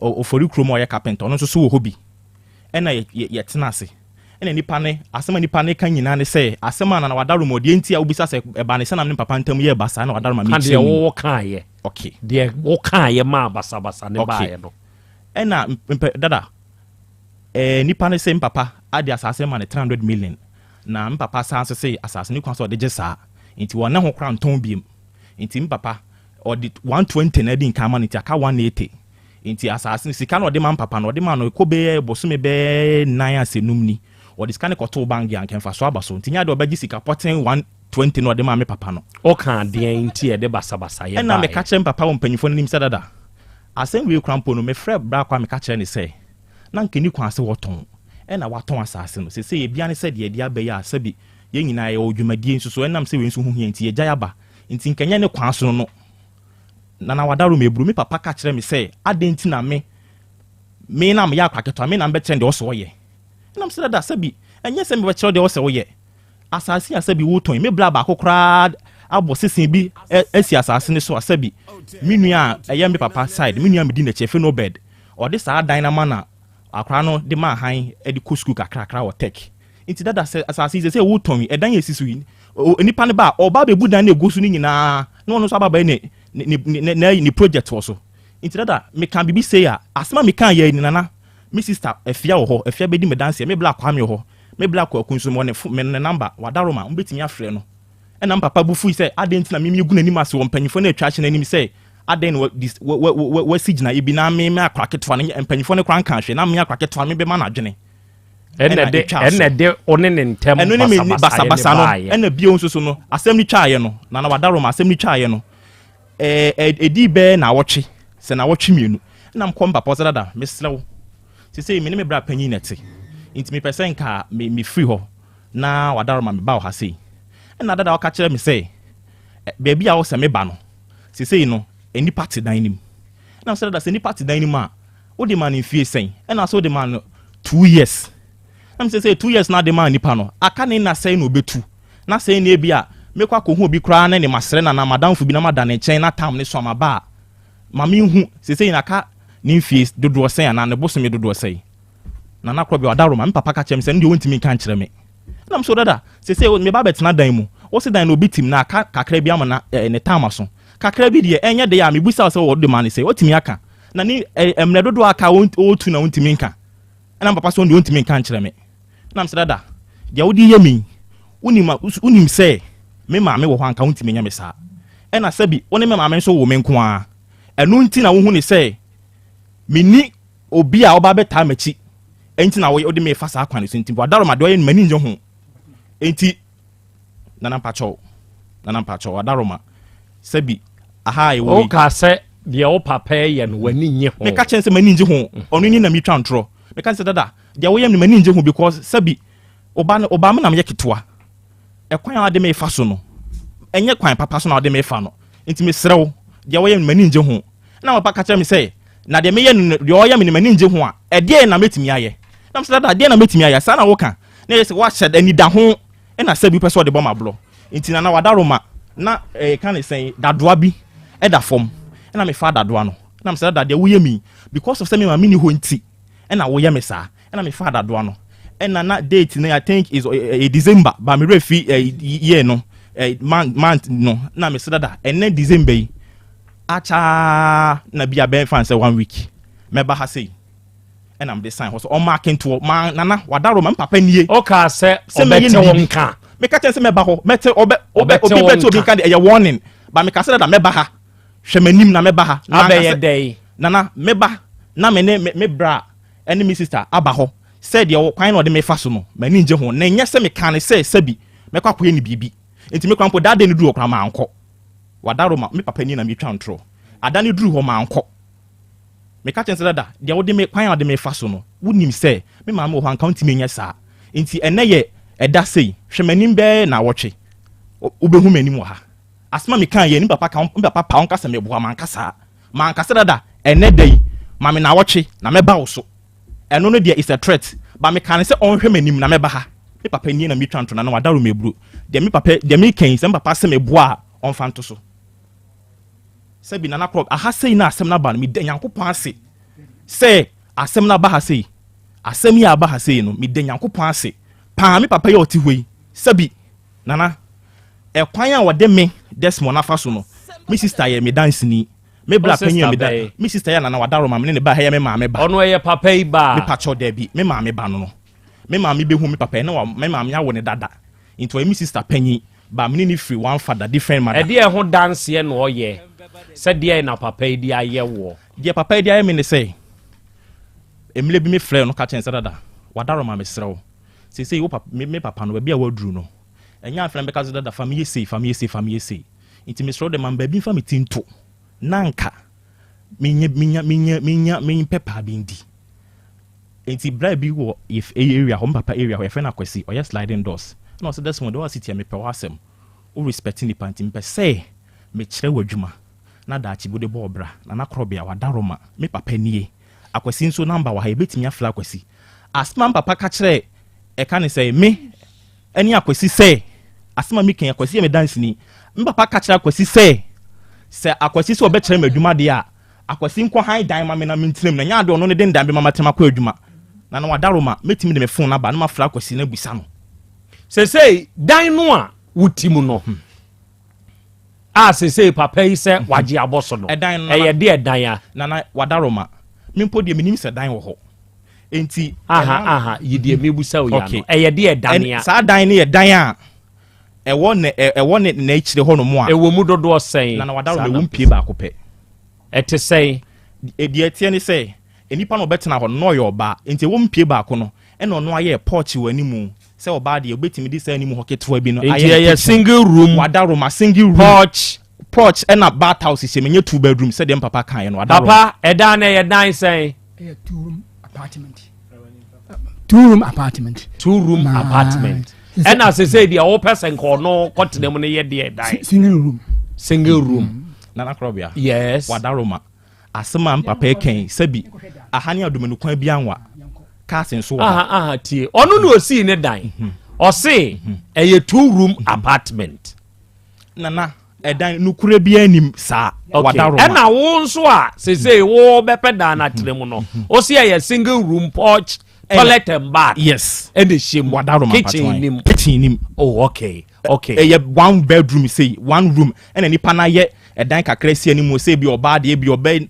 Ofori kurom a ɔyɛ carpenter ɔno nso so wɔ hɔ bi. Ɛna yɛtena ase. Ɛna nipa no, asɛm a nipa no reka nyinaa ne sɛ, asɛm a Nana Wadaroma, deɛ nti a wobisa sɛ ɛbaa ne sɛ na me ne papa ntam yɛɛ basaa na Wadaroma Ka mekyerɛ deɛ mu yi. wo kaeɛ. Okay. Deɛ wo kaeɛ maa basabasa no Okay. baeɛ no. Ɛna mpɛ, dada, ɛɛ nipa no se mpapa ade asase ma no 300 million, na mpapa san nso se asase no kwan sɛ ɔde gye saa, nti wɔn ho koraa ntɔn biem, nti mpapa ɔde 120 na adi nkan ama no, nti aka 180. Enti asase no, sika no a ɔde ma mpapa no, ɔde maa no ɛkɔ bɛyɛ bosome bɛyɛ nnan asɛ num ni. Ɔde sika no kɔtoo bank deɛ anka mfasoɔ aba so. Nti nyɛ adeɛ a ɔbɛgye sika pɔten 120 no a ɔde maa me papa no. Wokaa deɛn nti a ɛde basabasayɛ Ɛna baeɛ? meka kyerɛɛ me papa wɔ mpanyimfoɔ no anim sɛ, Dada, asɛm wei koraa mpo no, mefrɛɛ bra koraa meka kyerɛɛ no sɛ, na anka ɛnni kwan sɛ wɔtɔn. Ɛna watɔn asase no. Seesei ebia ne sɛ deɛ ɛde aba yi a sɛbi yɛn nyinaa yɛwɔ dwumadie nso so, ɛnam sɛ wei nso ho hia nti yɛgyae aba. Nti nka ɛnyɛ ne kwan so no no. Nana Wadaro meburu me papa ka kyerɛ me sɛ adɛn nti na me me na meyɛ akora ketewa me na mebɛkyerɛ no deɛ ɔsɛ ɔyɛ. Ɛna mesɛ dada sɛbi ɛnyɛ sɛ mebɛkyerɛ wo deɛ ɔsɛ woyɛ. Asase a sɛbi wotɔn yi me bra baako koraa abɔ sese bi asi asase no so a sɛbi me nua a ɛyɛ me papa side me nua medi n'akyi ɛfɛ no bed ɔde saa dan no ama na akora no de ma han de kɔ sukuu kakrakra wɔ tech. Nti dada sɛ asase yi sɛ sɛ wotɔn yi ɛdan a esi so yi nipa no ba a ɔba abɛbu dan no egu so no nyinaa na ɔno nso aba abɛyɛ ne ne ne ne ne project wɔ so. Nti dada meka biribi sei a asɛm a meka yɛ ni nana me sister Afia wɔ hɔ Afia bɛdi me danseɛ me bla Kwame wɔ hɔ me bla Kwaku nso mewɔ ne fo me ne number wadaroma mobɛtumi afrɛ no. Ɛna me papa bo fui sɛ adɛn nti na me megu n'anim ase wɔ mpanyinfoɔ no a atwa ahyia no anim sɛ adɛn na wa wa wa wasi gyinaeɛ bi na me me akora ketewa no mpanyinfoɔ no koraa nkaa hwee na me akora ketewa no mebɛma no adwene. Ɛna de ɛna de ɔne ne ntɛm ɛno ne me basabasa basabasa no ɛna bio nso so no asɛm no twaeɛ no na na wadaroma asɛm no twaeɛ no ɛɛ ɛdi bɛɛ na awɔtwe sɛ na awɔtwe mmienu ɛna mkɔ mpapa ɔsɛ dada mesrɛ wo Sesei me ne me bra panyin na ɛte, nti mepɛ sɛ nka me mefiri hɔ na wadaroma me ba wɔ ha sei. Ɛna dada ɔka kyerɛ me sɛ, baabi a wosɛ meba no, sesei no, nnipa te dan no mu. Ɛna mesɛ dada sɛ nnipa te dan no mu a, wode ma no mfie sɛn? Ɛna sɛ wode ma no 2 years. Na mesɛ sɛ 2 years na ade maa nipa no, aka ne nna sɛn na obetu? Na sɛn na ebi a mekɔ akɔhu obi koraa ne ne masrɛ na na madamfo bi na mada ne nkyɛn na tam ne so ama ba a, ma menhu sesei na aka ne mfie dodoɔ sɛn anaa ne bosome dodoɔ sɛn. Nana korɔ bi ɔdaroma, me papa ka kyerɛ me sɛ no deɛ wɔntumi nka nkyerɛ me. Nam so dada sesei meba bɛtena dan mu, wɔsi dan no obi tim na aka kakra bi ama na ne tam aso kakra bi deɛ, ɛnyɛ deɛ a mebusa sɛ wɔde ma ne sɛ wɔtumi aka na ne mmerɛ dodoɔ aka wɔtu na wɔntumi nka. Ɛna papa sɛ ɔno deɛ ɔntumi nka nkyerɛ me. Nam sɛ dada, deɛ wode yɛ me, wonim wonim sɛ me maame wɔ hɔ anka wontumi nyɛ me saa. Ɛna sɛbi wo ne me maame nso wo me nko ara, ɛno nti na wohu ne sɛ menni obi a ɔba bɛtaa m'akyi, ɛnti na wode me fa saa kwan so. Nti wadaroma deɛ ɔyɛ no m'ani ngye ho. Enti nana mpakyɛw, nana mpakyɛw, wadaroma sɛbi aha a ɛwɔ yi. Woka sɛ deɛ wo papa yɛ no w'ani nye ho. Meka kyɛn sɛ m'ani ngye ho, ɔno ni na metwa ntorɔ. Meka sɛ dada, deɛ woyɛ no m'ani ngye ho because sɛbi ɔba no ɔba me nam yɛ ketewa, ɛkwan a wɔde me fa so no ɛnyɛ kwan papa so na wɔde me fa no, nti mesrɛ wo, deɛ woyɛ no m'ani ngye ho. Na papa ka kyerɛ me sɛ na deɛ meyɛ no, deɛ ɔyɛ me no m'ani ngye ho a, ɛdeɛ na mɛtumi ayɛ? Na mesɛ dada, deɛ na mɛtumi ayɛ saa na woka na ɛyɛ sɛ wahyɛ anidaho ɛna sɛ bi pɛ sɛ ɔde bɔ ma borɔ. Nti nana wadaroma na ɛka ne sɛn dadoa bi ɛda fam, ɛna mefa dadoa no na mesɛ dada, deɛ woyɛ mi because of sɛ me maame ni hɔ nti ɛna woyɛ me saa. Ɛna mefa dadoa no, ɛna na date no I think is December ba me werɛ fi year no, month no. Na mesɛ dada, ɛnɛ December yi akyaa na bi abɛn fan sɛ one week mɛba ha sei, ɛna mede sign hɔ so ɔma akentoɔ ma nana wadaro ma mpapa nie. Ɔka sɛ ɔbɛte wo nka. Meka kyɛn sɛ mɛba hɔ mɛte ɔbɛ ɔbɛ obi bɛte obi nka de ɛyɛ warning ba. Meka sɛ dada, mɛba ha, hwɛ m'anim na mɛba ha. Na abɛyɛ dɛn? Nana, mɛba na me ne me bra ɛne me sister aba hɔ sɛ deɛ kwan na ɔde me fa so no m'ani ngye ho, na ɛnyɛ sɛ meka ne sɛ sɛbi mɛkɔ akɔyɛ ne biribi. Nti me kora mpo daa de no duru hɔ kora mankɔ. Wadaro ma me papa ni na metwa ntorɔ ada ne duru hɔ mankɔ. Meka kyɛn sɛ dada, deɛ wode me kwan a wode me fa so no, wonim sɛ me maame wɔ hɔ anka wontumi nyɛ saa, nti ɛnɛ yɛ ɛda sei, hwɛ m'anim bɛɛ na awɔtwe wobɛhu m'anim wɔ ha. Asɛm a meka yɛ ni papa ka me papa pa ɔnka sɛ meboa manka saa. Manka sɛ dada, ɛnɛ da yi ma me na awɔtwe na mɛba wo so. Ɛno no deɛ is a threat ba. Meka ne sɛ ɔnhwɛ m'anim na mɛba ha. Me papa nie na metwa nto na na wadaro m'aburo. Deɛ me papa deɛ meka yi, sɛ me papa sɛ meboa a, ɔmfa nto so. Sɛbi nana korɔ aha sei na asɛm no aba no, meda Nyankopɔn ase sɛ asɛm no aba ha sei. Asɛm yi a aba ha sei no, meda Nyankopɔn ase paa. Me papa yi a ɔte hɔ yi, sɛbi nana, ɛkwan a wɔde me Desmond afa so no, me sister yɛ me danseni, me bra panyin yɛ me da me sister yɛ nana wadaro ma me ne ne ba ha yɛ me maame ba. Ɔno ɛyɛ papa yi ba? Me pakyɛw, daabi, me maame ba no, me maame bɛhu me papa yi na wa me maame awo ne dada, nti ɔyɛ me sister panyin ba. Me ne ne firi one father, different mother. Ɛdeɛ ɛho danseɛ na ɔyɛ sɛ deɛ na papa yi de ayɛ woɔ? Deɛ papa yi de ayɛ me ne sɛ mmerɛ bi me frɛ no ka kyɛn sɛ dada wadaro ma mesrɛ wo, seesei wo papa me papa no baabi a waduru no, ɛnyɛ afei na bɛka sɛ dada fa me yɛ sei, fa me yɛ sei, fa me yɛ sei, nti mesrɛ wo de ma me baabi mfa me ti nto na nka menya menya menya menya mempɛ paa bi ndi. Nti bra bi wɔ area hɔ, me papa area hɔ, yɛfrɛ no Akwasi, ɔyɛ sliding doors, ɛna ɔsɛ Desmond de wɔ tia mepɛ w'asɛm, wo respect nipa, nti mepɛ sɛ mekyerɛ wɔ adwuma na daakye bi wode bɔ ɔbra. Nana korɔbea wadaro ma me papa nie. Akwasi nso number wɔ ha, yɛbɛtumi afrɛ Akwasi. Asɛm a me papa ka kyerɛ ɛka ne sɛ me ɛne Akwasi sɛ asɛm a meka yi, Akwasi yɛ me danseni. Me papa ka kyerɛ Akwasi sɛ Akwasi sɛ ɔbɛkyerɛ me adwuma deɛ a, Akwasi nkɔ han dan ma me na mentenam na nyɛ ade ɔno ne den dan bɛma matena akɔ adwuma. Na na wadaro ma mɛtumi de me phone aba na mafrɛ Akwasi na abusa no. Sesei dan no a woti mu no a sesei papa yi sɛ wagye abɔ so no, ɛdan no ɛyɛ de ɛdan a? Nana wadaro ma me mpo deɛ menim sɛ dan wɔ hɔ nti aha aha yi deɛ mebusa wo ya no, ɛyɛ de ɛdan a? Saa dan no yɛ dan a ɛwɔ ne ɛwɔ ne n'akyire hɔ nom a. Ɛwɔ mu dodoɔ sɛn? Nana wadaro ma ɛwɔ mpie baako pɛ. Ɛte sɛn? Deɛ ɛteɛ ne sɛ nipa na ɔbɛtena hɔ no na ɔyɛ ɔbaa, nti ɛwɔ mpie baako no, ɛna ɔno ayɛ porch wɔ animu sɛ ɔbaa deɛ obetumi de saa animu hɔ ketewa bi no ayɛ. Nti ɛyɛ single room? Wadaro ma single room, porch porch ɛna bath house hyɛ mu. Ɛnyɛ two bedroom sɛdeɛ mpapa kan yɛ no. Wadaro. Papa, ɛdan no ɛyɛ dan sɛn? Ɛyɛ two room. Apartment. Two room apartment. Two room apartment. Ɛna sese deɛ wopɛ sɛ nka ɔno kɔtena mu no yɛ deɛ dan. Single room. Single room. Nana Krobea. Yes. Wadaroma. Asɛm a mpapa ɛkɛn sɛbi aha ne adomanu kwan bi anwa. Cars nso wɔ ha. Aha aha tie. Ɔno na osii ne dan. Ɔse ɛyɛ two room apartment. Nana ɛdan nokorɛ biara nim saa. Okay. Ɛna wo nso a sesei wo bɛpɛ dan no atena mu no, wo se ɛyɛ single room porch toilet and bath. Yes. Ɛna ɛhyɛ mu. Wadaroma Kitchen nim. Kitchen nim. Oh okay. Okay. Ɛyɛ one bedroom sei one room ɛna nipa no ayɛ ɛdan kakra si anim sɛ ebi ɔbaa deɛ ebi ɔbɛ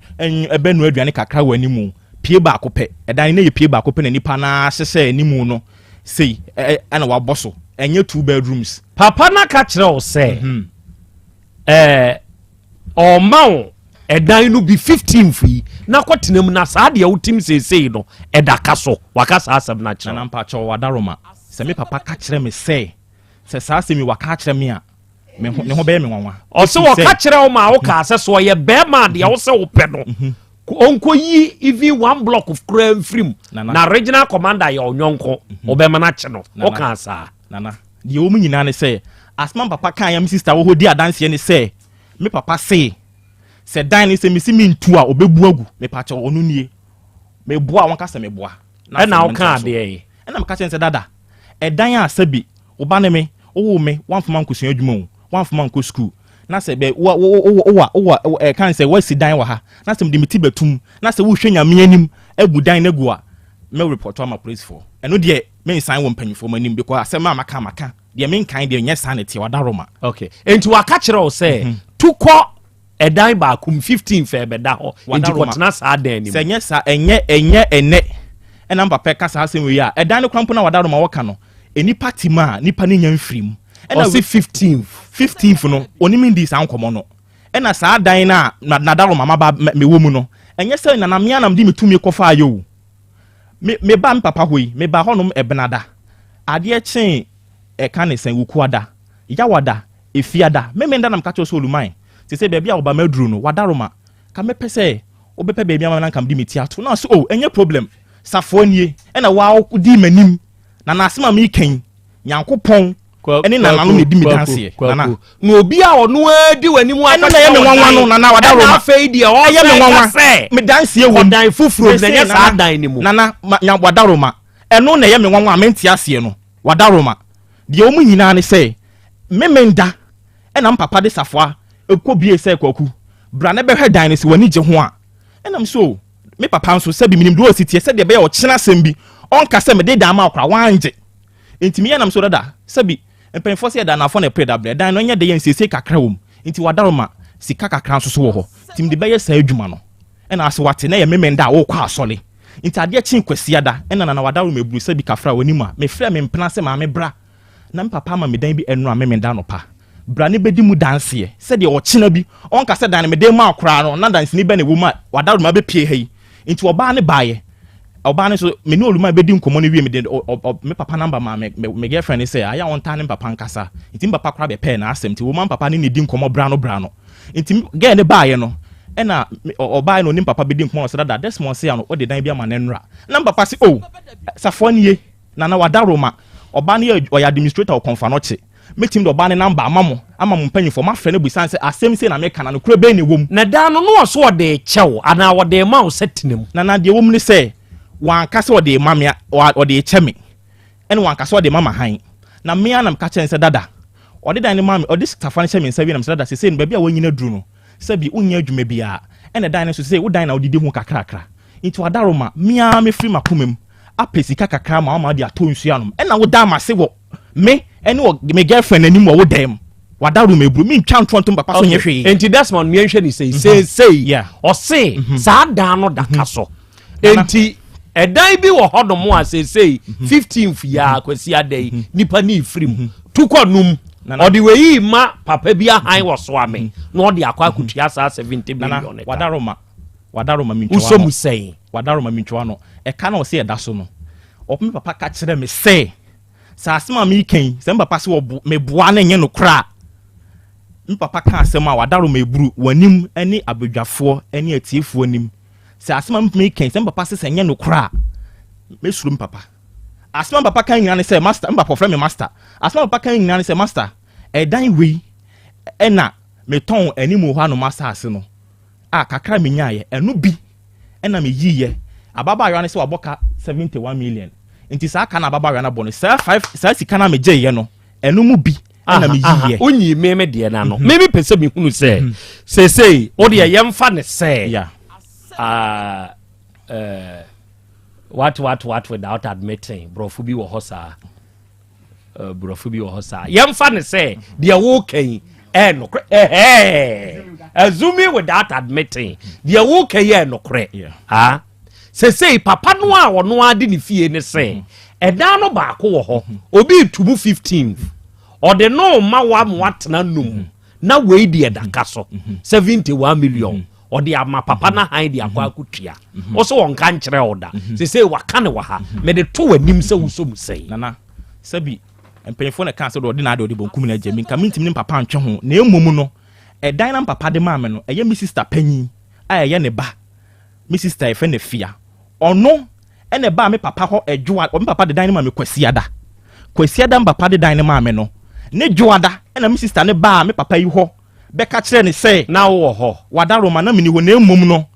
ɛbɛ nua aduane kakra wɔ anim pie baako pɛ ɛdan no yɛ pie baako pɛ na nipa no ahyehyɛ anim no sei ɛna wabɔ so ɛnyɛ two bedrooms. Papa no aka kyerɛ wo sɛ mhm. ɛɛ ɔma wo ɛdan no bi 15 yi na kɔtena mu na saa deɛ wotim seesei no ɛda ka so waka saa asɛm no akyerɛ wo. Nana mpakyɛw wadaroma sɛ me papa ka kyerɛ me sɛ sɛ saa asɛm yi waka akyerɛ me a ne ho bɛyɛ me nwanwa. Ɔsɛ wɔka kyerɛ wo ma wokaa sɛ sɛ ɔyɛ bɛrima a deɛ wo sɛ wopɛ no mhm. ɔnkɔyi even one block of koraa mfiri mu na regional commander yɛ ɔnyɔnko mhm. ɔbɛma no akye no wokaa saa. Nana deɛ wɔ mu nyinaa ne sɛ asoma papa kan ya me sister wɔ hɔ di adanseɛ ne sɛ me papa se sɛ dan ne sɛ mesi mentu a ɔbɛbu agu mepakyɛ ɔno nie meboa wɔn ka sɛ meboa. Ɛna woka adeɛ yi. Ɛna meka kyerɛ sɛ dada ɛdan a sɛbi Wo ba ne me, wowoo me, woamfa mankɔsua adwuma o, woamfa mankɔ sukuu, na sɛ bɛ, wo, wo, wo, wo, wo, wo, ɛka ne sɛ woasi dan wɔ ha, na sɛ mede me ti bɛtum, na sɛ wohwɛ Nyame anim abu dan no agu a, mɛ report ama polisifoɔ. Ɛno deɛ, mensan wɔ mpanyinfoɔ mo anim because asɛm a maka maka, deɛ menkan deɛ nyɛ saa na ɛteɛ, wadaroma. Okay, enti waka kyerɛ wo sɛ, tu kɔ ɛdan baako mu 15 fɛ bɛda hɔ nti kɔtena saa dan no mu. Sɛ ɛnyɛ saa ɛnyɛ ɛnyɛ ɛnɛ ɛna mpapa ɛka saa asɛm wei a ɛdan no kora mpo na wadaroma wɔka no nnipa te mu a nipa no nya mfiri mu. Ɛna ɔsi 15th. 15th no onim ndi saa nkɔmɔ no ɛna saa dan no a nadaroma maba mewɔ mu no ɛnyɛ sɛ nana mea nam de me tumi kɔfa ayɛ o me meba me papa hɔ yi meba hɔnom ɛbenada adeɛ kyee ɛka ne sɛn wukuada yawada Efiada, Memenda na meka kyerɛ wo sɛ Oluman, seesei baabi a wo ba maduru no, w'adaroma, ka mɛpɛ sɛ wobɛpɛ baabi ama me na nka mede me ti ato. Na ɔse, oh, ɛnyɛ problem, Safoa nie, ɛna wo ara wodii m'anim, na na asɛm a mereka yi, Nyankopɔn ne nananom na ɛdi me danseɛ, Nana. Na obi a ɔno ara di w'anim Ɛno na ɛyɛ me nwanwa no, Nana, w'adaroma. Ɛna afei deɛ Ɛyɛ me ɔsɛ ka nwanwa. sɛ, Me danseɛ wom. Kɔ dan foforɔ mu, na Mese, ɛnyɛ saa Nana, dan no mu. Nana, ma, nya, w'adaroma. Ɛno na ɛyɛ me nwanwa a mente aseɛ no, w'adaroma. Deɛ ɛwɔ mu nyinaa ne sɛ, Memenda na me papa de safoa kɔ bie sɛ Kwaku, bra na bɛhwɛ dan no sɛ w'ani gye ho a. Ɛna me so, me papa nso sɛbi menim deɛ ɔsi teɛ sɛdeɛ ɛbɛyɛ ɔkyena asɛm bi ɔnka sɛ mede dan ma wo koraa wangye. Nti meyɛ na me so dada sɛbi mpanyinfoɔ sɛ yɛda anafoɔ na ɛpere dabrɛ dan no ɛnyɛ dɛ yɛ nsiesie kakra wɔ mu nti wadaroma sika kakra nso so wɔ hɔ nti mede bɛyɛ saa adwuma no. Ɛna ase wate na ɛyɛ Memenda a wokɔ asɔre nti adeɛ kyee Kwasiada ɛna Nana wadaroma eburu sɛbi kafra w'anim a mefrɛ me mpena sɛ maame bra Na me papa ama me dan bi ɛnora Memenda anɔpa. Bra ne bɛdi mu danseɛ. Sɛdeɛ ɔkyena bi, ɔnka sɛ dan no mede rema wo koraa no, na danseni bɛn na ɛwɔ mu a w'adaworoma bɛpue ha yi. Nti ɔbaa no baeɛ. Ɔbaa no nso, me ne Oluma bɛdi nkɔmmɔ no wie, mede ɔ, ɔ, ɔ, me papa number maa me, me, me girlfriend no sɛ ayɛ a ɔntaa ne me papa nkasa. Nti me papa koraa bɛpɛɛ n'asɛm. Nti wɔma me papa ne no di nkɔmmɔ bra no bra no. Nti me, girl no baeɛ no, ɛna me, ɔ, ɔbaeɛ na ɔne me papa bɛdi nkɔmmɔ na ɔsɛ dada, Desmond se ano, wode dan bi ama no ɛnora. Na me papa se, oh, Safoa nie. Nana Wadaroma, ɔbaa no yɛ ɔyɛ administrator wɔ Kɔnfanɔkye. Mɛtumi de ɔbaa no number ama mo, ama mo mpanyinfoɔ, moafrɛ no abisa no sɛ asɛm sei na meka na nokorɛ bɛn na ɛwɔ mu. Na da no na ɔse ɔde rekyɛ wo anaa ɔde rema wo sɛ tena mu. Nana deɛ ɛwɔ mu ne sɛ, wanka sɛ ɔde rema me, ɔde rekyɛ me, ɛna wanka sɛ ɔde rema m'ahan. Na me ara na meka kyerɛɛ no sɛ dada, ɔde dan no maa me, ɔde safoa no hyɛɛ me nsa wie na mese dada seesei no baabi a woanyini aduru no, sɛbi wonyɛ adwuma biara, ɛna dan no nso seesei wo dan na wodidi ho kakrakra, nti wadaroma, me ara mefiri m'akoma mu apɛ sika kakra ama wama de atɔ nsuo anom ɛna woda m'ase wɔ me ɛne wɔ me girlfriend anim wɔ wo dan mu wada room eburu mi ntwa ntorɔ ntom papa so nyɛ hwee. Nti Desmond mi nhwɛ ne sei seesei ɔse saa dan no da ka so nti ɛdan bi wɔ hɔ nom a seesei 15th yi a Kwasi ada yi nipa ne efiri mu tukɔ num ɔde wei ma papa bi ahan wɔ so ame na ɔde akɔ akutua saa 70 million ka. Wadaroma Wadaroma mentwa w'ano. Wosɔ mu sɛn? Wadaroma mentwa w'ano. Ɛka na ɔse ɛda so no, ɔp me papa ka kyerɛ me sɛ, sɛ asɛm a meka yi, sɛ me papa se ɔbo meboa na ɛnyɛ nokorɛ a, me papa ka asɛm a wadaroma eburu w'anim ne abadwafoɔ ne atiefoɔ anim. Sɛ asɛm a meka yi, sɛ me papa se sɛ ɛnyɛ nokorɛ a, Mɛsuro me papa. Asɛm a me papa ka nyinaa ne sɛ, Master, me papa ɔfrɛ me master. Asɛm a me papa ka nyinaa ne sɛ, Master, ɛdan wei ɛna metɔn anim hɔ anom asase no a kakra menyaeɛ, ɛno bi ɛna meyiiɛ. Ababaayewa no sɛ wabɔ ka 71 million. Nti saa ka na ababaayewa no abɔ no, saa five, saa sika no a megyeeɛ no, ɛno mu bi ɛna meyiiɛ. Wonyi me me deɛ no ano. Me mepɛ sɛ mehunu sɛ, seesei wo deɛ yɛmfa ne sɛ, Yeah. ah, eh, what what what without admitting borɔfo bi wɔ hɔ saa uh, borɔfo bi wɔ hɔ saa yɛmfa ne sɛ deɛ woka yi ɛyɛ nokorɛ ɛhɛɛ assuming without admitting deɛ woka yi ɛyɛ nokorɛ ah sesei papa no a ɔno ade ne fie ne sɛ ɛdan no baako wɔ hɔ obi tu mu 15 ɔde no ma wa ma watena num na wei deɛ daka so 71 million ɔde ama papa no han de akɔ akɔtua wo so wɔnka nkyerɛ wo da sesei waka ne wɔ ha mede to w'anim sɛ wosɔ mu sɛi. Nana, sɛbi mpanyinfoɔ na ɛka sɛ ɔde n'ade ɔde bonkum na agya mi nka mintimi ne papa ntwe ho, na emom no ɛdan na papa de maa me no ɛyɛ me sister panyin a ɛyɛ ne ba, me sister yɛfrɛ no Fia, ɔno ɛna ɛbaa me papa hɔ ɛdwoa. Me papa de dan no maa me Kwasiada. Kwasiada me papa de dan no maa me no ne dwoada ɛna me sister ne baa me papa yi hɔ bɛka kyerɛ ne sɛ na wowɔ hɔ. Wadaroma na meni hɔ, na emom no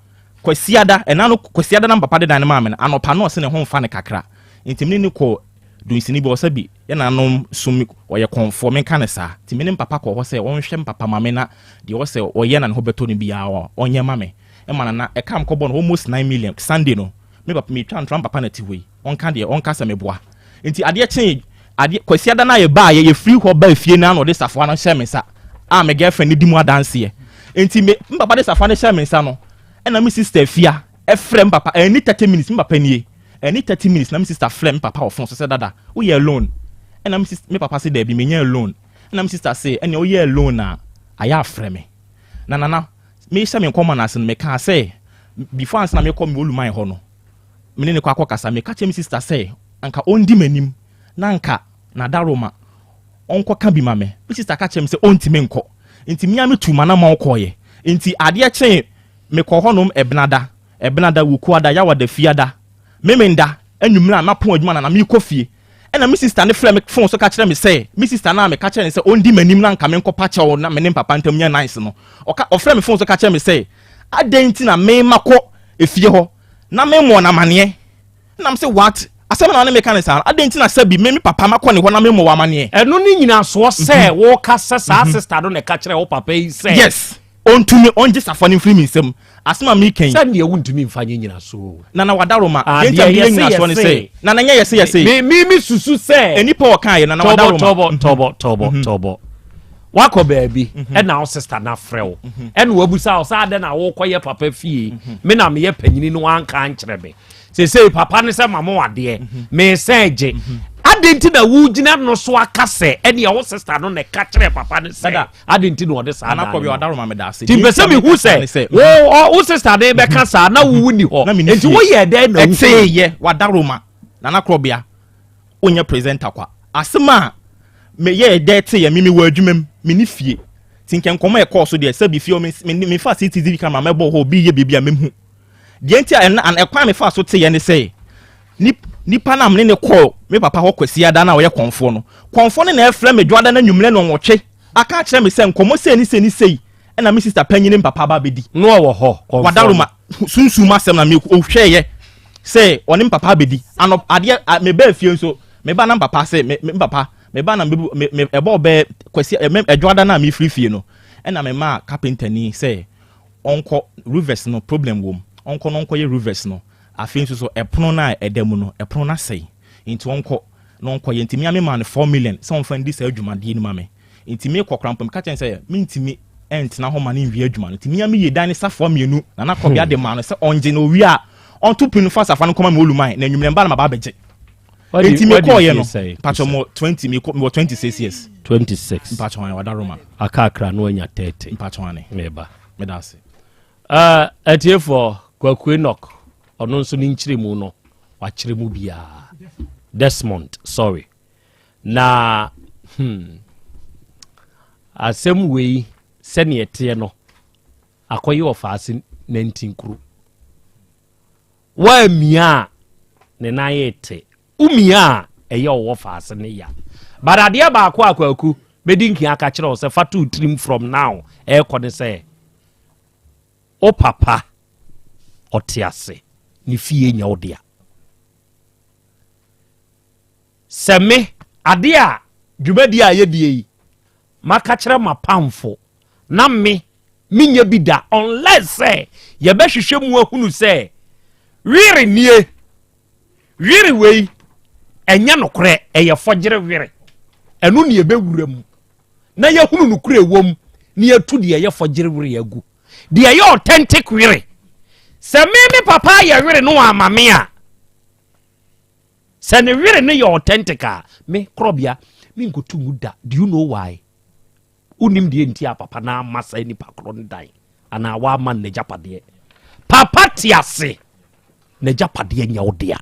Kwasiada ɛna no Kwasiada na me papa de dan no maa me no anɔpa no ɔse ne ho mfa ne kakra, nti mene ne kɔ dunsini bi ɔsɛ bi yɛ nanom som ɔyɛ kɔnfoɔ, menka ne saa, nti mene papa kɔ hɔ sɛ ɔnhwɛ me papa ma me na deɛ ɔsɛ ɔyɛ na ne ho bɛtɔ no biara ɔnyɛ ma me. Ɛma nana ɛka m kɔbɔ no almost 9 million. Sunday no me papa metwa ntora, me papa na ti hɔ yi ɔnka deɛ ɔnka sɛ meboa. Nti adeɛ kyee adeɛ Kwasiada no a yɛbaa yɛ yɛfiri hɔ baa fie no na ɔde safoa no hyɛ me nsa a me girlfriend no di mu adanseɛ. Nti me papa de safoa no hyɛ me nsa no ɛna me sister fia ɛfrɛ me papa. Ɛni 30 minutes, me papa nie, ɛni 30 minutes na me sister frɛ me papa wɔ phone so sɛ, "Dada, woyɛ alone?" Ɛna me sister, me papa sɛ, "Daabi, menyɛ alone." Ɛna me sister sɛ, "Ɛnea woyɛ alone a ayɛ afrɛ me." Na nana mehyɛ me nkɔmɔ no ase no, mekaa sɛ before ansa na mekɔ me oluman hɔ no, me ne ne kɔ akɔ kasa, meka kyerɛ me sister sɛ anka ɔndi m'anim na anka nadaroma ɔnkɔka bi ma me. Me sister ka kyerɛ me sɛ ɔntumi nkɔ, nti mea metu ma na ma ɔkɔɔyɛ. Nti adeɛ kyee mekɔ hɔnom Ɛbenada, Ɛbenada, Wukuada, Yawada, Fiada, Memenda anwummerɛ a mapɔn adwuma na mekɔ fie ɛna me sister ne frɛ me phone so ka kyerɛ me sɛ me sister na meka kyerɛ ne sɛ ɔndi m'anim na nka menkɔpa kyɛw na me ne papa ntam nyɛ nice no, ɔka ɔfrɛ me phone so ka kyerɛ me sɛ adɛn nti na mema kɔ efie hɔ na memmɔ n'amaneɛ. Nam sɛ, "What? Asɛm na ne meka ne saa no, adɛn nti na sɛbi me papa makɔ ne hɔ na memmɔ wɔ amaneɛ?" Ɛno ne nyinasoɔ sɛ woka sɛ saa sister no na ɛka kyerɛ wo papa yi sɛ Yes, ɔntumi ɔngye safoa no mfiri me nsam. Asɛm a meka yi sɛdeɛ wontumi mfa nyɛ nyinasoɔ. Nana wadaroma. Ah, deɛ nti a deɛ mede yɛ yɛse nyinasoɔ ne yɛse. sɛ nana nyɛ yɛse yɛse. Me susu sɛ nnipa wɔka yɛ nana tɔbɔ wadaroma. Tɔbɔ tɔbɔ tɔbɔ tɔbɔ wakɔ baabi ɛna wo sister na frɛ wo ɛna wabusa wo sɛ adɛn na wokɔyɛ papa fie, me na meyɛ panyini no wanka nkyerɛ me. Seesei papa ne sɛ ma mo adeɛ mesɛn gye adɛn nti na wogyina no so aka sɛ ɛneɛ wo sister no na ɛka kyerɛ papa ne sɛ Dada. adɛn nti na ɔde saa Nana dan kɔbi no wadaroma, meda ase. nti mpɛ sɛ mehu sɛ wo sister ne bɛka saa na wowu ni hɔ Na menni nti fie. woyɛ dɛn na wohu? Ɛteeyɛ wadaroma, nana korɔbea, wonyɛ presenter kwa. Asɛm a meyɛ dɛ teyɛ me mewɔ adwuma mu, menni fie, nti nkɛ nkɔmmɔ a ɛkɔɔ so deɛ sɛbi fie hɔ mefa CCTV camera mɛbɔ hɔ obi yɛ biribi a mehu deɛ nti a ɛna ɛkwan a mefa so teyɛ ne sɛ nipa no a mene ne kɔɔ me papa hɔ Kwasiada no a ɔyɛ kɔnfoɔ no, kɔnfoɔ no na ɛfrɛ me dwoada no anwummerɛ no ɔnwɔtwe aka akyerɛ me sɛ nkɔmmɔ sei ne sei ne sei ɛna me sister panyin ne me papa aba abɛdi. No ɔwɔ hɔ kɔnfoɔ no. Wadaroma sunsum asɛm na me ohwɛɛyɛ sɛ ɔne me papa abɛdi anɔ adeɛ a mebaa fie nso meba na me papa sɛ me papa meba na mebu me ɛbɔ bɛɛ Kwasi ɛ ɛdwoada no a mefiri fie no ɛna memaa kapentani sɛ ɔnkɔ rivers no problem wɔ mu, ɔnkɔ no ɔnkɔyɛ rivers no. Afei nso so ɛpono no a ɛda mu no, ɛpono no asɛe, nti ɔnkɔ na ɔnkɔyɛ. Nti mea memaa no 4 million sɛ ɔmfa ndi saa adwumadeɛ no ma me. Nti mekɔ koraa mpo meka kyerɛ no sɛ mentumi ɛntena hɔ ma no nwie adwuma no, nti mea meyɛ dan ne safoa mmienu na nakɔbea de maa no sɛ ɔngye na owie a ɔnto pin no fa safoa no nkɔma me oluman na anwummerɛ mba na maba abɛgye. Nti mekɔɔyɛ no mpatwɔ mɔ 20, mekɔ mewɔ 26 years. 26. Mpatwɔ ane wadaroma. Aka akra no anya 30. Mpatwɔ ane. Meba. Meda ase. Atiefoɔ, Kwaku Enoch ɔno nso ne nkyerɛmu no wakyerɛ mu biara. Desmond, sorry, na asɛm wei sɛneɛ ɛteɛ no akɔyɛ ɔfaase nantinkuro woamia a. Ne nan rete. Womia a, ɛyɛ wo wɔfaase no ya. But adeɛ baako a Kwaku mɛdi nkia aka kyerɛ wo sɛ fa to wo tirim from now ɛrekɔ ne sɛ, wo papa ɔte ase, ne fie nyɛ wo dea. Sɛ me, adeɛ a dwumadie a yɛdie yi, maka kyerɛ m'apamfo na me menyɛ bi da unless sɛ yɛbɛhwehwɛ mu ahunu sɛ were nie, were wei ɛnyɛ nokorɛ, ɛyɛ fɔgyere were. Ɛno ne yɛbɛwura mu na yɛhunu nokorɛ ɛwɔ mu na yɛtu deɛ ɛyɛ fɔgyere were agu, deɛ ɛyɛ authentic were. Sɛ me me papa ayɛ were no ama me a, Sɛ ne were no yɛ authentic a, me, korɔbea, menkotu ngu da. Do you know why? Wonim deɛ nti a papa no amma saa nipa korɔ no dan anaa wamma no n'agyapadeɛ. Papa te ase, n'agyapadeɛ nyɛ wo dea.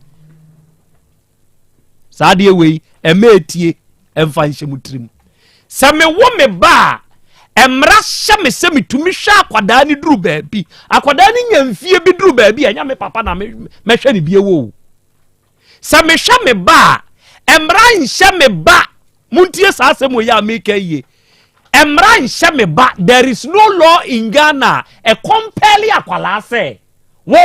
Saa adeɛ wei, ɛmɛ etie, ɛmfa nhyɛ mu tirim. Sɛ mewo me ba a, mmara hyɛ me sɛ metumi hwɛ akwadaa no duru baabi. Akwadaa no nya mfie bi duru baabi a, ɛnyɛ me papa na mɛhwɛ no bio o. Sɛ mehwɛ me ba a, mmara nhyɛ me ba. Montie saa asɛm wei a meka yie. Mmara nhyɛ me ba. There is no law in Ghana a ɛkɔmpɛle akwadaa sɛ wo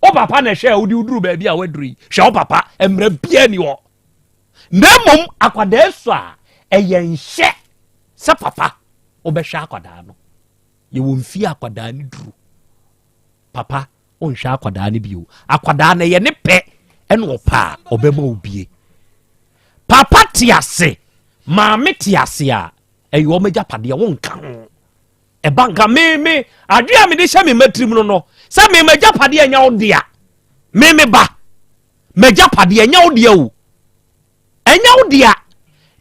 wo papa na ɛhwɛ a wode woduru baabi a woaduru yi hwɛ wo papa. Mmara biara ni hɔ. Na mmom akwadaa su a ɛyɛ nhyɛ sɛ papa wobɛhwɛ akwadaa no. Yɛwɔ mfie akwadaa no duru. Papa wonhwɛ akwadaa no bio. Akwadaa no ɛyɛ ne pɛ ɛna ɔpɛ a ɔbɛma wo bie. Papa te ase, maame te ase a ɛyɛ wɔn agyapadeɛ wonka ho. Ɛba nka me me adwene a mede hyɛ me mma tirim no no sɛ me m'agyapadeɛ nyɛ wo dea. Me me ba m'agyapadeɛ nyɛ wo dea o. Ɛnyɛ wo dea.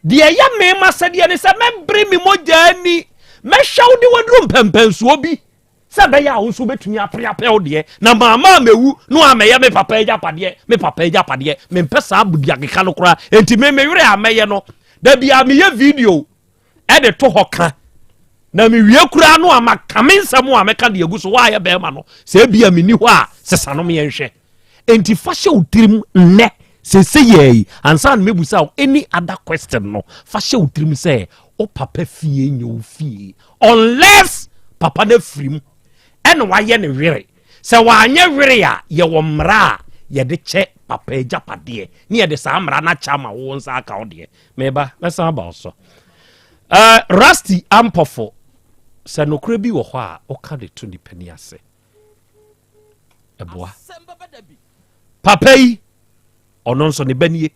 Deɛ ɛyɛ me m'asɛdeɛ ne sɛ mɛbere me mogya ani mɛhwɛ wo de waduru mpɛmpɛnsoɔ bi sɛ ɛbɛyɛ a wo nso wobɛtumi apere apɛ wo deɛ na maama amɛwu na wamɛyɛ me papa agyapadeɛ me papa agyapadeɛ mempɛ saa budiakeka no koraa enti me me werɛ a mɛyɛ no da bia meyɛ video ɛde to hɔ ka na mewie koraa no a maka me nsɛm a mɛka de agu so woayɛ bɛrima no sɛ ebia menni hɔ a sesa no meɛnhwɛ enti fa hyɛ wo tirim nnɛ sese yɛ yi ansa na mebusa wo any other question no fa hyɛ wo tirim sɛ wo papa fie nyɛ wo fie unless papa no afiri mu ɛna wayɛ ne were sɛ wanyɛ were a yɛwɔ mmara a yɛde kyɛ papa agyapadeɛ ne yɛde saa mmara no akyɛ ama wo nsa aka wo deɛ meba mɛsan aba wo so uh, rusty ampɔfo sɛ nokorɛ bi wɔ hɔ a woka de to nipa ni ase ɛboa papa yi ɔno nso ne ba nie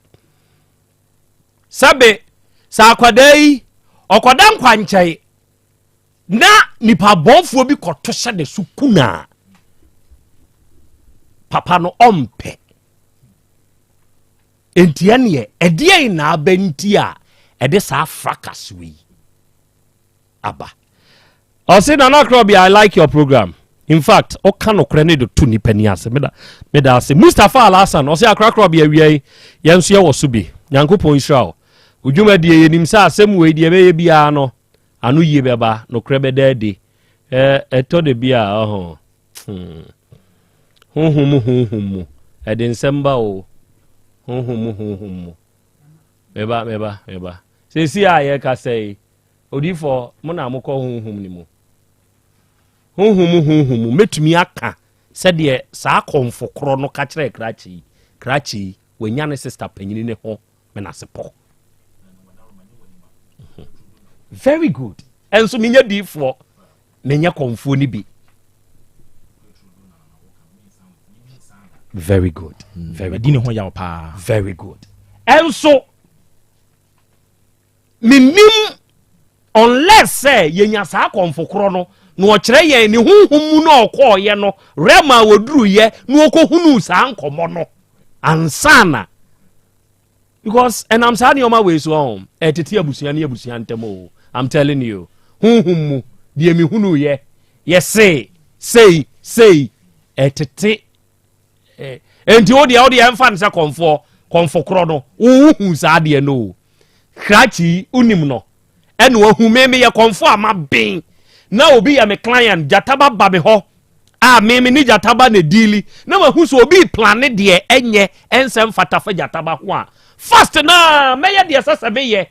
sɛbe sɛ akwadaa yi ɔkɔda nkwankyɛn na nipa bɔnfoɔ bi kɔto hyɛ ne so kuna papa no ɔmpɛ nti ɛneɛ ɛdeɛn na aba nti a ɛde saa fracas wei aba. Ɔse Nana Krɔbea I like your program in fact ɔka nokorɛ ne de to nipa ni ase meda meda ase Mustapha Alhassan ɔse Akra Krɔbea awia yi yɛn nso yɛwɔ so bi Nyankopɔn nhyira wo wo dwumadie yɛnim sɛ asɛm wei deɛ ɛbɛyɛ biara no ano yie bɛba nokorɛ bɛda adi ɛtɔ da bi a ɔho hmm. honhom mu honhom mu ɛde nsɛm ba o honhom mu honhom mu meba meba meba sɛsi a yɛkasa yi Odiyifoɔ, mo na mokɔ honhom no mu. Honhom mu honhom mu, mɛtumi aka sɛdeɛ saa kɔmfo korɔ no ka kyerɛɛ krakye yi. Krakye yi, wanya ne sista panyini ne ho menasepɔ. Mhm. Very good. Ɛnso menyɛ diifoɔ, menyɛ kɔmfoɔ no bi. Very good. Very good. ne ho yaw paa. Very good. Ɛnso Mennim unless sɛ yɛnya saa kɔmfo korɔ no na ɔkyerɛ yɛn ne honhom mu na ɔkɔɔyɛ no realm a wɔduruyɛ na ɔkɔhunuu saa nkɔmmɔ no ansa na because ɛnam saa nneɛma wei so ɔho ɛtete abusua ne abusua ntam o I'm telling you honhom mu deɛ mehunuyɛ yɛse sei sei ɛtete Eh, enti wo deɛ wo deɛ ɛmfa no sɛ kɔnfoɔ kɔnfo korɔ no wohu saa deɛ no o krakye yi wonim no ɛna wahu me meyɛ kɔnfoɔ a maben na obi yɛ me client gyata ba ba me hɔ A me me ne gyataba na diili na mahu sɛ obi plane deɛ ɛnyɛ ɛnsɛ mfata fa gyataba ho a, fast na mɛyɛ deɛ ɛsɛ sɛ meyɛ.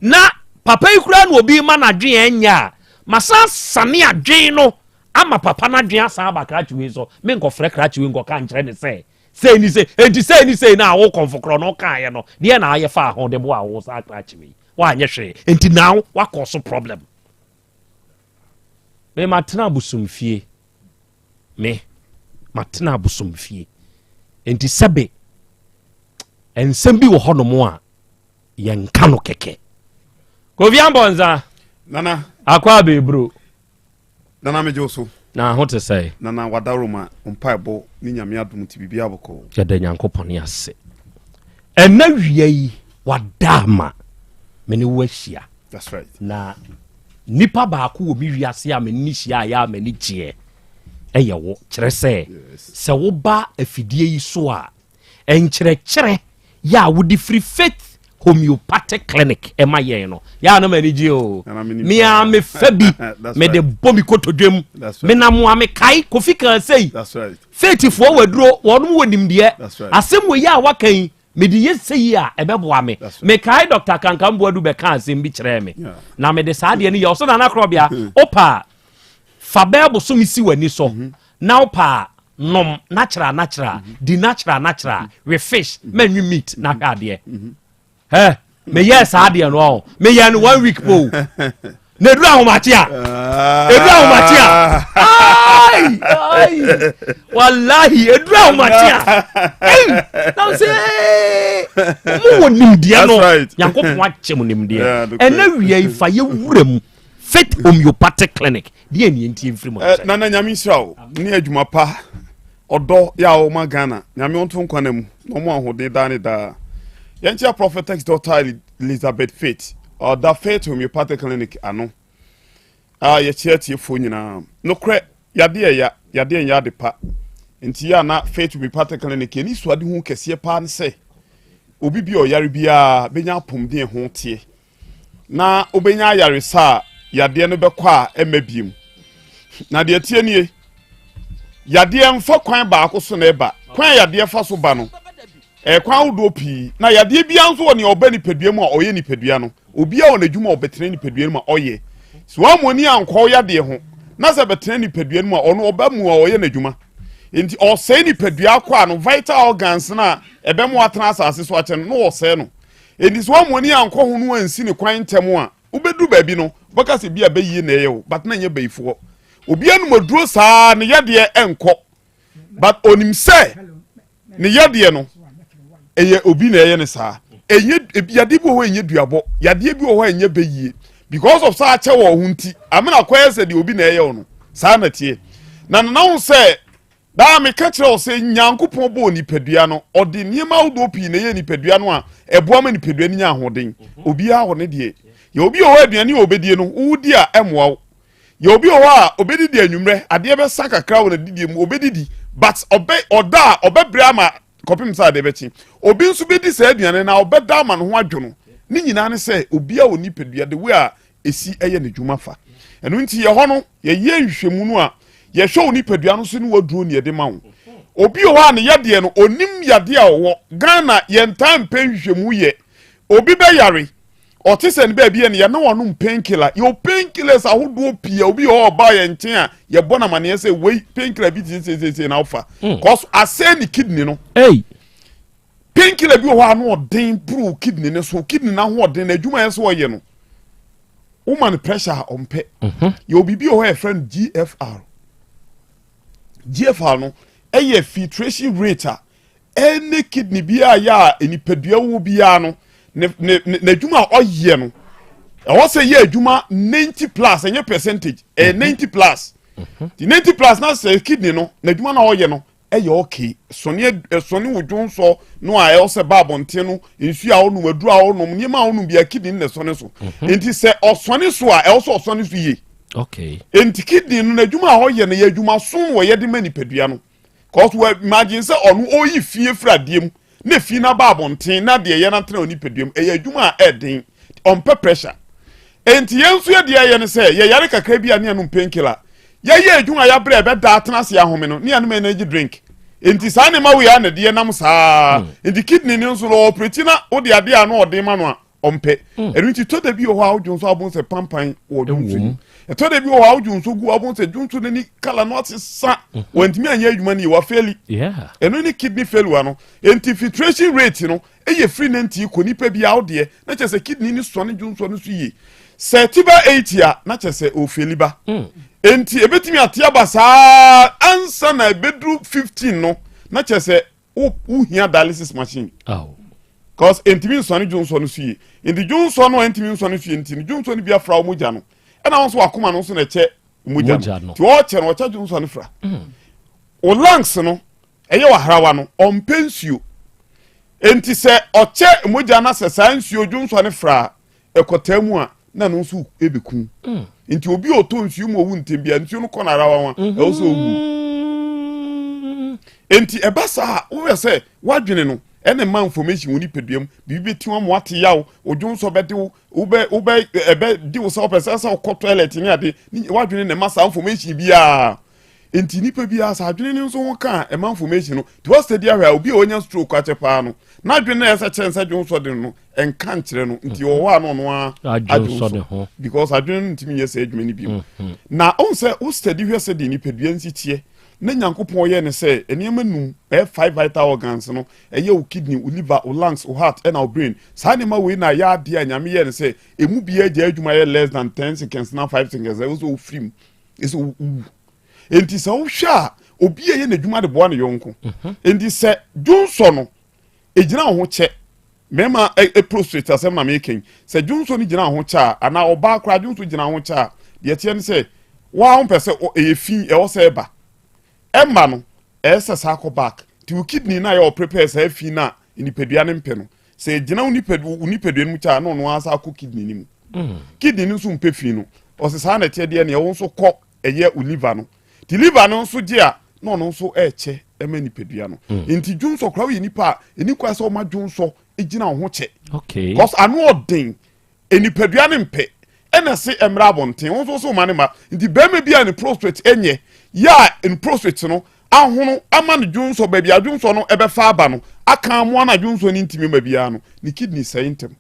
Na papa yi koraa na obi ma n'adwene ɛnyɛ a, masan sane adwene no ama papa no adwene asan aba krakye wei so. Menkɔfrɛ krakye wei nkɔka nkyerɛ ne sɛ sei ni sei, enti sei ni sei na awo kɔmfo korɔ no kaeɛ no, deɛ na ayɛ faa ho de boa wo saa krakye wei, woanyɛ hwee, enti now wakɔ so problem. Me matena abosomfie, me matena abosomfie, enti sɛbe nsɛm bi wɔ hɔnom a yɛnka no kɛkɛ. Kofi Ampɔnsa. Nana. Akɔ abɛɛburo. Nana megye wo so. Na ho te sɛ? Nana wadaroma mpaebɔ ne Nyame adom nti biribiara bɔkɔɔ. Yɛda Nyankopɔn ase. Ɛna wia yi wada ama me ne wo ahyia. That's right. Na nipa baako wɔ me wiase a me ne hyia a yɛ a m'ani gyeɛ ɛyɛ wo. Kyerɛ sɛ sɛ woba afidie yi so a nkyerɛkyerɛ yɛ a wode firi Faith Homeopathic Clinic ɛma yɛn no yɛ a na m'ani gye o. Mea mefa bi mede bɔ me kotodwam menam a mekae Kofi kan sei Faithfoɔ waduro wɔnom wɔ nimdeɛ asɛm wɔ yi a waka yi mede yɛ sɛ yi a ɛbɛboa me. Mekae Dr. Kankam Boadu bɛka asɛm bi kyerɛɛ me na mede saa adeɛ no yɛ ɔso Nana Korɔbea wopa fa bɛɛ bosome si w'ani so na wopa nom natural natural mhm. di natural natural mhm. we fish mhm. mɛnwe meat na hwɛ adeɛ ɛ meyɛ saa adeɛ no ɔ meyɛ no one week po na eduru ahomakye a eduru ahomakye a ayi ayi walahi eduru ahomakye a ɛyi na sɛ ɔmo wɔ nimdeɛ no Nyankopɔn akyɛ mu nimdeɛ ɛnɛ wia yi fa yɛ wura mu Faith Homeopathic Clinic deɛ ni nti mfiri mu. Eh, nana Nyame nhyira wo ne adwuma pa ɔdɔ yɛ a wɔma Ghana. Nyame ɔnto nkwa na mu na ɔmo ahoɔden daa ne daa. Yɛnkyia Prophetess Dr. Elizabeth Faith ɔda Faith Homeopathic Clinic ano. A yɛkyia atiefoɔ nyinaa. Nokorɛ yadeɛ ya yadeɛ nyɛ ade pa. Nti yɛ a na Faith Homeopathic Clinic yɛni suade ho kɛseɛ paa ne sɛ obi bi a ɔyare biara bɛnya apɔmuden ho teɛ. na wobɛnya ayaresa a yadeɛ no bɛkɔ a ɛmma biem. Na deɛ ɛteɛ nie, yadeɛ mfa kwan baako so na ɛba. Kwan a yadeɛ fa so ba no, ɛyɛ kwan ahodoɔ pii. Na yadeɛ biara nso wɔ nea ɔba nipadua mu a ɔyɛ nipadua no. Obiara wɔ n'adwuma a ɔbɛtena nipadua no mu a ɔyɛ. Sɛ wammɔ ani ankɔ wo yadeɛ ho, na sɛ ɛbɛtena nipadua no mu a, ɔno ɔba mu a ɔyɛ n'adwuma. Nti ɔsɛe nipadua akwaa no, vital organs no a ɛbɛma watena asase so akyɛ no, na ɔsɛe no. Enti sɛ woammu ani ankɔ ho na woansi ne kwan ntɛm a, wobɛduru baabi no, wobɛka sɛ bi a bɛyie na ɛyɛ wo, but na ɛnyɛ bayifoɔ. Obi anom aduro saa ne yadeɛ ɛnkɔ, but onim sɛ ne yadeɛ no ɛyɛ obi na ɛyɛ ne saa. Ɛnyɛ yadeɛ bi wɔ hɔ ɛnyɛ duabɔ, yadeɛ bi wɔ hɔ ɛnyɛ bɛyie. Because of saa akyɛ wɔ ho nti, amena akɔyɛ sɛ deɛ obi na ɛyɛ wo no, saa na teɛ. Na nana ho sɛ Daa meka kyerɛ wo sɛ Nyankopɔn bɔɔ nipadua no, ɔde nneɛma ahodoɔ pii na ɛyɛ nipadua no a ɛboa ma nipadua no nya ahoɔden. Mhm. Obiara wɔ ne deɛ. Yɛ obi wɔ hɔ aduane a ɔbɛdie no, wodi a ɛmmoa wo. Yɛ obi wɔ hɔ a ɔbɛdidi anwummerɛ, adeɛ bɛsa kakra wɔ n'adidie mu, ɔbɛdidi, but ɔbɛ ɔda a ɔbɛbrɛ ama kɔpem sɛ adeɛ bɛkye. Obi nso bɛdi saa aduane no a ɔbɛda ama ne ho adwo no. Ne nyinaa ne sɛ obiara wɔ nipadua the way a ɛsi yɛ n'adwuma fa. Ɛno nti yɛ hɔ no, yɛyɛ nhwehwɛmu no a, yɛhwɛ wo nipadua no so ne waduro ne yɛde ma wo. Obi wɔ hɔ a ne yadeɛ no, ɔnim yadeɛ a ɔwɔ. Ghana, yɛntaa mpɛ nhwehwɛmu yɛ. Obi bɛyare, ɔte sɛ ne baabi yɛ no yɛ na wanom painkiller. Yɛwɔ painkillers ahodoɔ pii a obi wɔ hɔ a ɔbaa yɛn nkyɛn a yɛbɔ no amaneɛ sɛ wei painkiller bi te seesei na wofa. Cause asɛe ne kidney no. Hey. Painkiller bi wɔ hɔ a ano ɔden boro kidney no so. Kidney no ahoɔden na adwuma yɛ sɛ ɔyɛ no. Woma no pressure a ɔmpɛ. Mhm. Yɛwɔ biribi wɔ hɔ a yɛfrɛ no GFR. GFR no ɛyɛ filtration rate a ɛne kidney biara yɛ a nipadua wɔ biara no ne ne n'adwuma a ɔyɛ no ɛwɔ sɛ yɛ adwuma 90 plus ɛnyɛ percentage ɛyɛ 90 mhm. plus. Ti mhm. 90 plus na sɛ kidney no n'adwuma na ɔyɛ no ɛyɛ okay sɔne ɛsɔne wo dwonsɔ no a ɛwɔ sɛ ba abɔnten no nsuo a ɔnom aduro a ɔnom nneɛma a ɔnom bia kidney no na ɛsɔne so mhm. nti sɛ ɔsɔne so a ɛwɔ sɛ ɔsɔne so yie okay nti kidney no n'adwuma a ɔyɛ no yɛ adwuma so wɔ yɛde ma nipadua no cause wɔ imagine sɛ ɔno ɔyi fie firi adeɛ mu na fi no aba abɔnten na deɛ ɛyɛ no atena wɔ nipadua mu ɛyɛ adwuma a ɛden ɔmpɛ pressure nti yɛn nso yɛ deɛ ɛyɛ no sɛ yɛyare kakra bi a ne yɛnom painkiller. Yɛyɛ adwuma a yɛabrɛ ɛbɛda atena ase ahome no ne yɛanom energy drink. Nti saa nneɛma wei a na ɛde yɛnam saa. Nti kidney no nso no ɔɔpreti na wode adeɛ a na ɔde ma no a ɔmpɛ. Ɛno nti tɔ da bi wɔ hɔ a wodwo nso abom sɛ pampan wɔ dwonso mu. Ɛtɔ da bi wɔ hɔ a wodwo nso gu abom sɛ dwonso n'ani kala no asesa. Wantumi anyɛ adwuma no yie wafeeli. Ɛno ne kidney failure no. Nti filtration rate no Eyɛ firi nanti kɔ nipa bi a wodeɛ na kyerɛ sɛ kidney no sua ne dwonsɔ no so yie. Sɛ ɛte ba 80 a na kyerɛ sɛ ɔfeeli ba. Enti ɛbɛtumi ate aba saa ansa na ɛbɛduru 15 no na kyerɛ sɛ wohia dialysis machine. Cause ɛntumi nsua ne dwonsɔ no so yie. Nti dwonsɔ no a ɛntumi nsua no so yie nti no dwonsɔ no bi afra wo mogya no. Ɛna wo nso wakoma no nso na ɛkyɛ mogya no. Nti ɔkyɛ no ɔkyɛ dwonsɔ no fra. Wo lungs no Ɛyɛ ɔharawa no, ɔmpɛ nsuo. Enti sɛ ɔkyɛ mogya na sɛ saa nsuo dwonsɔ no fra a, ɛkɔtaa mu a, na ɛno nso ɛbɛku. Mm. Nti obi a ɔtɔ nsuo mu ɔwu ntɛm bia, nsuo no kɔ no harawa ho a, ɛwɔ sɛ ɔwu. Enti ɛba saa a, wohwɛ sɛ woadwene no ɛna ɛma information wɔ nipadua mu, biribi bɛti wo ama woate yaw, odwonsɔ bɛde wo, wobɛ wobɛ ɛbɛdi wo sɛ wopɛ sɛ sɛ wokɔ toilet ne ade, woadwene na ɛma saa information biara. Nti nipa biara sɛ adwene no nso ho ka a ɛma information no nti wɔsɛ di ahwɛ a obi a ɔnya stroke akyɛ paa no n'adwene no ɛsɛ kyerɛ nsɛ dwonsɔ de no ɛnka nkyerɛ no nti ɔwɔ hɔ a na ɔno ara adwonsɔ because adwene no ntumi nyɛ sɛ adwuma no bio mm-hmm. Na ɔn sɛ wo study hwɛ sɛ deɛ nipadua nsi teɛ na Nyankopɔn yɛ ne sɛ nneɛma num ɛyɛ five vital organs no ɛyɛ wo kidney, wo liver, wo lungs, wo heart ɛna wo brain. Saa nneɛma wei na ɛyɛ adeɛ a Nyame yɛ ne sɛ emu biara gya adwuma yɛ less than 10 seconds na 5 seconds ɛwɔ sɛ wofiri mu ɛsɛ wowu. Enti sɛ wohwɛ a obi a ɛyɛ n'adwuma de boa ne yɔnko mhm. Enti sɛ dwonsɔ no ɛgyina wo ho kyɛ mmarima ɛ prostrate asɛm na meka yi, sɛ dwonsɔ no gyina ho kyɛ a anaa ɔbaa koraa dwonsɔ gyina ho kyɛ a, deɛ ɛteɛ ne sɛ waa wompɛ sɛ ɛyɛ fi ɛwɔ sɛ ɛba ɛma no ɛyɛ sɛ saa kɔ back nti wo kidney no a yɛ ɔprepare saa fi no a nipadua no mpɛ no sɛ ɛgyina wo nipadua no mu kyɛ a na ɔno ara sa akɔ kidney no mu Kidney no nso mpɛ fi no, ɔsɛ saa na ɛteɛ deɛ neɛ wo nso kɔ ɛyɛ wo liver no nti liver no nso gye a na ɔno nso ɛɛkyɛ ɛma nipadua no Nti dwonsɔ koraa woyɛ nipa a ɛni kwan sɛ ɔma dwonsɔ gyina wo ho kyɛ cause ano ɔden nipadua no mpɛ ɛna se ɛmmerɛ abɔnten wo nso so ma ne ma. Nti bɛrima bi a ne prostate ɛnyɛ yɛ a ne prostate no ahono ama no dwonsɔ baabi a dwonsɔ no ɛbɛfa aba no aka amoa no a dwonsɔ no ntumi ma biara no ne kidney sɛe ntɛm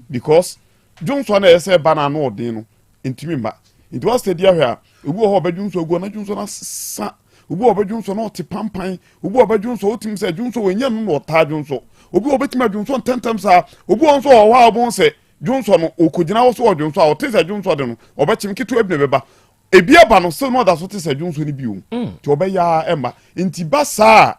Because dwonsɔ no ɛyɛ sɛ ɛba no ano ɔden no ntumi mma. Nti wɔsɛ di ahwɛ a obi wɔ hɔ ɔbɛdwonsɔ agu na dwonsɔ no asesa, obi wɔ ɔbɛdwonsɔ na ɔte pampan, obi wɔ ɔbɛdwonsɔ wotumi sɛ dwonsɔ wɔ nyɛ no na ɔtaa dwonsɔ, obi wɔ ɔbɛtumi adwonsɔ ntɛntɛm saa, obi wɔ nso wɔ hɔ a ɔbɛn sɛ dwonsɔ no ɔkɔgyina hɔ so ɔdwonsɔ a ɔte sɛ dwonsɔ de no ɔbɛkyem ketewa bi na ɛbɛba ebi aba no sɛ na ɔda so te sɛ dwonsɔ no bio nti ɔbɛyɛ a ɛmma. Nti ba saa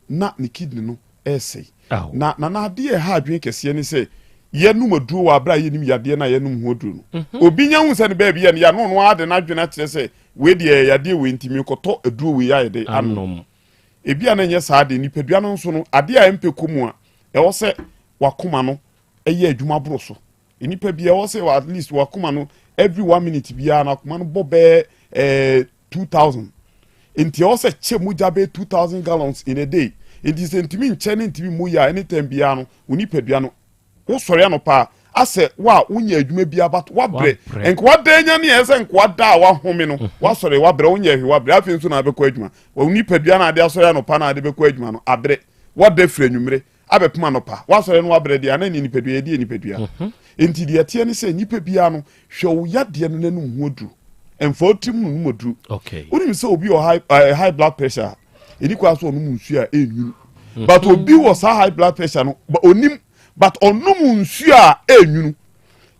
na ne kidney no ɛresɛe. Na na n'adeɛ a ɛha adwene kɛseɛ ne sɛ yɛnom aduro wɔ abere a yɛnim yadeɛ no a yɛnom ho aduro no mhm. Obi nya hu sɛ ne baabi yɛ no yɛ ano no ara de n'adwene akyerɛ sɛ wei deɛ ɛyɛ yadeɛ wei nti mekɔtɔ aduro wei ayɛ de anom. Ebi a na nyɛ saa deɛ nipadua no nso no adeɛ a ɛmpɛ kɔ mu a ɛwɔ sɛ wakoma no ɛyɛ adwuma boro so. Nipa bi ɛwɔ sɛ at least wakoma no every one minute biara na akoma no bɔ bɛɛ 2000. Nti ɛwɔ sɛ kyɛ mogya bɛyɛ 2000 gallons in a day. Nti sɛ ntumi nkyɛ ne ntumi mu yɛ a anytime biara no wo nipadua no wosɔre anɔpa a asɛ wo a wonyɛ adwuma biara but wabrɛ nka wada anya ne ɛsɛ nka wada a wahome no wasɔre wabrɛ wonyɛ hwee wabrɛ. Afei nso na abɛkɔ adwuma wo nipadua na ade asɔre anɔpa na ade bɛkɔ adwuma no abrɛ wada firi anwummere abɛpem anɔpa wasɔre no wabrɛ deɛ ana ne nipadua yɛde yɛ nipadua mhm. Nti deɛ ɛteɛ ne sɛ nipa biara no hwɛ wo yadeɛ no n'anum ho aduru mfa wo tirim no nom aduru. Wonim sɛ obi wɔ high, high blood pressure a ɛni kwan so ɔnom nsuo a ɛnwunu but obi wɔ saa high blood pressure no onim but ɔnom nsuo a ɛnwunu.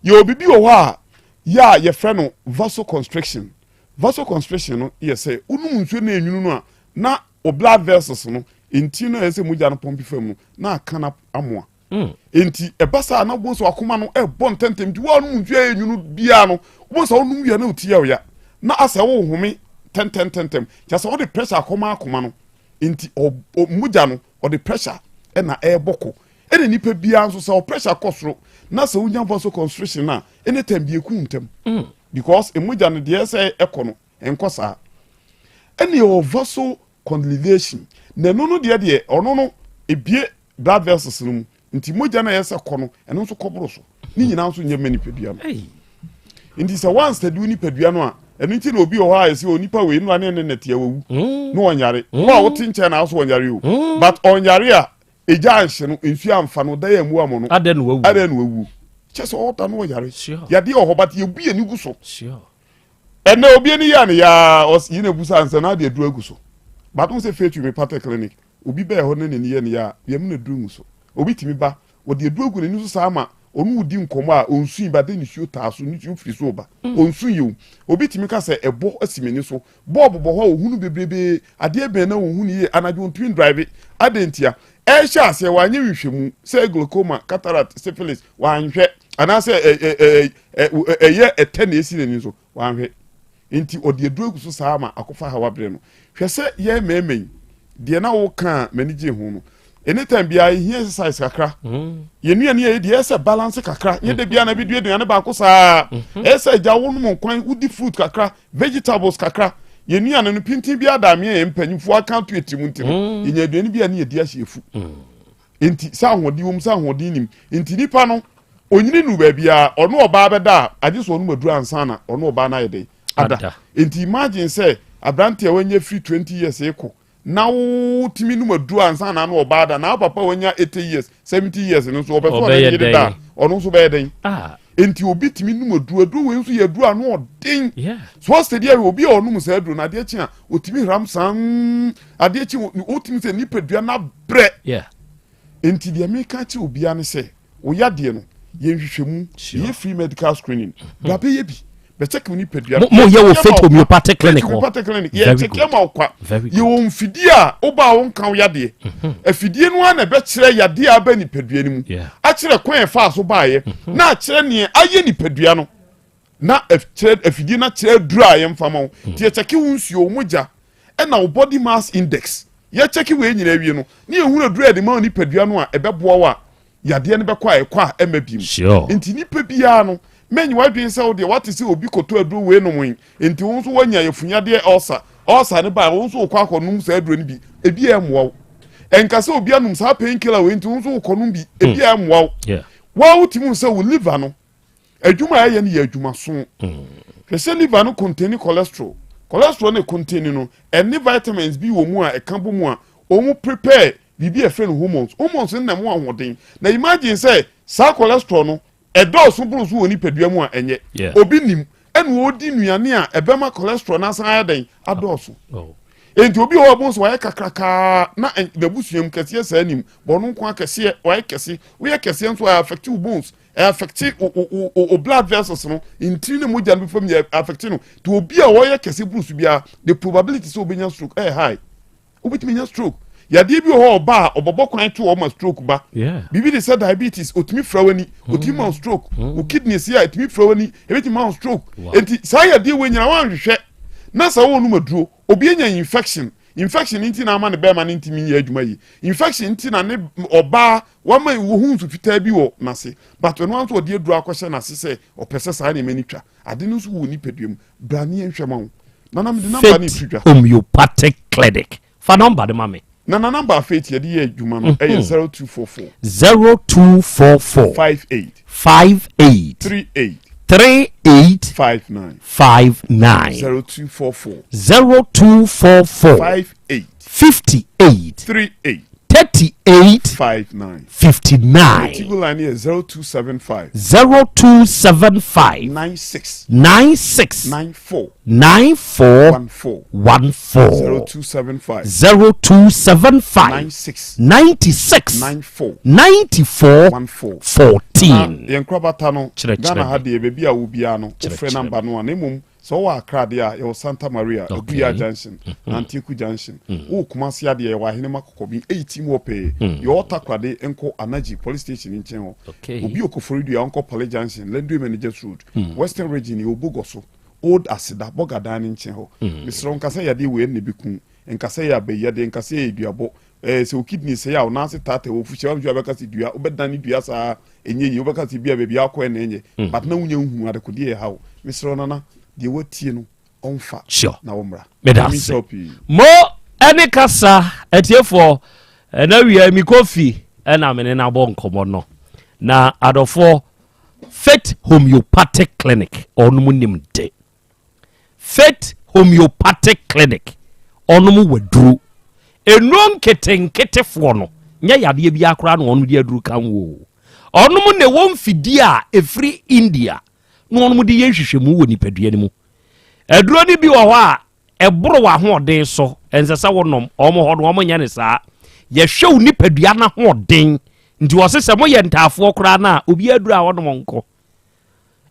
Yɛ obi bi wɔ hɔ a yɛ a yɛfrɛ no vasoconstriction. Vasoconstriction no yɛ sɛ wonom nsuo no ɛnwunu no a na o blood vessels no nti no ɛsɛ mogya no pɔmpe fam no na aka no amoa mm. Nti ɛba saa na wobɛhu sɛ wakoma no ɛbɔ ntɛntɛm. Nti woanom nsuo a ɛnwunu biara no wobɛhu sɛ wonom wia na woti yɛ wo na asɛ wohome tɛntɛntɛntɛm kyɛ sɛ wode pressure akɔma akoma no. Nti mogya no ɔde pressure ɛna ɛrebɔ kɔ ɛna nipa biara nso sɛ ɔ pressure kɔ soro na sɛ wonya vasoconstriction a anytime bi eku ntɛm mm. Because mogya no deɛ ɛsɛ ɛkɔ no ɛnkɔ saa. Ɛna ɛwɔ vasodilation na ɛno no deɛ ɔno no ebie blood vessels no mu nti mogya no a ɛyɛ sɛ kɔ no ɛno nso kɔboro so ne nyinaa nso nyɛ mma nipadua no. Nti sɛ wanstudy wo nipadua no a Ɛno nti na obi wɔ hɔ a yɛsɛ onipa wei nnora ne ne nɛteɛ wawu mm. na ɔnyare. Wo a wote nkyɛn na aso ɔnyare o. Mm. But ɔnyare a egya anhye no, nsuo amfa no, dan ammu ammɔ no. Adɛn na wawu? Adɛn na wawu? Kyɛ sɛ ɔda no ɔyare. Yadeɛ wɔ hɔ but yɛbu yɛn ani gu so. Ɛnɛ obi ani yɛ ne yaa ɔs yi na ebu sa nsɛ na ade aduru agu so. But n sɛ Faith Homeopathic Clinic obi bɛɛ hɔ ne n'ani yɛ ne yaa yɛn mu na aduru ngu so. Obi tumi ba wɔde aduru agu n'ani so saa ma ɔne wo di nkɔmmɔ a ɔnsui ba de nisuo taa so nisuo firi so ba mm. ɔnsui o. Obi tumi ka sɛ ɛbɔ asi m'ani so bɔɔbo bɔ hɔ a ɔhunu bebrebee adeɛ bɛn na ɔhunu yie anadwo ɔntumi ndrive adɛn ntia ɛhyɛ aseɛ wanyɛ nhwehwɛmu sɛ glaucoma cataract syphilis wanhwɛ anaasɛ ɛyɛ ɛtɛ na esi n'ani so wanhwɛ nti ɔde aduru agu so saa ma akɔfa hawa brɛ no hwɛ sɛ yɛn mmarima yi deɛ na woka a m'ani gye ho no anytime biara yɛhia exercise kakra mm. yɛn nnuane yɛ deɛ ɛsɛ balance kakra nyɛ de biara na bi dua aduane baako saa mm-hmm. ɛsɛ agya wo nom nkwan wodi fruit kakra vegetables kakra yɛn nnuane no pintin bi ada amea yɛn mpanyinfoɔ aka ato yɛ tirim nti no mm. yɛnya aduane bi a ne yɛdi ahyɛ efu mm. Nti sɛ ahoɔden wom sɛ ahoɔden nim nti nipa no onyini nu baabi a ɔno ɔbaa bɛda a agye sɛ ɔnom aduru ansa na ɔno ɔbaa no ayɛ dɛn ada nti imagine sɛ aberante a wanya firi 20 years ekɔ na wotumi nom aduru ansa na ano ɔbaa da na papa wanya 80 years 70 years no nso ɔbɛ so ɔne yere da ɔno nso bɛyɛ dɛn ah. nti obi tumi nom aduru aduru wei nso yɛ aduru ano ɔden so ɔsɛ deɛ obi a ɔnom saa aduru no adeɛ kye a otumi hram saa adeɛ kye otumi sɛ nipadua no abrɛ nti deɛ meka kyerɛ obiara ne sɛ wo yadeɛ no yɛ nhwehwɛmu yɛ free medical screening hmm. bra bɛyɛ bi bɛkyɛke wo nipadua mo yɛ wɔ faith homeopathic clinic hɔ homeopathic clinic yɛ kyɛke ma wo kwa yɛ wɔ mfidie a woba a wonka wo yadeɛ mhm. afidie no ara na ɛbɛkyerɛ yadeɛ a aba nipadua no mu akyerɛ kwan ɛfaa so baeɛ mhm. na akyerɛ neɛ ayɛ nipadua no na ɛkyerɛ afidie no akyerɛ aduru a yɛmfa ma wo hmm. nti yɛkyɛke wo nsuo wo mogya ɛna wo body mass index yɛkyɛke wei nyinaa wie no ne yɛhunu aduru a yɛde ma wo nipadua no a ɛbɛboa wo a yadeɛ no bɛkɔ a ɛkɔ a ɛmma biem nti nipa biara no mɛnyi w'adwene sɛ wo deɛ wate sɛ obi kɔtɔ aduro wei nom yi nti wo nso woanya yafunyadeɛ ulcer ulcer no baa wo nso wokɔ akɔnom saa aduro no bi ebi a ɛmmoa wo ɛnka sɛ obi anom saa painkiller wei nti wo nso wokɔnom bi ebi a ɛmmoa wo wɔn a wotumi sɛ wo liver no Adwuma a ɛyɛ no yɛ adwumaso. Hwɛ sɛ liver no contain cholesterol. Cholesterol no contain no, ɛne vitamins bi wɔ mu a ɛka bɔ mu a wɔn prepare biribi a ɛfrɛ no hormones. Hormones no na ɛmo ahoɔden. Na imagine sɛ saa cholesterol no ɛdɔɔso boro so wɔ nipadua mu a ɛnyɛ. Obi nim ɛna ɔredi nnuane a ɛbɛma cholesterol no asan ayɛ dɛn adɔɔso. Oh. Enti obi wɔ hɔ a ɔbɛhu sɛ wayɛ kakrakaa na n'abusua mu kɛseɛ saa nim bɔno nko akɛseɛ wayɛ kɛse woyɛ kɛseɛ nso a affect wo bones ɛ affect o o o o blood vessels no ntiri ne mogya no fam yɛ affect no to obi a ɔyɛ kɛse buru so biara the probability sɛ obenya stroke ɛyɛ high wobɛtumi anya stroke yadeɛ bi wɔ hɔ ɔba a ɔbɔbɔ kwan to ɔma stroke ba biribi de sɛ diabetes otumi fira w'ani otumi ma stroke mm. o kidneys yɛ a etumi fira w'ani ebetumi ma stroke nti saa yadeɛ wɔ nyina wɔanhwehwɛ na sɛ wɔn nom aduro obi anya infection infection nti na ama ne bɛrima ne ntumi nyɛ adwuma yi infection nti na ne ɔbaa Wama wohu nsu fitaa bi wɔ n'ase, but ɔno ara nso ɔde aduru akɔhyɛ n'ase sɛ ɔpɛ sɛ saa nneɛma no twa. Ade no nso wɔ nipadua mu. Bra ne yɛnhwɛ ma wo. Nana mede number no Faith reto dwa. Homeopathic Clinic. Fa number no ma me. Nana number a Faith yɛde yɛ adwuma no ɛyɛ 0244. 0244. 58. 58. 38. 38. 59. 59. 0244. 0244. 58. 58. 38. 38 59 59. Tigo line yɛ 0275. 0275. 96. 96. 94. 94. 14. 14. 0275. 0275. 96. 96. 94. 94. 14. 14. Yɛn nkorabata no, Kyerɛkyerɛ Ghana ha me. deɛ baabi a wo biara no, wofrɛ Kyerɛkyerɛ namba no a, na mmom Sɛ wowɔ Accra deɛ a, yɛwɔ Santa Maria, Okay. Aguya Junction, Nanteku Junction. Wowɔ Kumasi adeɛ, yɛwɔ Ahenema Kɔkɔbi, eyi tim hɔ pɛɛ. Deɛ ɔwɔ Takoradi nkɔ Anaji Police Station nkyɛn hɔ. Okay. Obi wɔ Koforidua ɔnkɔ Pale Junction, Lendue Managers Road. Western Region yɛwɔ Bogoso, Old Aseda, Bɔga Dan no nkyɛn hɔ. Mesrɛ wo, nka sɛ yadeɛ wei ɛna ɛbɛku wo, nka sɛ ɛyɛ abayiadeɛ, nka sɛ ɛyɛ duabɔ, Ɛɛ sɛ wo kidney sɛe a wo nan ase taataa wɔ fuhyɛ wamhwɛ a wobɛka sɛ dua wobɛdane dua saa ɛnyɛ yie wobɛka sɛ bia baabi a akɔ ɛna ɛnyɛ mm. but na wonya nhunu adekodeɛ ɛha wo mesrɛ wo nana deɛ watie no ɔmfa sure. na wɔmmra meda ase mo ɛne kasa atiefoɔ ɛna wia mi kofi ɛna mene no abɔ nkɔmmɔ no na adɔfoɔ Faith Homeopathic Clinic ɔnom nim de. Faith Homeopathic Clinic, ɔnom waduro. Nnuro nketenketefoɔ no, nyɛ yadeɛ biara koraa na wɔnom de aduru ka ho o. Ɔnom na ɛwɔ mfidie a ɛfiri India na wɔnom de yɛ nhwehwɛmu wɔ nipadua no mu. Aduro no bi wɔ hɔ a, ɛboro w'ahoɔden so, ɛnsɛ sɛ wonom. Wɔn hɔ no, wɔnyɛ no saa. Yɛhwɛ wo nipadua no ahoɔden. Nti wɔse sɛ moyɛ ntaafoɔ koraa no a, obi aduro a wɔnom nko.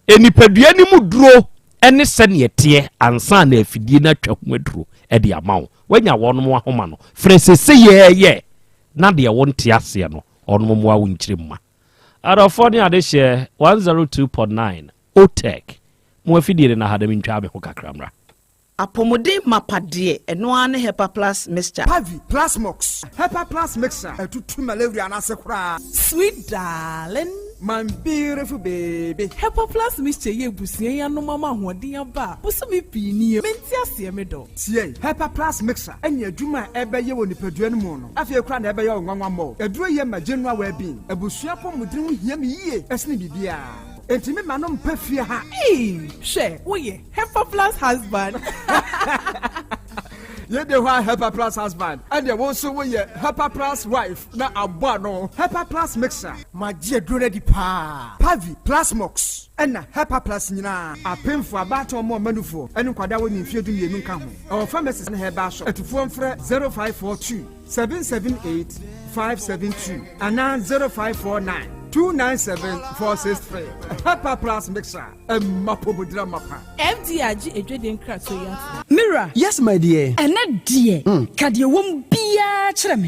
Nipadua no mu duro ne sɛdeɛ ɛteɛ ansa na afidie no atwa ho aduro de ama wo. Woanya wɔnom ahoma no, frɛ sese yɛɛyɛ na deɛ wonte aseɛ no, wɔnom mmoa wo nkyiri mma. Adɔfoɔ ne adehyeɛ 102.9 OTEC mo afidie no na ha na mentwaa me ho kakra mmra. Apɔmuden mapa deɛ, ɛno ara ne Hepa Plus Mixture. Pavi, Plasmox, Hepa Plus Mixture atutu malaria no ase koraa. Sweet darling. My beautiful baby. Hepa Plus Mixture yi abusua yi anom ama ahoɔden aba a bosome pii nie. Mente aseɛ me dɔ. Tie, Hepa Plus Mixture ne adwuma a ɛbɛyɛ wɔ nipadua no mu no, afei koraa na ɛbɛyɛ wo nwanwa mmɔ. Aduro yi ma general well-being. Abusua apɔmuden ho hia me yie sene biribiara. Enti me ma no mpɛ fie ha. Eii hwɛ woyɛ Hepa plus husband. Yei de hɔ a Hepa plus husband ɛneɛ wo nso woyɛ Hepa plus wife na abɔ ano. Hepa plus mixer. Magye aduro no adi paa. Pavi, Plasmox ɛna Hepa plus nyinaa. Apemfoɔ, abaatan ɔmo ɔma nufoɔ ɛne nkwadaa a wɔnni mfeɛ 12 nka ho. Ɛwɔ pharmacies ne herbal shop. Atufoɔ mfrɛ 0542 778 572 anaa 0549 297 463. Hepa plus mixer. Ɛmma pomodira mapa. FDA agye adwadie nkratoɔ yi atom. Me wura. Yes my dear. Ɛnɛ deɛ, ka deɛ ɛwɔ mu biara kyerɛ me.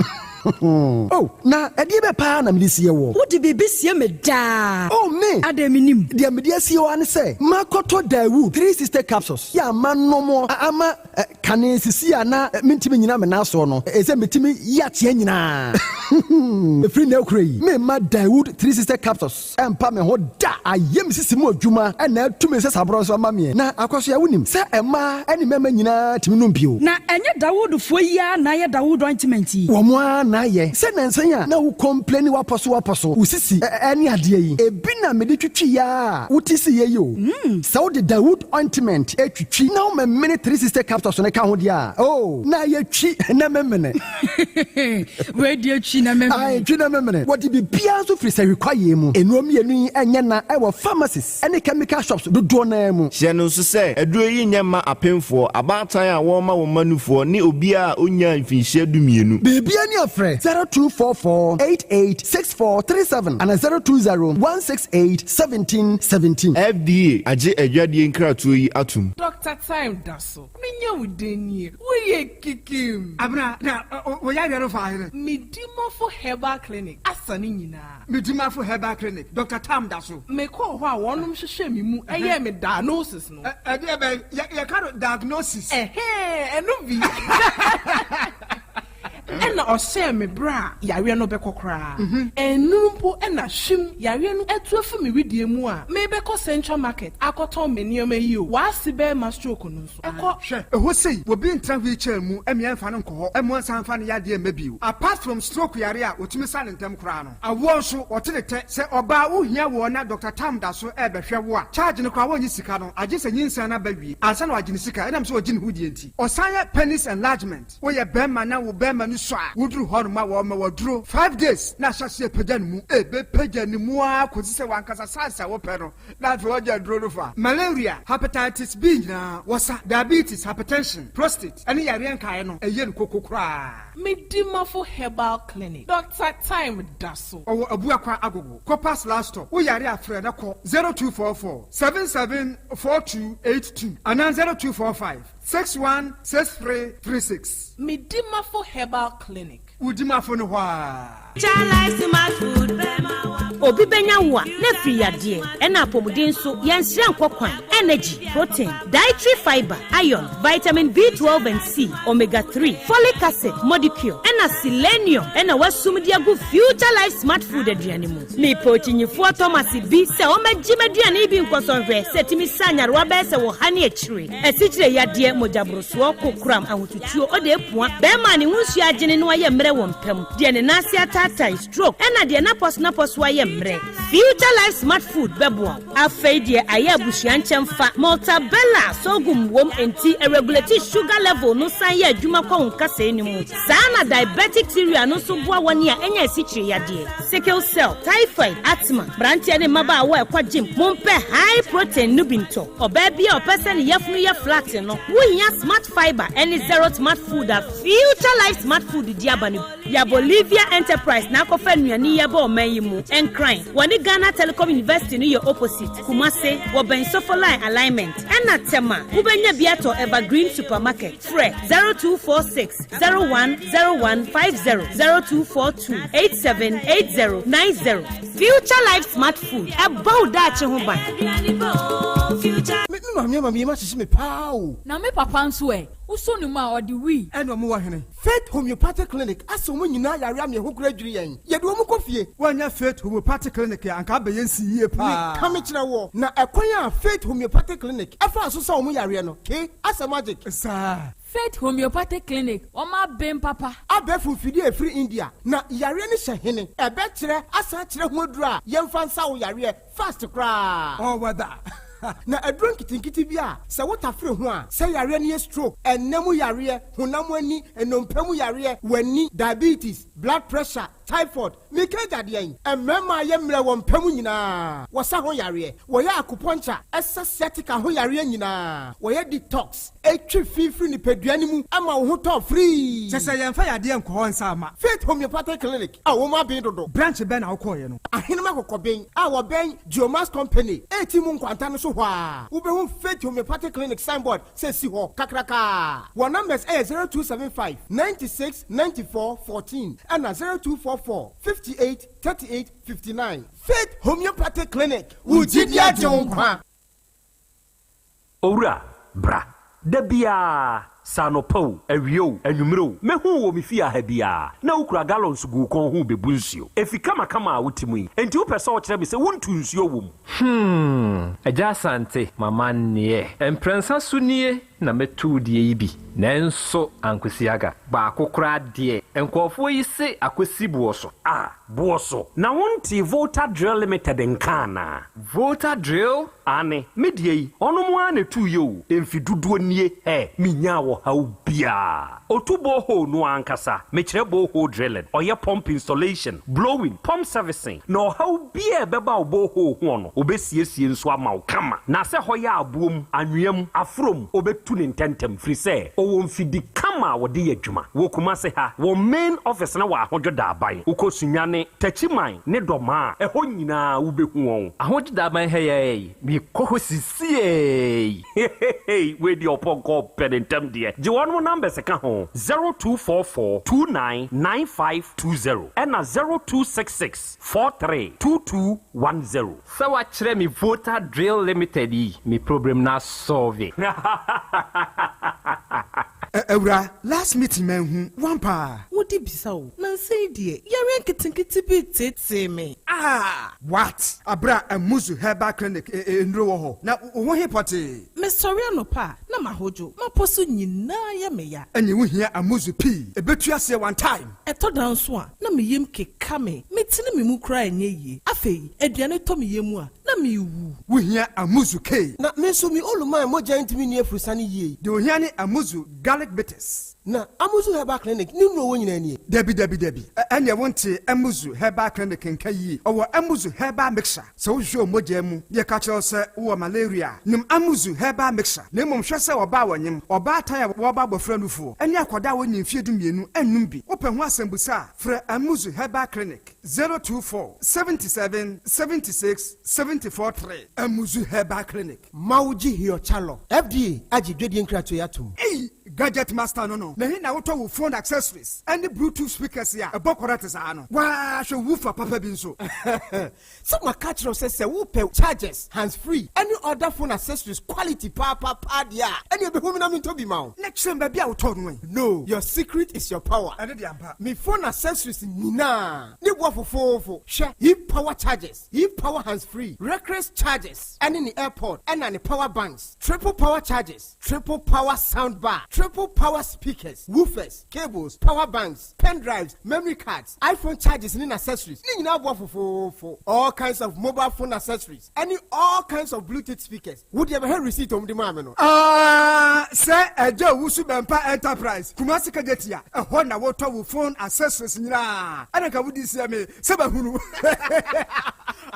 Oh, na ɛdeɛ bɛ paa na mede sie woɔ? Wode biribi sie me daa. Oh, me! Adɛn mennim? Deɛ mede asie wo ara ne sɛ, makɔtɔ Daewoo 360 capsules yi a manom ama Kane sisi a na mentumi nnyina me nan soɔ no, ɛsɛ metumi yi ateɛ nyinaa. Ɛfiri nnɛ rekora yi, meremma Daewoo 360 capsules mpa me ho da. Ayɛ me sisi mu adwuma na atu me nsasaborɔ nso ama meɛ. Na Akwasoa, wonim sɛ mmaa ne mmarima nyinaa tumi nom bio. Na ɛnyɛ Dawoodfoɔ yi ara na ayɛ Dawood ointment yi? Wɔn ara na ayɛ. Sɛ nnansa yi a na wo complaini wapɔso wapɔso, wo sisi ne adeɛ yi, ebi na mede twitwiiɛ ara a wote siiɛ yi o. Sɛ wode Dawood ointment twitwi na womemene 360 capsules no ka ho deɛ a, oh, na ayɛ twi na memene. Wei deɛ twi na memene. Ae, twi na memene. Wɔde biribiara nso firi sahwi kwaeɛ mu. Nnuro mmienu yi nyɛ na wɔ pharmacies ne chemical shops dodoɔ no ara mu. Hyɛ no nso sɛ, aduro yi nyɛ mma apemfoɔ, abaatan a wɔrema wɔn mma nufoɔ ne obiara a ɔnnyaa mfinhyia dumienu. Biribiara ni a frɛ 0244 88 6437 anaa 020 168 1717. FDA agye adwadie nkratoɔ yi atom. Doctor Time da so. Menya wo dɛn nie? Woyɛ kikim. Abena, na wo yareɛ no faa hene? Medimafo Herbal Clinic asa ne nyinaa. Medimafo Herbal Clinic, Doctor Tam da so. Mekɔɔ hɔ a wɔnom hwehwɛɛ me mu yɛɛ me diagnosis no. Ɛdeɛ bɛn? Yɛka no diagnosis. Ɛhɛɛ, ɛno bi. Ɛna ɔhyɛɛ me berɛ a yareɛ no bɛkɔ koraa. Ɛnnuru mpo na hwim, yareɛ no atu afi me wedeɛ mu a merebɛkɔ Central Market akɔtɔn me nneɛma yi o, w'ase bɛrima stroke no nso ɛkɔ. Hwɛ, ɛhɔ sei, obi ntra wheelchair mu mmea mfa no nkɔ hɔ mmoa nsan mfa no yadeɛ mma bio. Apart from stroke yare a wɔtumi sa no ntɛm koraa no, awoɔ nso, wɔte ne tɛ. Sɛ ɔbaa wohia woɔ na Doctor Tam da so rebɛhwɛ wo a, charge no koraa wɔnnye sika no, agye sɛ nyinsɛn no aba wie ansa na wɔagye ne sika ɛnam sɛ ɔgye ne ho die nti. Ɔsan yɛ penis enlargement. Woyɛ bɛɛma na wo bɛɛma no sua a, woduru hɔ nom a wɔma wo aduro 5 days na ahyɛ aseɛ pagya ne mu. Ɛbɛpagya ne mu ara kɔsi sɛ w'ankasa size a wopɛ no na afei wagya aduro no fa. Malaria, Hepatitis B nyinaa wɔsa, Diabetes, Hypertension, Prostate ɛne yareɛ nkaeɛ no ɛyɛ no koko koraa. Medimafo Herbal Clinic, Doctor Time da so. Ɔwɔ Abuakwa Agogo, Copas last stop. Wo yare a frɛ na kɔ 0244 77 4282 anaa 0245. 616336. Medimafo Herbal Clinic. Wo dimafo no hɔ aa. Obi bɛnya wo a, na afiri yadeɛ, ɛna apɔmuden nso, yɛnsrɛ nkɔ kwan, energy, protein, dietary fiber, iron, vitamin B12 and C, omega 3, folic acid, modicure, ɛna selenium ɛna wasum de agu Future Life Smart Food aduane mu. Mepɛ okyinyifoɔ Thomas bi sɛ ɔmmɛgye m'aduane yi bi nkɔsɔ nhwɛ sɛ ɛtumi sa nyarewa bɛyɛ sɛ ɔha ne akyire. Asikyire yadeɛ, mogyaborosoɔ, kokoram, ahotutuo, ɔde apua, bɛrima a ne ho nsuo agyene na wayɛ mmerɛ wɔ mpa mu, deɛ ne nan ase ataatae, stroke, ɛna deɛ n'apɔsonapɔso ayɛ. mmerɛ. Future Life Smart Food bɛboa wo. Afei deɛ ayɛ abusua nkyɛmfa. Maltabella sorghum wom enti ɛregulate sugar level no san yɛ adwuma kɔ wo nkasɛɛ no mu. Saa na diabetic cereal no nso boa wɔn a anya asikyire yadeɛ, sickle cell, typhoid, asthma, mmeranteɛ ne mmabaawa a ɛkɔ gym. Mompɛ high protein no bi ntɔ. Ɔbaa bi a ɔpɛ sɛ ne yafunu yɛ flat no, wohia Smart Fiber ne Zero Smart Food a Future Life Smart Food de aba no bi. Ya Bolivia Enterprise na akɔfa nnuane yi aba ɔman yi mu. Nkran, wɔne Ghana Telecom University no yɛ opposite. Kumase, wɔbɛn Sofoline Alignment. Ɛna Tema, wobɛnya bi atɔ Evergreen Supermarket. Frɛ 0246 010150, 0242 878090. Future Life Smart Food, ɛbɔ wo daakye ho ban. Me maame ama me yam ahyehye me paa o. Na me papa nso ɛ? Wosɔ ne mu a, ɔde wii. Ɛna ɔmo wɔ hene? Faith Homeopathic Clinic asa wɔn nyinaa yare ama ɛho koraa dwiri yɛn. Yɛde wɔn kɔ fie. Woannya Faith Homeopathic Clinic a, anka abɛyɛ nsi yie paa. Meka mekyerɛ woɔ, na ɛkwan a Faith Homeopathic Clinic faa so sa wɔn yareɛ no, ke, asɛ magic. Saa. Faith Homeopathic Clinic, wɔn aben papa. Abɛɛfo mfidie a ɛfiri India, na yareɛ no hyɛ hene. Ɛbɛkyerɛ asan akyerɛ ho aduro a yɛmfa nsa wo yareɛ fast koraa. All weather. Na aduro nketenkete bi a sɛ wotafere ho a, sɛ yareɛ no yɛ stroke, ɛnna mu yareɛ, honam ani, nnompe mu yareɛ, w'ani, diabetes, blood pressure, typhoid, meka agya deɛn? Mmarima a yɛ mmerɛ wɔ mpa mu nyinaa, wɔsa ho yareɛ, wɔyɛ acupuncture, ɛsa sciatica ho yareɛ nyinaa, wɔyɛ detox, ɛtwe fi firi nipadua no mu ma wo ho tɔ firii. Kyerɛ sɛ yɛmfa yadeɛ nkɔ hɔ nsa mma. Faith Homeopathic Clinic a wɔn aben dodo. Branch bɛn na wokɔeɛ no? Ahenem Akokɔben a wɔbɛn Geomax Company a mu nkwanta no so hɔ a, wobɛhu Faith Homeopathic Clinic signboard sɛ si hɔ kakrakaa. Wɔn numbers yɛ 0275 96 94 14 ɛna 0244 58 38 59. Faith Homeopathic Clinic, wo gyidi agye wo nkwa. Owura, bra. Da biara, sɛ anɔpa o, awia o, anwummere o, mɛhu wo wɔ me fie ha biara, na wokura gallons gu wo kɔn ho rebebu nsuo. Efi kamakama a wote mu yi, enti wopɛ sɛ wokyerɛ me sɛ wontu nsuo wɔ mu? Hmm, Agya Asante, m'amanneɛ. Mprɛnsa so nie na mɛtu wo deɛ yi bi, nanso ankosi aga. Baako koraa deɛ, nkurɔfoɔ yi se akɔsi boɔ so. Ah, boɔ so. Na wontee Volta Drill Limited nka anaa? Volta Drill? Aane, me deɛ yi, ɔnom ara na ɛtuiɛ o, mfe dodoɔ nie, hɛ, menyaa ɔhaw biara. Ɔtu borehole no ankasa, mekyerɛ borehole drilling, ɔyɛ pump installation, blowing, pump servicing, na ɔhaw biara a ɛbɛba wo borehole hoɔ no, ɔbɛsiesie nso ama wo kama. Na sɛ hɔ yɛ aboɔ mu, anwea mu, aforɔ mu, ɔbɛtu no ntɛntɛm, firi sɛ ɔwɔ mfidi kama a wɔde yɛ adwuma. Wɔ Kumase ha, wɔn main office no wɔ Ahodwo Daaban. Wokɔ Sunyani, Techiman ne Dɔmaa a, ɛhɔ nyinaa wobɛhu wɔn. Ahodwo Daaban ha yi ara yi, mekɔ hɔ sisiei. Hehehe wei deɛ ɔpɔnkɔ ɔpɛ ne ntɛm deɛ. Gye wɔnom numbers ka ho, 0244 29 9520 ɛna 0266 43 2210. Sɛ wakyerɛ me Volta Drill Limited yi, me problem no asɔlve. Awura, last meeting manhu wo ampa? Wode bisa o, nansa yi deɛ yareɛ nketenkete bi reteetee me. Ah! What? Aberɛ a Amuzu Herbal Clinic nnuro wɔ hɔ, na wo ho he pɔtee? Mesɔre anɔpa a, na mahodwo, m'apɔ so nyinaa yɛ me ya. Ɛneɛ wohia Amuzu pii, ɛbɛtu aseɛ one time. Ɛtɔ da nso a, na me yam keka me, metene me mu koraa ɛnyɛ yie. Afei, aduane tɔ me yam a, na merewu. Wohia Amuzu K. Na me nso me Oluman mogya ntumi nni afurusane yie. Deɛ ohia ne Amuzu Garlic Bitters. Na Amuzu Herbal Clinic ne nnuro wɔ nyinaa nie. Dabi dabi dabi, ɛneɛ wontee Amuzu Herbal Clinic nka yie. Ɔwɔ Amuzu Herbal Mixture. Sɛ wohwehwɛ wo mogyaa mu na yɛka kyerɛ wo sɛ wowɔ malaria a, nom Amuzu Herbal Mixture. Na mmom hwɛ sɛ ɔbaa a ɔnyem, ɔbaatan a wɔreba abɔfra nufoɔ, ne akwadaa a wɔnnii mfeɛ 12 nnom bi. Wopɛ ho asɛmbusa a, frɛ Amuzu Herbal Clinic, 024 77 76 74 3. Amuzu Herbal Clinic. Mawugye Hiochalɔ, FDA agye dwadie nkratoɔ yi atom. Ei! Gadget master no no, na he na wotɔ wo phone accessories ne bluetooth speakers a ɛbɔ kɔrɛte saa no? Waa hwɛ woofer papa bi nso. Sɛ maka akyerɛ wo sɛ sɛ wopɛ chargers, hands free ne other phone accessories quality paapaa deɛ a, ɛneɛ bɛhu me na mentɔ bi ma wo. Na kyerɛ me baabi a wotɔɔ no ɛ. No, your secret is your power. Ɛno deɛ ampa. Me phone accessories nyinaa ne boɔ fofoofo. Hwɛ, he power chargers, he power hands free, reckless chargers ɛne ne airpod ɛna ne power banks, triple power chargers, triple power sound bar, triple. Triple power speakers, woofers, cables, power banks, pen drives, memory cards, iPhone chargers ne n'accessories ne nyinaa boɔ fofoofo, all kinds of mobile phone accessories ɛne all kinds of Bluetooth speakers. Wo deɛ bɛhwɛ receipt a wɔde maa me no. Aah sɛ Agya Owusu Bɛmpa Enterprise, Kumasi Kejetia, ɛhɔ na wotɔ wo phone accessories nyinaa, ɛna nka wodi seɛ me sɛ mahunu.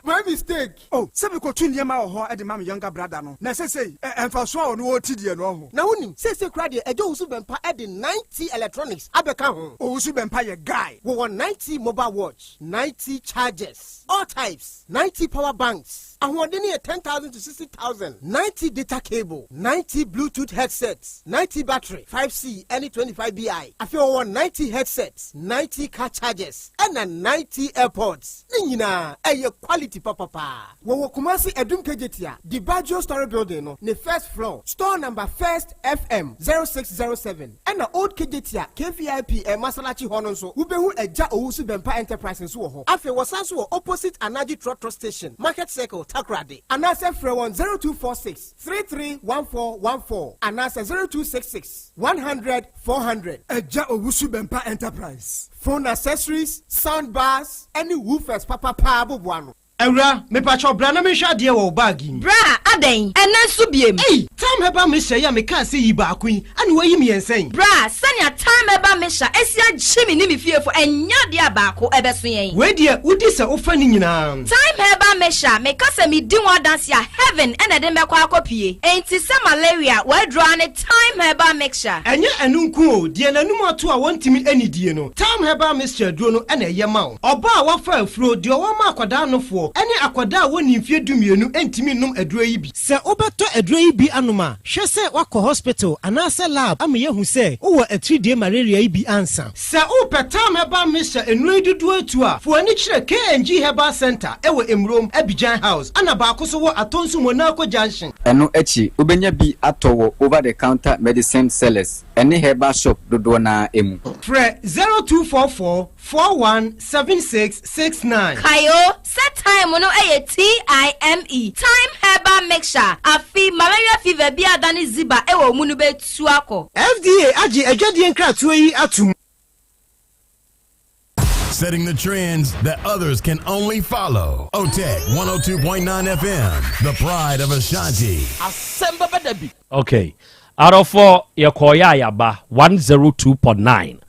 My mistake. Oh, sɛ mekotu nneɛma wɔ hɔ de ma me younger brother no, na sesei ɛ, mfaso a ɔno ɔreti deɛ no ɔho. Na wonim, seesei koraa deɛ Agya Owusu Bɛmpa de 9T Electronics abɛka ho. Owusu Bɛmpa yɛ guy. Wɔwɔ 9T mobile watch, 9T chargers, all types, 9T power banks, ahoɔden no yɛ 10,000 to 60,000, 9T data cable, 9T Bluetooth headsets, 9T battery, 5C ɛne 25BI. Afei wɔwɔ 9T headsets, 9T car chargers, ɛna 9T airpods. Ne nyinaa ɛyɛ quality papapaa. Wɔwɔ Kumasi Adum Kejetia, Dibaggio Story Building no ne first floor, store number First FM 0607. Ɛna Old Kejetia KVIP Masalachi hɔ no nso, wobɛhu Agya Owusu Bɛmpa Enterprise nso wɔ hɔ. Afei wɔsan nso wɔ opposite Anaji Trɔtrɔ Station, Market Circle, Takoradi. Anaasɛ frɛ wɔn 0246 331414 anaasɛ 0266 100 400. Agya Owusu Bɛmpa Enterprise. Phone accessories, sound bars, ɛne woofers papapaa boboa ano. Awura, mepakyɛw bra na menhwɛ adeɛ wɔ wo bag yi mu. Bra, adɛn? Ɛnnɛ nso biem? Ei! Thyme Herbal Mixture yi a mekaa sɛ yi baako yi, ɛna woayi mmiɛnsa yi? Bra, sɛnea Thyme Herbal Mixture asi agye me ne me fiefo, ɛnyɛ adeɛ a baako ɛbɛso yɛn. Wei deɛ, wodi sɛ wofa ne nyinaa. Thyme Herbal Mixture, meka sɛ medi ho adanse a, heaven na ɛde me bɛkɔ akɔpue. Enti sɛ malaria, w'aduro ara ne Thyme Herbal Mixture. Ɛnyɛ ɛno nko o, deɛ n'anum ato a wɔntumi nnidie no, Thyme Herbal Mixture aduro no na ɛyɛ ma wo. Ɔbaa a wafa afuro, deɛ ɔwɔ ma akwadaa nofoɔ, ne akwadaa a wɔnnii mfeɛ dumienu ntumi nnom aduro yi bi. Sɛ wobɛtɔ aduro yi bi anom a, hwɛ sɛ woakɔ hospital anaasɛ lab ama yɛahu sɛ wowɔ atiridie malaria yi bi ansa. Sɛ wopɛ Thyme Herbal Mixture nnuro yi dodoɔ atu a, fa w'ani kyerɛ KNG Herbal Centre wɔ Emurom, Abidjan House, ɛna baako nso wɔ Atonsu Monaco Junction. Ɛno akyi, wobɛnya bi atɔ wɔ over-the-counter medicine sellers ne herbal shop dodoɔ no ara mu. Frɛ 0244 41 76 69. Kae o, sɛ thyme no yɛ TIME, Thyme Herbal Mixture, afe malaria fever bi a adane ziba wɔ wo mu no bɛtu akɔ. FDA agye adwadie nkratoɔ yi atom. Setting the trends that others can only follow. OTEC 102.9 FM, the pride of Ashanti. Asɛm bɛba da bi. Okay. Adɔfoɔ yɛkɔɔyɛ a yɛaba 102.9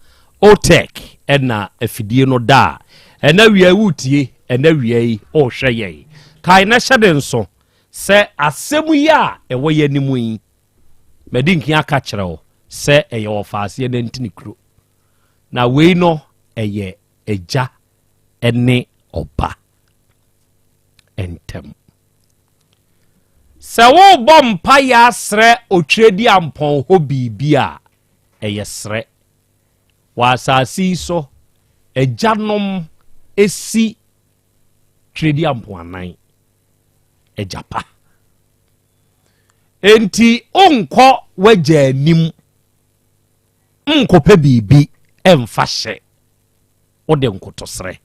OTEC ɛna afidie no da a ɛna wia yi wotie ɛna wia yi wohwɛ yɛn. Kae na hyɛ ne nso sɛ asɛm yi a ɛwɔ yɛn anim yi madi nkin aka kyerɛ wo sɛ ɛyɛ ɔfaaseɛ nantini kuro. Na wei no ɛyɛ agya ne ɔba ntam. Sɛ worebɔ mpaeɛ asrɛ Otwerɛdiampɔn hɔ biribi a, ɛyɛ srɛ. Wɔ asase yi so, agyanom si Twerɛdiampɔn anan, agya pa. Enti wonkɔ w'agya anim nkɔpɛ biribi mfa hyɛ wode nkotosrɛ.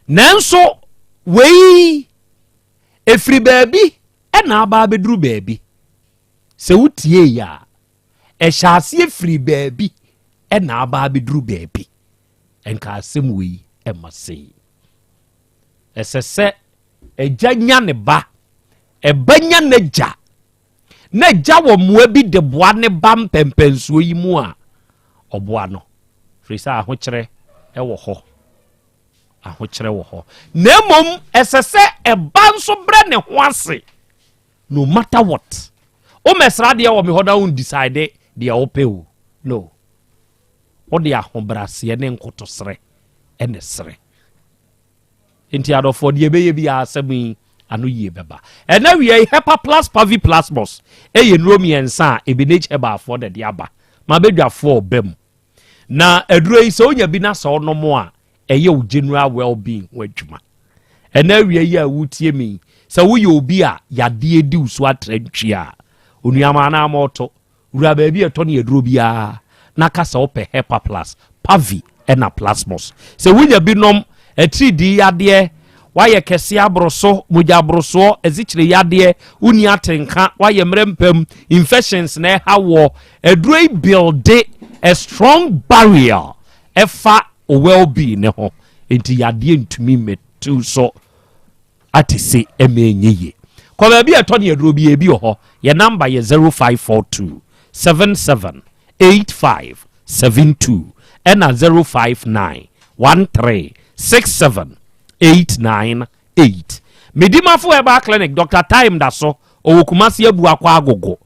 Nanso wei ɛfiri baabi na aba abɛduru baabi. Sɛ wotie yi a, ɛhyɛ aseɛ firi baabi na aba abɛduru baabi. Nka asɛm wei ɛma sei. Ɛsɛ sɛ agya nya ne ba, ɛba nya n'agya, na agya wɔ mmoa bi de boa ne ba mpɛmpɛnsoɔ yi mu a, ɔboa no. Firi sɛ ahokyerɛ wɔ hɔ. Ahokyerɛ wɔ hɔ. Na mmom ɛsɛ sɛ ɛba nso brɛ ne ho ase no matter what. Womɛsra adeɛ wɔ me hɔ na wondecide deɛ wopɛ o. No. Wode ahobrɛaseɛ ne nkotosrɛ ɛna ɛsrɛ. Enti adɔfoɔ, deɛ ɛbɛyɛ biara asɛm yi ano yie bɛba. Ɛna wia yi, Hepa Plus Pavi Plasmos ɛyɛ nnuro mmiɛnsa a Ebenage Herbalfoɔ na ɛde aba. Ma badwafoɔ ɔba mu. Na aduro yi sɛ wonya bi na sɛ wonom a, ɛyɛ wo general well-being ho adwuma. Ɛna awia yi a wotie mi, sɛ woyɛ obi a yadeɛ di wo so atrantwie a, onuamaa na ama ɔtɔ Wura baabi a ɛtɔ ne aduro biara na ka sɛ wopɛ Hepa Plus, Pavi ɛna Plasmos. Sɛ wonya bi nom, atiridii yadeɛ, Woayɛ kɛseɛ aboro so, mogya aborosoɔ, asikyire yadeɛ, wonni atenka, woayɛ mmerɛ mpam, infections na ɛha woɔ. Aduro yi builde a strong barrier ɛfa wo well being ne ho, nti yadeɛ ntumi mmɛtu so ate se ɛma ɛnyɛ yie. Kɔ baabi a ɛtɔ ne aduro bi ebi wɔ hɔ. Yɛ number yɛ 0542 77 85 72 ɛna 059 13 67 898. Medimafo Herbal Clinic, Dr. Time da so, ɔwɔ Kumasi Abuakwa Agogo.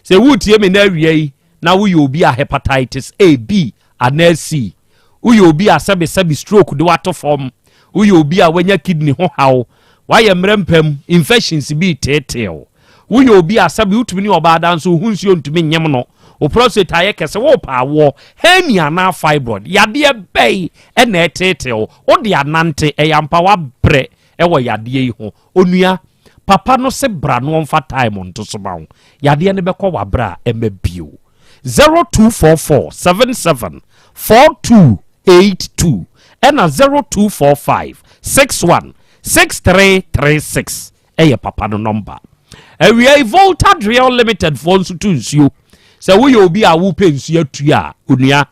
Sɛ woretie me na awia yi na woyɛ obi a hepatitis A, B anaa C, woyɛ obi a sɛbesɛbe stroke de wato fam, woyɛ obi a wanya kidney ho haw, wayɛ mmerɛ mpam, infections bi reteetee wo, Woyɛ obi a sɛbe wotumi ne ɔbaa da nso wo ho nsuo ntumi nyem no, wo prostate ayɛ kɛse, worepɛ awoɔ, hernia anaa fibroid, yadeɛ bɛn na ɛreteetee wo? Wode anante, ɛyɛ ampa woabrɛ wɔ yadeɛ yi ho. Onua, papa no se bra na ɔmfa time nto so ma wo. Yadeɛ no bɛkɔ w'abrɛ a ɛmma bio. 0244 77 4282 ɛna 0245 61 6336. ɛyɛ papa no nɔmba. Awia yi Volta Drill Limited foɔ nso tu nsuo. Sɛ woyɛ obi a wopɛ nsuo atu a, onua,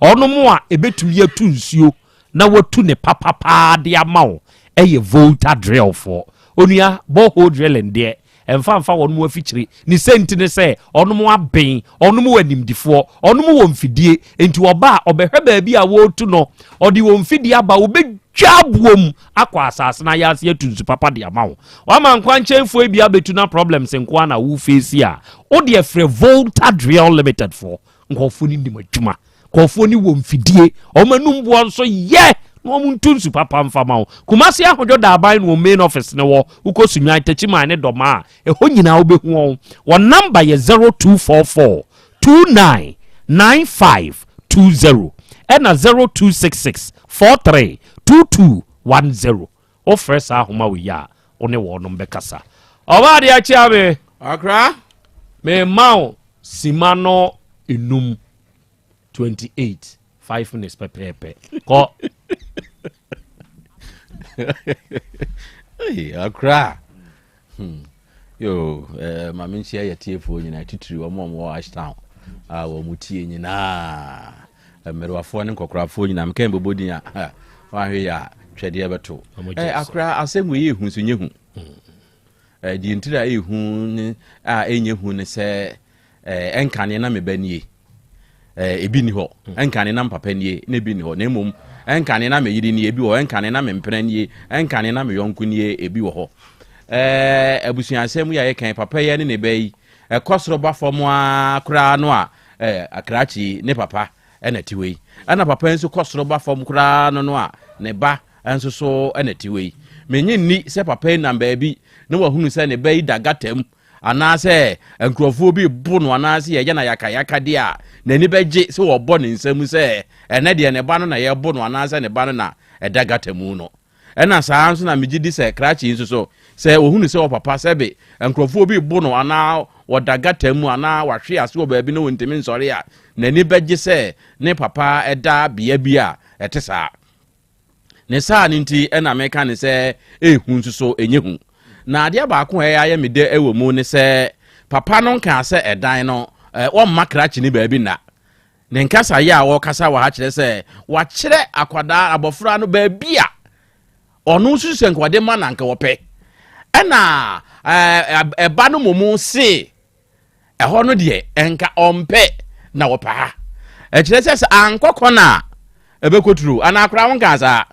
ɔnom a ɛbɛtumi atu nsuo na watu ne papapaa de ama wo ɛyɛ Volta Drill foɔ. Onua, borehole drilling deɛ, ɛmfa mfa wɔn mu afikyire. Ne sɛ nti ne sɛ ɔnom aben, ɔnom wɔ animdifoɔ, ɔnom wɔ mfidie, nti ɔba a ɔbɛhwɛ baabi a wɔretu no, ɔde wɔn mfidie aba, wɔbɛ Twa aboɔ mu akɔ asase no ayaase atu nsu papa de ama wo. Wama nkwankyɛnfoɔ bi abɛtu na problems nko ara na wo face a, wo deɛ frɛ Volta Drill Limited foɔ. Nkurɔfoɔ no nim adwuma. Nkurɔfoɔ no wɔ mfidie. Wɔn anum boɔ nso yɛ na wɔn ntu nsu papa mfa ma wo. Kumasi Ahodwo Daaban na wɔn main office no wɔ. Wokɔ Sunyani, Techiman ne Dɔmaa a, ɛhɔ nyinaa wobɛhu wɔn. Wɔn number yɛ 0244 29 9520 ɛna 0266 43 2210. Wofrɛ saa ahoma wei a, wo ne wɔnom bɛkasa. Ɔbaa deɛ akyea me. Akra. Mema wo sima no enum 28 5 minutes pɛpɛɛpɛ. Kɔ. Hey, akra. Hmm. Yo, eh, ma menkyia yɛ tiefoɔ nyinaa, titiri wɔn a wɔwɔ Ashtown a wɔn tie nyinaa, mmerewafoɔ ne nkɔkorafoɔ nyinaa, meka mbobɔ din a, wɔahwɛ yɛ a twɛdeɛ bɛto. Eh, akora asɛm wei yɛ hu nso nyɛ hu. Hmm. Eh, deɛ ntiri a ɛyɛ hu ne a ɛnyɛ hu ne sɛ Eh, ɛnkane na me ba nie, eh, ebi nni hɔ. Ɛnkane na me papa nie, na ebi nni hɔ. Na mmom, ɛnkane na me yere nie, ebi wɔ hɔ. Ɛnkane na me mpena nie, ɛnkane na me yɔnko nie, ebi wɔ hɔ. Eh, abusuasɛm yi a yɛka yi, papa yi ne ne ba yi, ɛkɔ soro ba fam ara koraa no a, eh, akrakye ne papa ɛna ti hɔ yi. Ɛna papa yi nso kɔ soro ba fam koraa no no a, ne ba nso so ɛna ti hɔ yi. Menye nni sɛ papa yi nam baabi na wahunu sɛ ne ba yi da gata mu anaasɛ nkurɔfoɔ bi rebo no anaasɛ yɛyɛ no ayakayakadeɛ a, n'ani bɛgye sɛ wɔbɔ ne nsa mu sɛ ɛnɛ deɛ ne ba no na yɛrebo no anaasɛ ne ba no na ɛda gata mu no. Ɛna saa ara nso na megye di sɛ krakye yi nso so, sɛ wɔhunu sɛ ɔpapa sɛbe nkurɔfoɔ bi rebo no anaa wɔda gata mu anaa wahwe ase wɔ baabi na wɔntumi nsɔre a, n'ani bɛgye sɛ ne papa da bea bi a ɛte saa. Ne saa no nti na meka no sɛ ɛyɛ hu nso so ɛnyɛ hu. Na adeɛ baako a ɛyɛ ayɛ me dɛ wɔ mu ne sɛ papa no nkaa sɛ ɛdan no wɔmma krakye no baabi nna. Ne nkasayɛ a ɔrekasa wɔ ha kyerɛ sɛ wakyerɛ akwadaa abɔfra no baabi a ɔno nso sɛ nka ɔde ma na nka wɔpɛ. Ɛna ɛba no mmom se Ɛhɔ no deɛ, ɛnka ɔmpɛ na ɔpɛ ha. Ɛkyerɛ sɛ sɛ ankɔ kɔn a, ɛbɛkɔ turo. Anaa koraa wonkaa saa?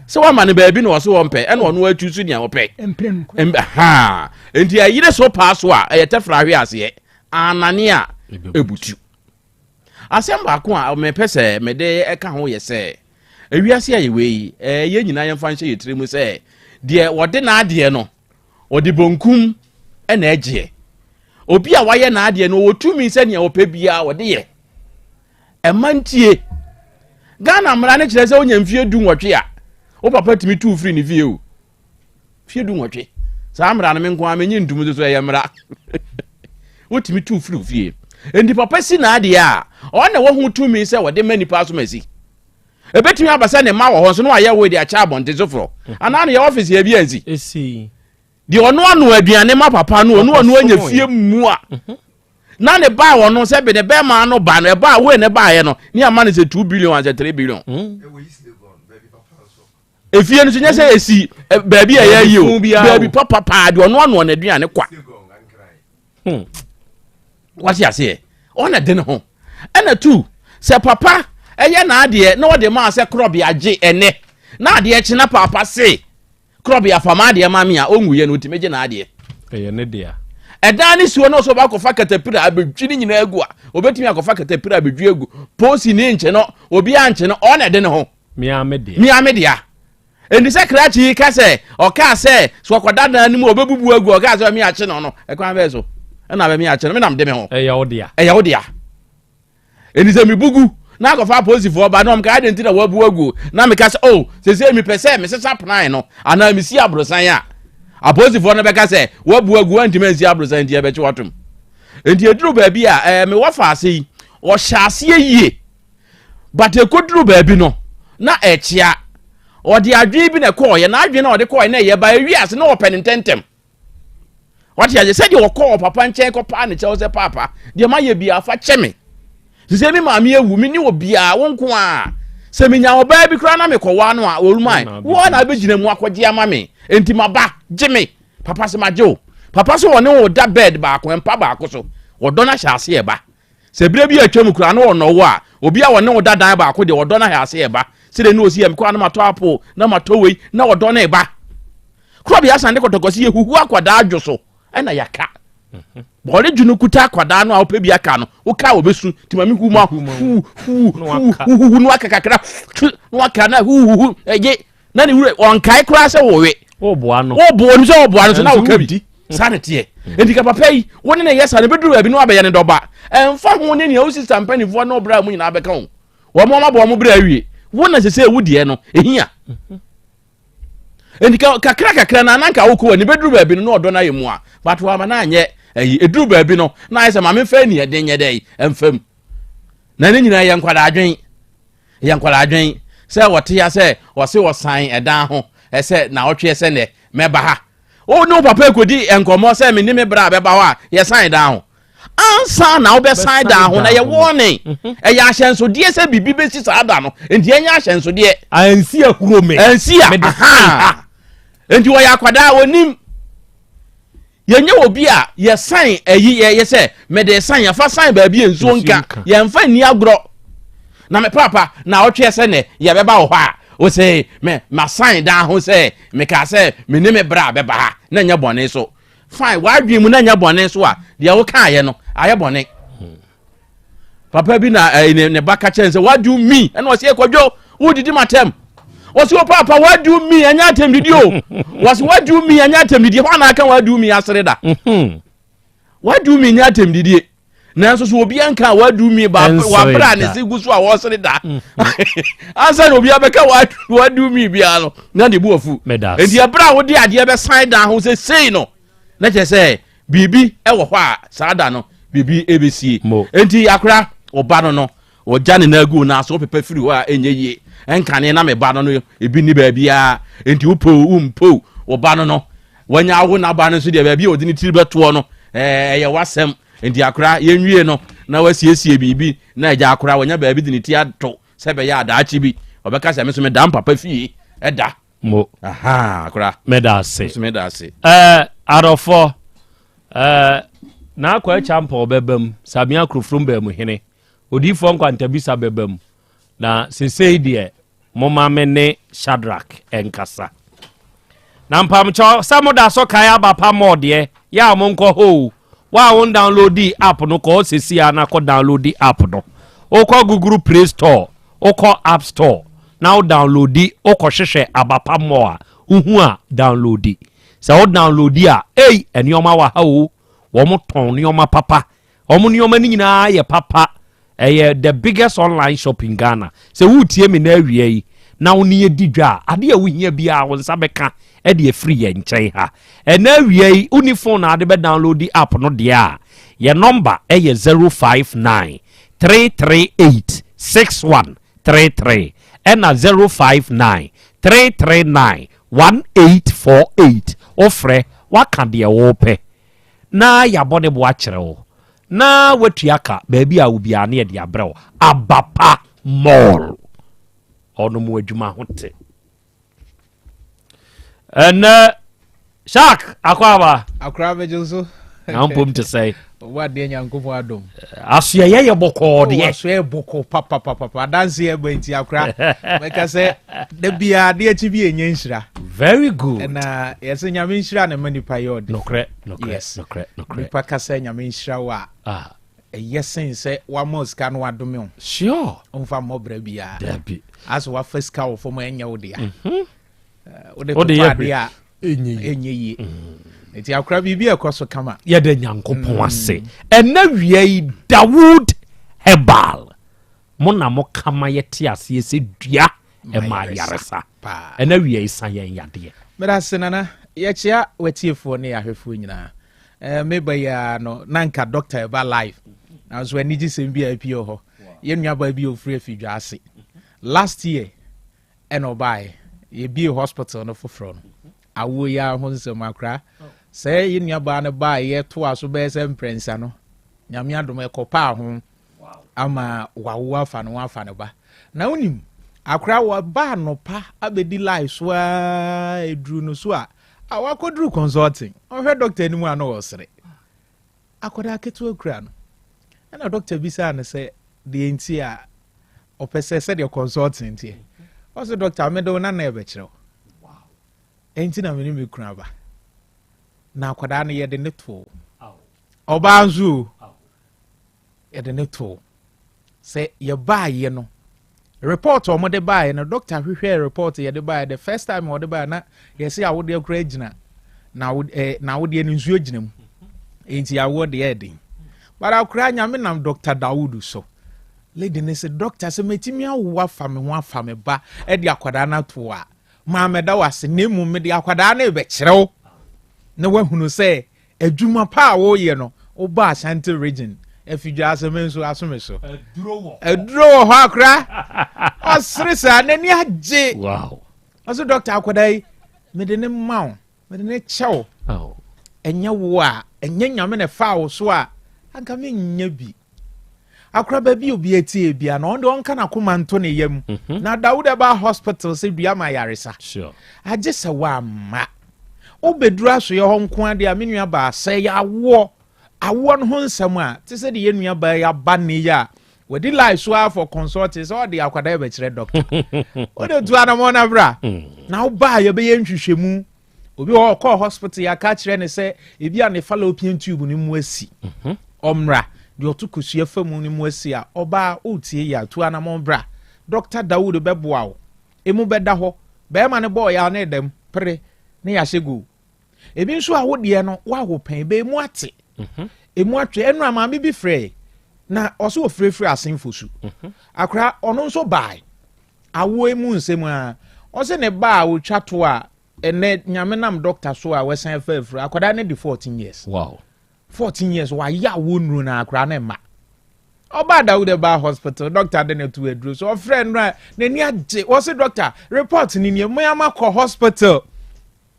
Sɛ wama no baabi na ɔso ɔmpɛ, ɛna ɔno atu so nea ɔpɛ. Ha. Nti ɛyere so paa so a, ɛyɛ tɛfra ahwe aseɛ. Anane a, ɛbutu. Asɛm baako a mepɛ sɛ mede ɛka ho yɛ sɛ, ewiase a yɛwɔ yi, yɛn nyinaa yɛmfa nhyɛ yɛ tiri mu sɛ, deɛ wɔde n'adeɛ no, Ɔde bonkum na ɛgyeɛ. Obi a wayɛ n'adeɛ no ɔwɔ tumi sɛ nea ɔpɛ biara ɔde yɛ. Ɛma ntie. Ghana mmara no kyerɛ sɛ wonya mfie du nwɔtwe a wo papa tumi tu firi ne fie o. Fie du nwɔtwe. Saa mmara no me nko ara menye ntum nso so ɛyɛ mmara. Wotumi tu firi fie. Enti papa si n'adeɛ a ɔno na wahu tumi sɛ ɔde ma nipa asom asi. Ɛbɛtumi aba sɛ ne mma wɔ hɔ nso na wayɛ wei de akyɛ abɔnten soforɔ. Anaa ne yɛ ɔfisi ebi ansi. Deɛ ɔno ano aduane ma papa no, ɔno ɔno anya fie mu a. Na ne ba a ɔno sɛ bi ne bɛrima no ba no, ɛba a wei ne baayɛ no, ne ama no sɛ 2 billion ansɛ 3 billion. Efie no so nyɛ sɛ esi baabi a ɛyɛ yi o, baabi papa paa deɛ ɔno ano n'aduane kwa. Wate aseɛ, ɔna de ne ho. Ɛna tu sɛ papa ɛyɛ n'adeɛ na ɔde maa sɛ korɔbea gye ɛnɛ na adeɛ kye na papa se korɔbea fa m'adeɛ ma me a, ɔnwuiɛ no ɔtumi gye n'adeɛ. Ɛyɛ ne dea. Ɛdan ne suo no sɛ ɔbɛakɔfa katapira abɛdwi ne nyinaa agu a, ɔbɛtumi akɔfa katapira abɛdwi agu. Posi ne nkye no, obiara nkye no, ɔna de ne ho. Mea me dea. Mea me dea. Enti sɛ krakye yi ka sɛ ɔkaa sɛ sɛ ɔkɔda dan no mu a ɔbɛbubu agu ɔkaa sɛ ɔme akye no no, ɛkwan bɛɛ so ɛna bɛme akye no, me nam de me ho. Ɛyɛ wo dea. Ɛyɛ wo dea. Enti sɛ mebugu na akɔfa apolisifoɔ ba na ɔmka adɛn nti na wabu agu na meka sɛ oh sese mepɛ sɛ mesesa plan no anaa mesi aborosan a, apolisifoɔ no bɛka sɛ wabu agu antumi ansi aborosan nti ɛbɛkye watom. Enti ɛduru baabi a ɛɛ mewɔ faase yi ɔhyɛ aseɛ yie. But ɛkɔduru baabi no, na ɛkyea. Ɔde adwene bi na ɛkɔɔyɛ, na adwene na ɔde kɔɔyɛ na ɛyɛ ba ewi ase na ɔpɛ ne ntɛntɛm. Wate ase sɛdeɛ ɔkɔɔ papa nkyɛn kɔpaa ne kyɛw sɛ paapa, deɛ mayɛ biara fa kyɛ me. Sɛ me maame awu, me ne obiara, wo nko a. Sɛ menya ɔbaa bi koraa na mekɔwaa no a, ɔruman, wo na abɛgyina mu akɔgye ama me. Enti maba, gye me. Papa sɛ magye wo. Papa sɛ ɔne wo da bed baako, mpa baako so. Ɔdɔ no ahyɛ ase ɛba. Sɛ berɛ bi a atwam koraa na ɔnnɔ wo a, obi a ɔne wo da dan baako deɛ ɔdɔ no ayɛ ase reba. Sɛdeɛ na ɔsi yɛ, mekɔ a na matɔ apple, na matɔ wei, na ɔdɔ no reba. Korɔbea asan de kɔtɔkɔ sɛ yɛhuhu akwadaa dwo so ɛna yɛaka. Bɔre dwo no kuta akwadaa no a wopɛ bi aka no, woka a wɔbɛsu, nti ma mehu ma hu hu hu hu hu na waka kakra, na waka na hu hu hu, ɛgye. na ne wura ɔnkae koraa sɛ wɔwe woboa no woboa no sɛ ɔboa no so na woka bi saa ne teɛ nti ka papa yi wo ne ne yɛ saa no bɛduru baabi na wabɛyɛ ne dɔba ɛmfa ho ne nea wo sista mpanimfoɔ ne ɔbrɛ a mu nyinaa bɛka ho wɔn wɔn abɔ wɔn brɛ awie wo na sɛ sɛ wo deɛ no ɛhia nti kakra kakra na ananka wokɔ wɔ ne bɛduru baabi no na ɔdɔ no ayɛ mu a but wama no anyɛ ayi ɛduru baabi no na ayɛ sɛ maame mfa ani ɛden nyɛ dɛ ɛmfa mu na ne nyinaa yɛ nkwadaa adwen Yɛ nkwadaa adwen sɛ wɔte ya sɛ wɔse wɔsan ɛdan ho sɛ naɔtweɛ sɛ nɛ mɛba ha. Wo ne wo papa ɛkɔdi nkɔmmɔ sɛ me ne me bra bɛba hɔ a yɛsan dan ho. Ansa na wobɛsan dan ho na yɛ warning. Mhm. Ɛyɛ ahyɛnsodeɛ sɛ biribi bɛsi saa da no. Nti ɛnyɛ ahyɛnsodeɛ. Ansi ahuro me. Ansi a. Aha. Nti wɔyɛ akwadaa wɔnim. Yɛnyɛ obi a yɛsan ayi yɛyɛ sɛ mede san yɛfa san baabi a nsuo nka yɛmfa nni agorɔ na me paapa na ɔtweɛ sɛ nɛ yɛbɛba wɔ hɔ a ɔsɛ me masan dan ho sɛ mekaa sɛ me ne me bra bɛba ha na nyɛ bɔne so fine w'adwene mu na nyɛ bɔne so a deɛ wokaeɛ no ayɛ bɔne papa bi na eh, ne, ne ba ka kyerɛ sɛ what do you mean ɛna ɔsɛ kwadwo wodidi m'atɛm wɔsi o papa what do you mean ɛnyɛ atɛm didi o wɔsi what do you mean ɛnyɛ atɛm didi hɔ ana aka what do you mean asere da mhm. what do you mean nyɛ atɛm didi nanso so obi anka what do you mean ba wabra ne se gu so a wɔsere da mhm. ansa na obi abɛka what do you mean biara no na de bu afu enti ɛberɛ a wode adeɛ bɛsan dan ho sɛ sei no na kyerɛ sɛ biribi wɔ hɔ a saa da no biribi bɛsie enti akora ɔba no no ɔgya ne nan agu na so wopepa firi hɔ a ɛnyɛ yie ɛnkane na me ba no no ebi nni baabiara enti wopɛ o wompɛ o ɔba no no wanya awo n'aba no nso deɛ baabi a ɔde ne tiri bɛtoɔ no ɛyɛ w'asɛm enti akora yɛnwie no na wasiesie biribi na agya akora wanya baabi de ne ti ato sɛ ɛbɛyɛ adaakye bi ɔbɛka sɛ me nso meda mpapa fie ɛda Mo. Ahaa, akora. Meda ase. Nso meda ase. Ɛɛ adɔfɔ, ɛɛ n'akɔ akya mpɔ bɛba mu, Samia Kurofrom baa mu hene, odiyifoɔ nkwantabisa bɛba mu, na sesei deɛ moma me ne Shadrach nkasa. Na mpamkyɛw sɛ moda so kae aba pa mɔɔ deɛ, yɛ a monkɔ hɔ o. Wo a won downloadi app no kɔ hɔ sesei ara na kɔ downloadi app no. Wokɔ Google Play Store Wokɔ app store na wo downloadi wokɔ hwehwɛ abapa more a wohu a downloadi. Sɛ wo downloadi a ei nneɛma wɔ ha o wɔn tɔn nneɛma papa wɔn nneɛma no nyinaa yɛ papa ɛyɛ the biggest online shop in Ghana. Sɛ woretie me na awia yi na wo ne yɛ di dwa a adeɛ a wohia biara wo nsa bɛka ɛde afiri yɛn nkyɛn ha. Ɛna awia yi wonni phone a wode bɛ downloadi app no deɛ a yɛ nɔmba ɛyɛ 059 338 6133. ɛna 059 339 1848. Wofrɛ waka deɛ wopɛ na yɛabɔ ne bo akyerɛ wo na watua ka baabi a wobiara ne yɛde abrɛ wo. Abapa Mall, ɔno mu adwuma ho te. Ɛnɛ Shark akɔ aba. Akora bɛgye so. Na mpom te sɛ. Ɔwɔ adeɛ Nyankopɔn adom. Asoɛyɛ yɛ bɔkɔɔ deɛ. Oh, asoɛyɛ bɔkɔɔ papapapa. Adanse yɛ bɔ nti akora. Mɛka sɛ da biara adeɛ akyi bi ɛnyɛ nhyira. Very good. Ɛna yɛsɛ Nyame nhyira na ɛma nipa yɛ ɔde. Nokorɛ, nokorɛ, yes. Nokorɛ, nokorɛ. Nipa ka sɛ Nyame nhyira wo a. Ah. Ɛyɛ sen sɛ wama sika no wadome wo. Sure. Ɔmfa mmɔ brɛ biara. Dabi. Asɛ wafa sika wɔ fam ɛnyɛ wo dea. Mhm. Wode totɔ adeɛ a ɛnyɛ yie. Nti akora biribi a ɛkɔ so kama. Yɛda Nyankopɔn ase. Ɛnɛ wia yi Dawood Herbal mo na mo kama yɛte aseɛ sɛ dua ɛma ayaresa. Ɛnɛ wia yi sa yɛn yadeɛ. Meda ase Nana. Yɛkyea w'atiefoɔ ne yɛahwɛfoɔ nyinaa. Eh, meba yi ara no na nka doctor ɛba live. Nanso anigyesɛm bi a apue wɔ hɔ. Yɛn nuabaa bi a ɔfiri Afidwa ase. Last year ɛna ɔbaeɛ. Yɛbie hospital no foforɔ no. Awoɔ yi ara ho nsɛm akora. Sɛ yɛn nuabaa no baeɛ yɛtoa so bɛyɛ sɛ mprɛnsa no, Nyame adom ɛkɔpaa ho ama wawo afa ne ho afa ne ba. Na wonim, akora wɔba anɔpa abɛdi live so ara ɛduru no so a, a wakɔduru consulting. Ɔhwɛ doctor anim a na ɔresere. Akwadaa ketewa kura no. Ɛna doctor bisaa no sɛ deɛ nti a ɔpɛ sɛ sɛdeɛ consulting teɛ. Ɔsɛ doctor mede wo nana ɛbɛkyerɛ wo. Ɛnti na me ne me kunu aba. Na akwadaa no yɛde ne too. Ɔbaa nso o. Yɛde ne too. Sɛ yɛbaayɛ no, report a wɔde baayɛ no, doctor hwehwɛɛ report yɛde baayɛ the first time wɔde baayɛ na yɛsɛ awodeɛ koraa gyina na eh, na awodeɛ no nsuo gyina mu. Nti awoɔ deɛ ɛden. But akora Nyame nam Dr. Dawudu so. Lady ne sɛ doctor sɛ mɛtumi awo afa me ho afa me ba ɛde akwadaa no ato a maa mɛda wo ase na mmom mede akwadaa no rebɛkyerɛ wo na woahunu sɛ Adwuma pa a woyɛ no, woba Ashanti region, afidwa ase me nso aso me so. Aduro wɔ hɔ akora. Ɔsere saa, n'ani agye. Wow. Ɔso dɔkta akwadaa yi, mede ne ma wo, mede ne kyɛ wo. Oh. Ɛnyɛ wo a, ɛnyɛ Nyame na ɛfaa wo so a, anka menyɛ bi. Akora baabi obi atie bia na ɔno deɛ ɔnka n'akoma nto ne yam. Mhm. Na Dawud ɛba hospital sɛ dua ma yaresa. Sure. Agye sɛ wamma. Wobɛduru asoeɛ hɔ nko ara deɛ a, me nua baa, sɛ ɛyɛ awoɔ, awoɔ no ho nsɛm a, te sɛ deɛ yɛn nua baa yi aba nnɛ yi a, wadi line so ara for consulting sɛ ɔde akwadaa bɛkyerɛ doctor. Wode tu anamɔ na bra. Na wobaa yɛbɛyɛ nhwehwɛmu. Obi wɔ hɔ ɔkɔɔ hospital yɛaka akyerɛ ne sɛ ebi a ne fallopian tube no mu asi. Ɔmmra. Deɛ ɔto kosua fa mu no mu asi a, ɔbaa wotie yɛ a, tu anamɔ bra. Doctor Dawood bɛboa wo. Emu bɛda hɔ. Bɛrima no bɔɔ yaw na ɛda mu pere na yɛahyɛ goal. Ebi nso a wo deɛ no woawo pɛn bɛ emu ate. Mhm. Emu atwe. Ɛno a maame bi frɛɛ na ɔso ofirefire asenfo su. Mhm. Akora ɔno nso bae. Awoɔ emu nsɛm a ɔse ne ba a otwa to a ɛnɛ nyame nam dɔkta so a wɔsan afa afiri akwadaa no di 14 years. Wow. 14 years wayɛ awoɔ nnuro na akwadaa no mma. Ɔbaa Dawuda baa hospital, doctor de no to aduro so. Ɔfrɛ no a n'ani agye. Wɔse doctor, report ni nie, mo ama kɔ hospital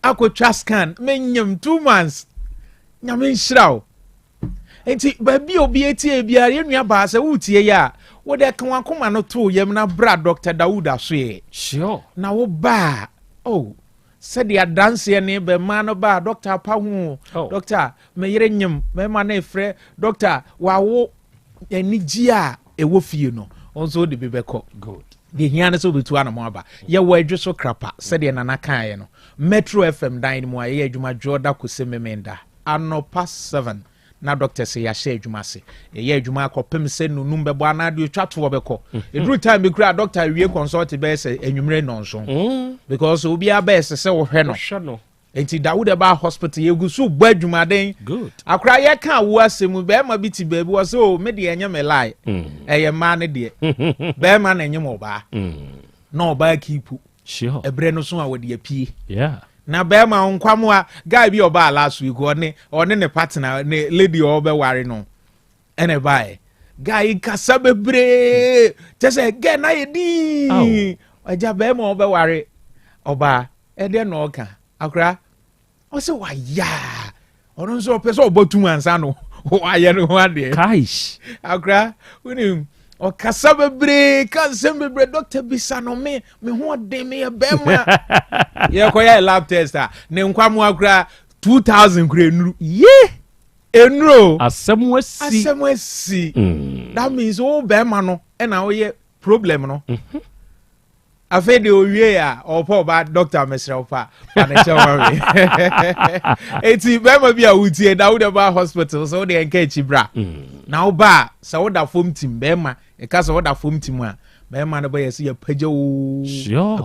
akɔtwa scan, menyam 2 months. Nyame nhyira wo. Nti baabi a obi etie biara, yɛn nua baa sɛ woretie yɛ a, wode ka wakoma no to yam na bra Dr. Dawuda soɛ. Sure. Na wo baa, oh, sɛdeɛ adanseɛ ne bɛ mmaa no baa dɔkta apa ho oh. dɔkta me yere nyem mmarima no efrɛ dɔkta wawo anigye a ɛwɔ fie no wɔn nso de bi bɛkɔ deɛ hia no sɛ wobɛtu anamo aba yɛwɔ adwo so krapa sɛdeɛ nana kaeɛ no Metro FM dan no mu a yɛyɛ adwuma dwoɔda kɔsi memenda anɔpa 7 na doctor sɛ yɛahyɛ adwuma ase. Yɛyɛ adwuma akɔpem sɛ nonum bɛbɔ anaa deɛ otwa toɔ bɛkɔ. Mm. Ɛduru time bi koraa doctor awie consult bɛyɛ sɛ anwummerɛ nnɔnson. Mm. Because obiara bɛyɛ sɛ sɛ wohwɛ no. Nti Dawud ɛbaa hospital yɛgu so bɔ adwumaden. Akora yɛka awo asɛm mu bɛrima bi te baabi wɔ sɛ o oh, me deɛ ɛnyɛ me lie. Mm. Ɛyɛ mmaa no deɛ. Bɛrima na ɛnyɛ ɔbaa. Na ɔbaa kiipu. Sure. Ɛberɛ no so a wɔde apue. Yeah. Na bɛrima nkwamoa guy bi ɔbaa last week ɔne ɔne ne partner ne lady ɔbɛware no ɛna ɛbaeɛ. Guy kasa bebree kyɛ sɛ girl na yɛ dii. Agya bɛrima a ɔbɛware ɔbaa ɛdeɛ na ɔka akora ɔsɛ wayaa ɔno nso ɔpɛ sɛ ɔbɔ tum ansa no wayɛ ne ho adeɛ. Kaish. Akora wonim ɔkasa bebree ka nsɛm bebree dɔkta bisa no me me ho ɔden meyɛ bɛrima yɛkɔyɛ lab test a ne nkwamoa koraa 2000 kora nnuru ye nnuro asɛm asi asɛm asi mm. That means wo bɛrima no ɛna woyɛ problem no mm -hmm. Afei deɛ owie a ɔpɛ ɔba dɔkta mesrɛ wo pa fa ne kyɛ ma me. Eti bɛrima bi a wotie na wode ba hospital sɛ wode nka akyi bra mm. Na woba a sɛ woda fam tim bɛrima ɛka sɛ woda fam tim a bɛrima no bɛyɛ sɛ yɛpagya o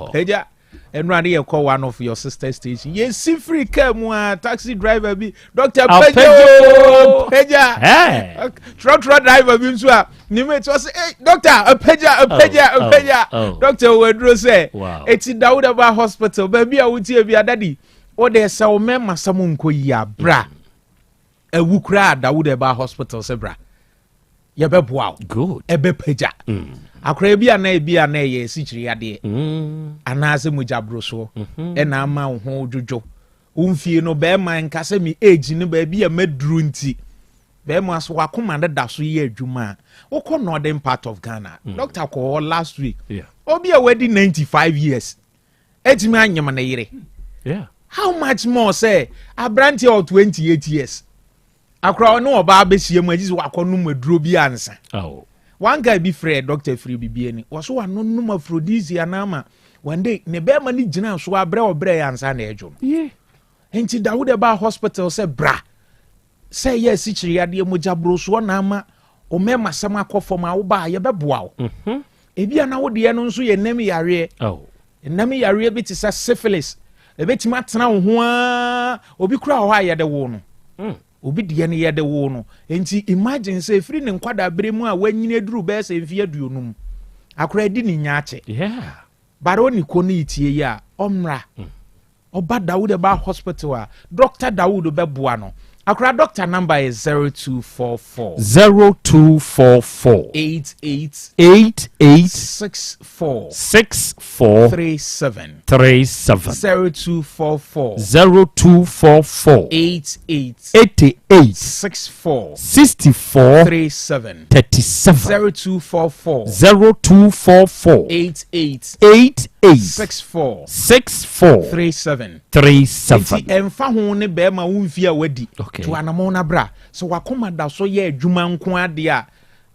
apagya ɛnura ne yɛkɔ one of your sister station yɛsi firi kaa mu a taxi driver bi doctor pagya o pagya trɔtrɔ driver bi nso a ne mate ɔsɛ hey doctor apagya apagya oh, apagya oh, oh. Doctor wɔ aduro sɛ eti dawuda ba hospital baabi a wotie bi adadi wode sɛ wo mɛma sɛ mo nkɔ yi a bra mm. awu koraa dawuda ba hospital sɛ bra yɛbɛboa wo good ɛbɛpagya mm. akora ebi ana ebi ana ɛyɛ asikyiri yadeɛ mm. anaasɛ mogya borosoɔ mm-hmm. ɛna ama wo ho dwodwo wo mfie no bɛrima nka sɛ me age no baabi a maduru nti bɛrima so wakoma no da so yɛ adwuma a wokɔ northern part of Ghana mm. Doctor kɔ hɔ last week yeah. Obi a wadi 95 years ɛtumi anyem ne yere yeah. How much more sɛ aberanteɛ ɔ 28 years Akora ɔne ɔbaa bɛhyia mu agye sɛ wakɔ nom aduro bi ansa. Oh. One guy bi frɛ doctor firi bibi ani. Wɔso wano nom aphrodisia na ama one day ne bɛrima no gyina so abrɛ ɔbrɛ yɛ ansa na ɛdwo no. Yeah. Nti Dawuda baa hospital sɛ bra sɛ ɛyɛ asikyiri yadeɛ mogya borosoɔ na ama ɔmɛma sɛm akɔ fam a wobaa yɛbɛboa wo. Mm -hmm. Ebi a na wodeɛ no nso yɛ nam yareɛ. Oh. Nam yareɛ bi te sɛ syphilis ɛbɛtumi atena wo ho ara obi kura wɔ hɔ a yɛde wo no. Mm. Obi deɛ no yɛde wo no. Nti imagine sɛ ɛfiri ne nkwadaa berɛ mu a wanyini aduru bɛyɛ sɛ mfeɛ 50 akora adi ne nya akyɛ. Yeah. Bare ɔne kɔ ne tie yi a ɔmmra. Mm. Ɔba Dawood ɛba hospital a, Doctor Dawood bɛboa no. Akora doctor number yɛ 0244. 0244. 88. 88. 64. 64. 37. 37. 0244. 0244. 88. 88. 64. 64. 37. 37. 0244. 0244. 88. 88. 64. 64. 37. 37. Nti ɛmfa ho ne bɛrima wo mfie a wadi. Okay. To anamɔn na bra. Sɛ wakoma da so yɛ adwuma nko adeɛ a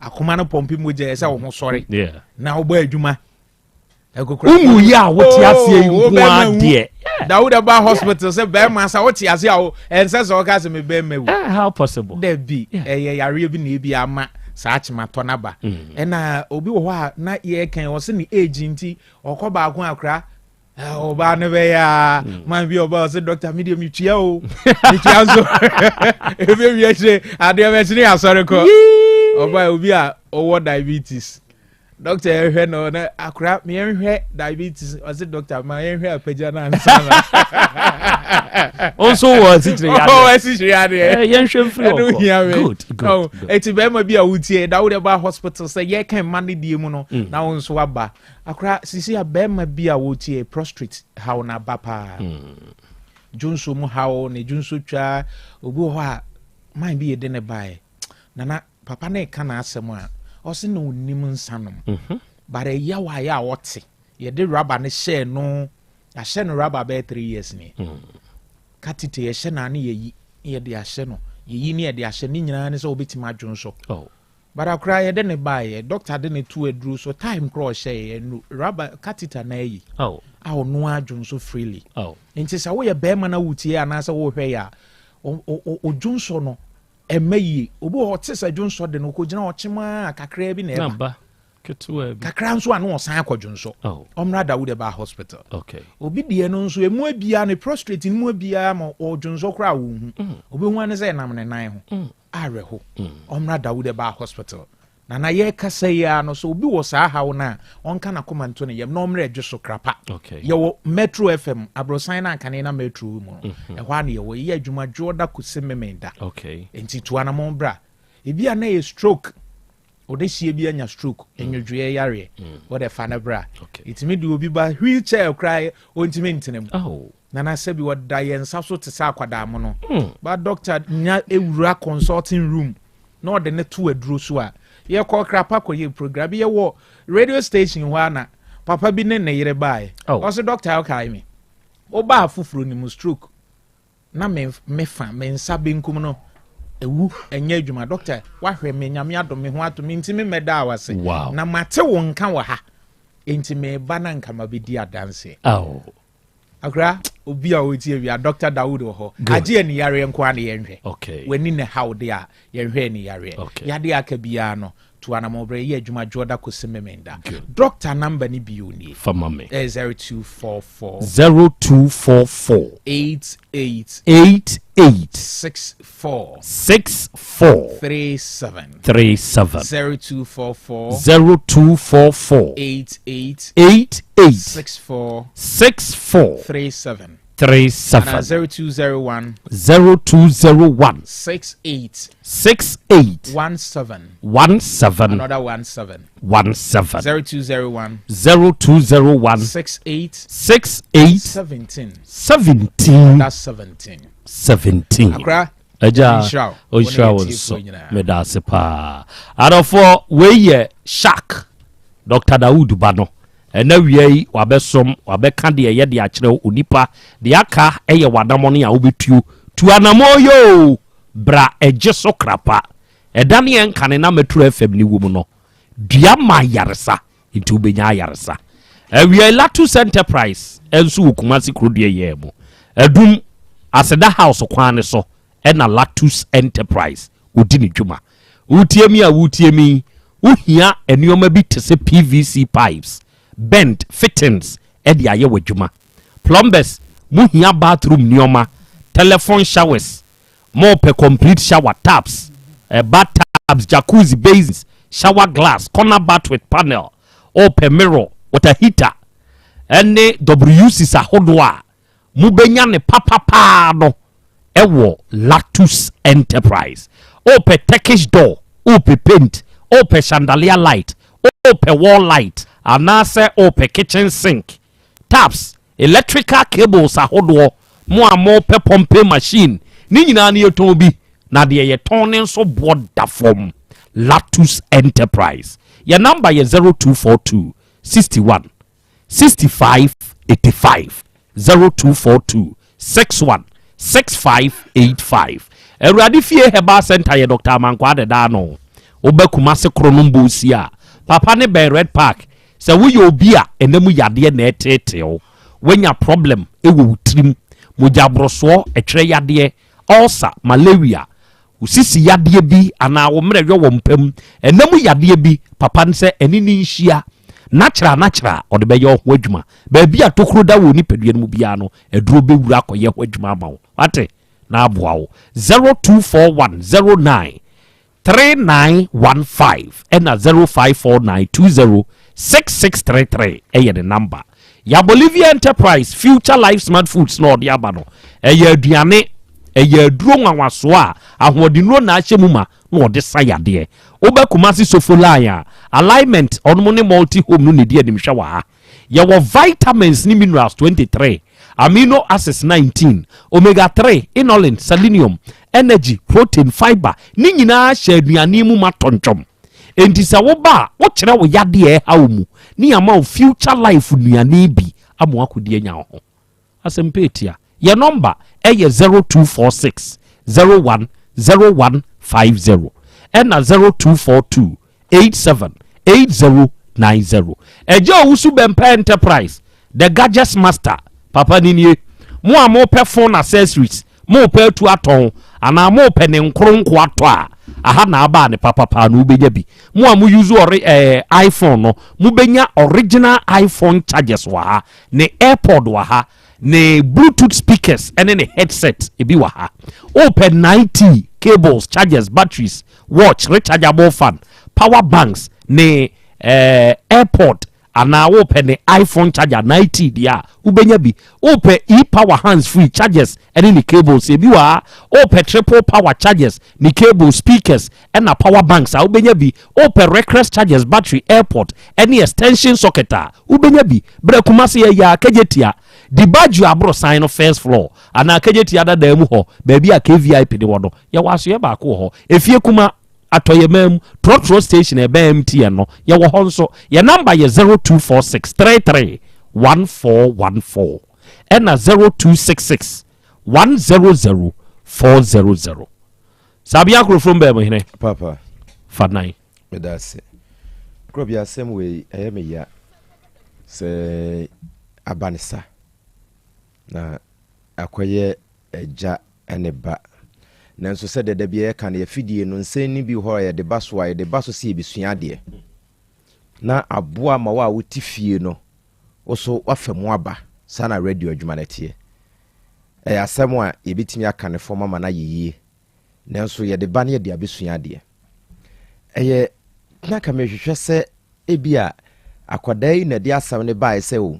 akoma no pɔmpe mogya ɛsɛ wo ho sɔre. Yeah. Na wobɔ adwuma. Wonwu yi a wote aseɛ yi oh, nko adeɛ. Dawuda ba hospital sɛ bɛrima sa wote ase a ɛnsɛ sɛ ɔka sɛ me bɛrima wu. Eh, how possible? Dabi ɛyɛ yareɛ bi na ebi ama saa kyematɔ no aba. Mm. Ɛna obi wɔ hɔ a na yɛkɛn ɔsɛ ne age nti ɔkɔ baako akora ɔbaa no bɛyɛ a mm. man bi ɔbaa ɔsɛ dɔkta mi deɛ metua o metua nso ebi ebi akyire adeɛ bɛkyere asɔre kɔ ɔbaa obi a ɔwɔ diabetes dɔkta yɛhwɛ no na akora yɛnhwɛ diabetes ɔsɛ dɔkta ma yɛnhwɛ apagya no ansa na nso wɔ asikyire yadeɛ ɔwɔ asikyire yadeɛ eh, yɛnhwɛ mfiri ɛno hia me good good oh, eti bɛrima bi a wotie da wo de ba hospital sɛ yɛka mma ne die mu no mm. na wo nso aba akora sisi a bɛrima bi a wotie prostrate haw na aba paa mm. dwonso mu haw ne dwonso twa obi wɔ hɔ a man bi yɛ de ne baeɛ nana Papa no reka n'asɛm a, ɔse na ɔnnim nsa nom. Mhm. But ɛyaw a ɛyɛ a ɔte. Yɛde rubber no hyɛɛ no, yɛahyɛ no rubber bɛyɛ 3 years ni. Mm. Katite yɛhyɛ no a ne yɛyi, ne yɛde ahyɛ no. Yɛyi ne yɛde ahyɛ ne nyinaa ne sɛ wobɛtumi adwo nso. Oh. But akora yɛde ne baeɛ, doctor de ne to aduro so, time korɔ ɔhyɛeɛ no, rubber catheter na ayi. Oh. A ɔno adwo nso freely. Oh. Nti sɛ woyɛ bɛrima na wotie anaasɛ wohwɛ yɛ a, odwo nso no, Ɛmma yie. Obi wɔ hɔ ɔte sɛ dwonsɔ de no, ɔkɔgyina hɔ ɔkyem ara kakraa bi na ɛba. Na ba ketewa bi. Kakra nso a na ɔsan akɔ dwonsɔ. Oh. Ɔmmra Dawud ɛbaa hospital. Okay. Obi deɛ no nso emu abiara ne prostrate no mu abiara ma ɔdwonsɔ koraa a ɔnhu. Mm. Obi hu ane sɛ ɛnam ne nan ho. Mm. Awerɛho. Mm. Ɔmmra Dawud ɛbaa hospital. Nana yɛrekasa yi ara no, sɛ obi wɔ saa haw no a, ɔnka n'akoma nto ne yam na ɔmmrɛ Adwo so Krapa. Okay. Yɛwɔ Metro FM, aborosan no a kane na Metro wɔ mu no, mhm. ɛhɔ ara na yɛwɔ. Yɛyɛ adwuma Dwoɔda kɔsi Memenda. Okay. Nti tu anamɔn bra. Ebi a na ɛyɛ stroke. Ɔde bi anya stroke, nnwodwoeɛ yareɛ, wɔde fa no bra. Ɛtumi de obi ba wheelchair koraa, ɔntumi ntena mu. Nana, sɛbi, wɔda yɛn nsa so te sɛ akwadaa mu no. Ba doctor nya ewura consulting room na ɔde ne to aduro so a, yɛkɔ krapa kɔyɛ program bi, yɛwɔ radio station hɔ a, na papa bi ne ne yere baeɛ. Ɔsɛ, "Doctor, ɔkae me wobaa foforɔ ne mu stroke na me mefa me nsa benkum no ewu, ɛnyɛ adwuma. Doctor, wahwɛ me, Nyame adom, me ho ato me, nti me mmɛda a wase na mate wo nka wɔ ha, nti meba na nka ma bɛdi adanseɛ." Akora, obi a ɔtie awia, Dr Dawood wɔ hɔ. Agye ani yareɛ nko a ne yɛnhwɛ. W'ani ne haw de a, yɛnhwɛ ani yareɛ. Yadeɛ aka biara no, to anamɔbrɛ yɛ adwuma dwoɔda kɔsi memenda. Doctor number no bio nie. Fama me. 0244. 0244. 88. 88. 64. 64. 37. 37. 0244. 0244. 88. 88. 64. 64. 37. 37. Ana 0201. 0201. 68. 68. 17. 17. Another 17. 17. 0201. 0201. 68. 68. 17. 17. That's 17. 17. Akra. Agya, Nhyira wo. ɔnhyira wo Wo ne nso. yɛtiefoɔ nyinaa. Meda ase paa. Adɔfoɔ, wei yɛ Shark Dr Dawood ba no. Ɛna wia yi wabɛsom, wabɛka deɛ ɛyɛ de akyerɛ wo onipa deɛ aka ɛyɛ w'anammɔ no a wobɛtuo tu anammɔ yoo. Bra ɛgye so krapa ɛda ne yɛn nkane na Metro FM ne wɔ mu no, dua ma ayaresa nti wobɛnya ayaresa. Awia Latus Enterprise ɛnso wɔ Kumase kurodua yɛ mu, Adum Aseda House kwan ne so ɛna Latus Enterprise odi ne dwuma. Wotie mi a, wotie mi, wohia nneɛma bi te sɛ PVC pipes, bend fittings ɛde ayɛ w'adwuma. Plumbers, mohia bathroom nneɛma, telephone showers, mopɛ complete shower taps, bath tubs, jacuzzi basins, shower glass, corner bath with panel, ɔpɛ mirror, water heater ɛne WCs ahodoɔ a mobɛnya ne papapaa no ɛwɔ Latus Enterprise. Ɔpɛ Turkish door, ɔpɛ paint, ɔpɛ chandelier light, ɔpɛ wall light, anaasɛ ɔpɛ kitchen sink taps, electrical cables ahodoɔ, mo a mopɛ pumping machine ne nyinaa no, yɛtɔn bi na deɛ yɛtɔn ne nso boɔ da fam. Latus Enterprise, yɛ number yɛ 0242 61 65 85, 0242 61 65 85. Awurade Fie Herbal Center yɛ Dr Amankwa adeda no. Wobɛ Kumase koro no mbɔsi a, papa ne bɛn Red Park. Sɛ woyɛ obi a ɛnam yadeɛ na ɛteetew, woanya problem ɛwɔ wo tirim, mogya aborosoɔ, ɛtwerɛ yadeɛ, ulcer, malaria, wo sisi yadeɛ bi anaa wo mmerɛ yɔ wɔ mpam, ɛnam yadeɛ bi, papa no sɛ ɛne ne nhyia natural natural, ɔde bɛyɛ ɔho adwuma. Baabi a tokuro da wɔ nipadua no mu biara no, aduro bɛwura akɔyɛ ho adwuma ama wo, wate, na aboa wo. 0241 09 3915 ɛna 0549 20 6633 ɛyɛ ne number. Ya Bolivia Enterprise, Future Life Smart Foods na ɔde aba no. Ɛyɛ aduane, ɛyɛ aduro nwanwasoɔ a ahoɔdennuro na ahyɛ mu ma na ɔde sa yadeɛ. Wobɛ Kumase Sofo Line a, Alignment ɔnom ne Multi Home no ne di animhwɛ wɔ ha. Yɛwɔ vitamins ne minerals 23, amino acids 19, omega 3, inulin, selenium, energy, protein, fiber ne nyinaa hyɛ aduane mu ma tɔntwɔm. Enti sɛ woba a, wokyerɛ wo yadeɛ ɛha wo mu ne yɛama wo Future Life nnuane bi ama wakɔdi anya wo ho asɛm pɛ. Yɛ number ɛyɛ 0246 01 0150 ɛna 0242 87 8090. Ɛgya Owusu Bɛmpa Enterprise, the gadgets master, papa ni nie. Mo a mopɛ phone accessories, mopɛ atu atɔn anaa mopɛ ne nkoronko atɔ a, aha na aba ne papapa na wobɛnya bi. Mo a mo use iPhone no, mobɛnya original iPhone chargers wɔ ha, ne AirPod wɔ ha, ne Bluetooth speakers ɛne ne headset ebi wɔ ha. Wopɛ 90 cables, chargers, batteries, watch, rechargeable fan, power banks ne AirPod. Anaa wopɛ ne iPhone charger 90 deɛ a, wobɛnya bi. Wopɛ e-power hands free chargers ne ne cables, ebi wɔ ha. Wopɛ triple power chargers, ne cable, speakers ɛna power banks a, wobɛnya bi. Wopɛ Recrex chargers, battery, airport ne extension socket a, wobɛnya bi. Berɛ Kumase yɛ yɛ a Kejetia, Dibaggio aborosan no first floor anaa Kejetia dadaa mu hɔ, baabi a KVIP de wɔ no, yɛwɔ asoɛ baako wɔ hɔ. Efie Kuma Atɔyɛman mu, Trɔtrɔ station a ɛbɛn MTN no, yɛwɔ hɔ nso. Yɛn namba yɛ 0246 33 1414 ɛna 0266 100 400. Sabea Kurofrom bɛn mo hene? Papa. Fa nan. Meda ase. Kurobea asɛm wei ɛyɛ me ya sɛ aba ne sa na akɔyɛ agya ne ba. Nanso sɛdeɛ da biara yɛka no, yɛafidie no, nsɛnni bi wɔ hɔ a yɛde ba so a, yɛde ba so sɛ yɛbɛsua adeɛ. Na aboa ma wo a wote fie no, wo so woafa mu aba. Saa na radio adwuma no teɛ. Ɛyɛ asɛm a yɛbɛtumi aka no fam ama no ayɛ yie. Nanso yɛde ba no yɛde abɛsua adeɛ. Ɛyɛ na ka mehwehwɛ sɛ ebia akwadaa yi na ɛde asɛm no baeɛ sɛ o,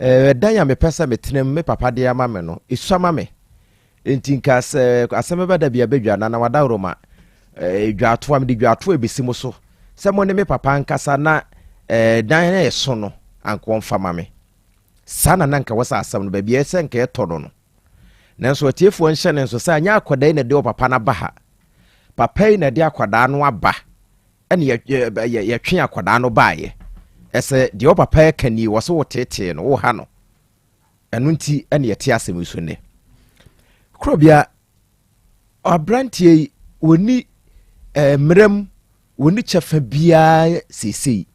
ɛdan a mepɛ sɛ metena mu me papa de ama me no, ɛsua ma me. Enti nka sɛ asɛm bɛba da bi a bɛdwa na na wadaworoma dwaatoa, mede dwaatoa ɛbɛsi mo so sɛ mo ne me papa nkasa na dan a ɛso no anka ɔmfa ma me. Saa na na nka wɔ sɛ asɛm no baabi a ɛsɛ nka ɛtɔ no no. Nanso atiefoɔ nhyɛ ne nso sɛ anyɛ akwadaa yi na ɛde ɔpapa no aba ha. Papa yi na ɛde akwadaa no aba ɛne yɛtwe akwadaa no baeɛ. Ɛsɛ deɛ ɔpapa ɛka nie, wɔ sɛ woteetee no, woha no. Ɛno nti ɛne yɛte asɛm yi so nnɛ. Korɔbea, aberanteɛ yi, wɔni mmerɛ mu, wɔni kyɛfa biara seesei.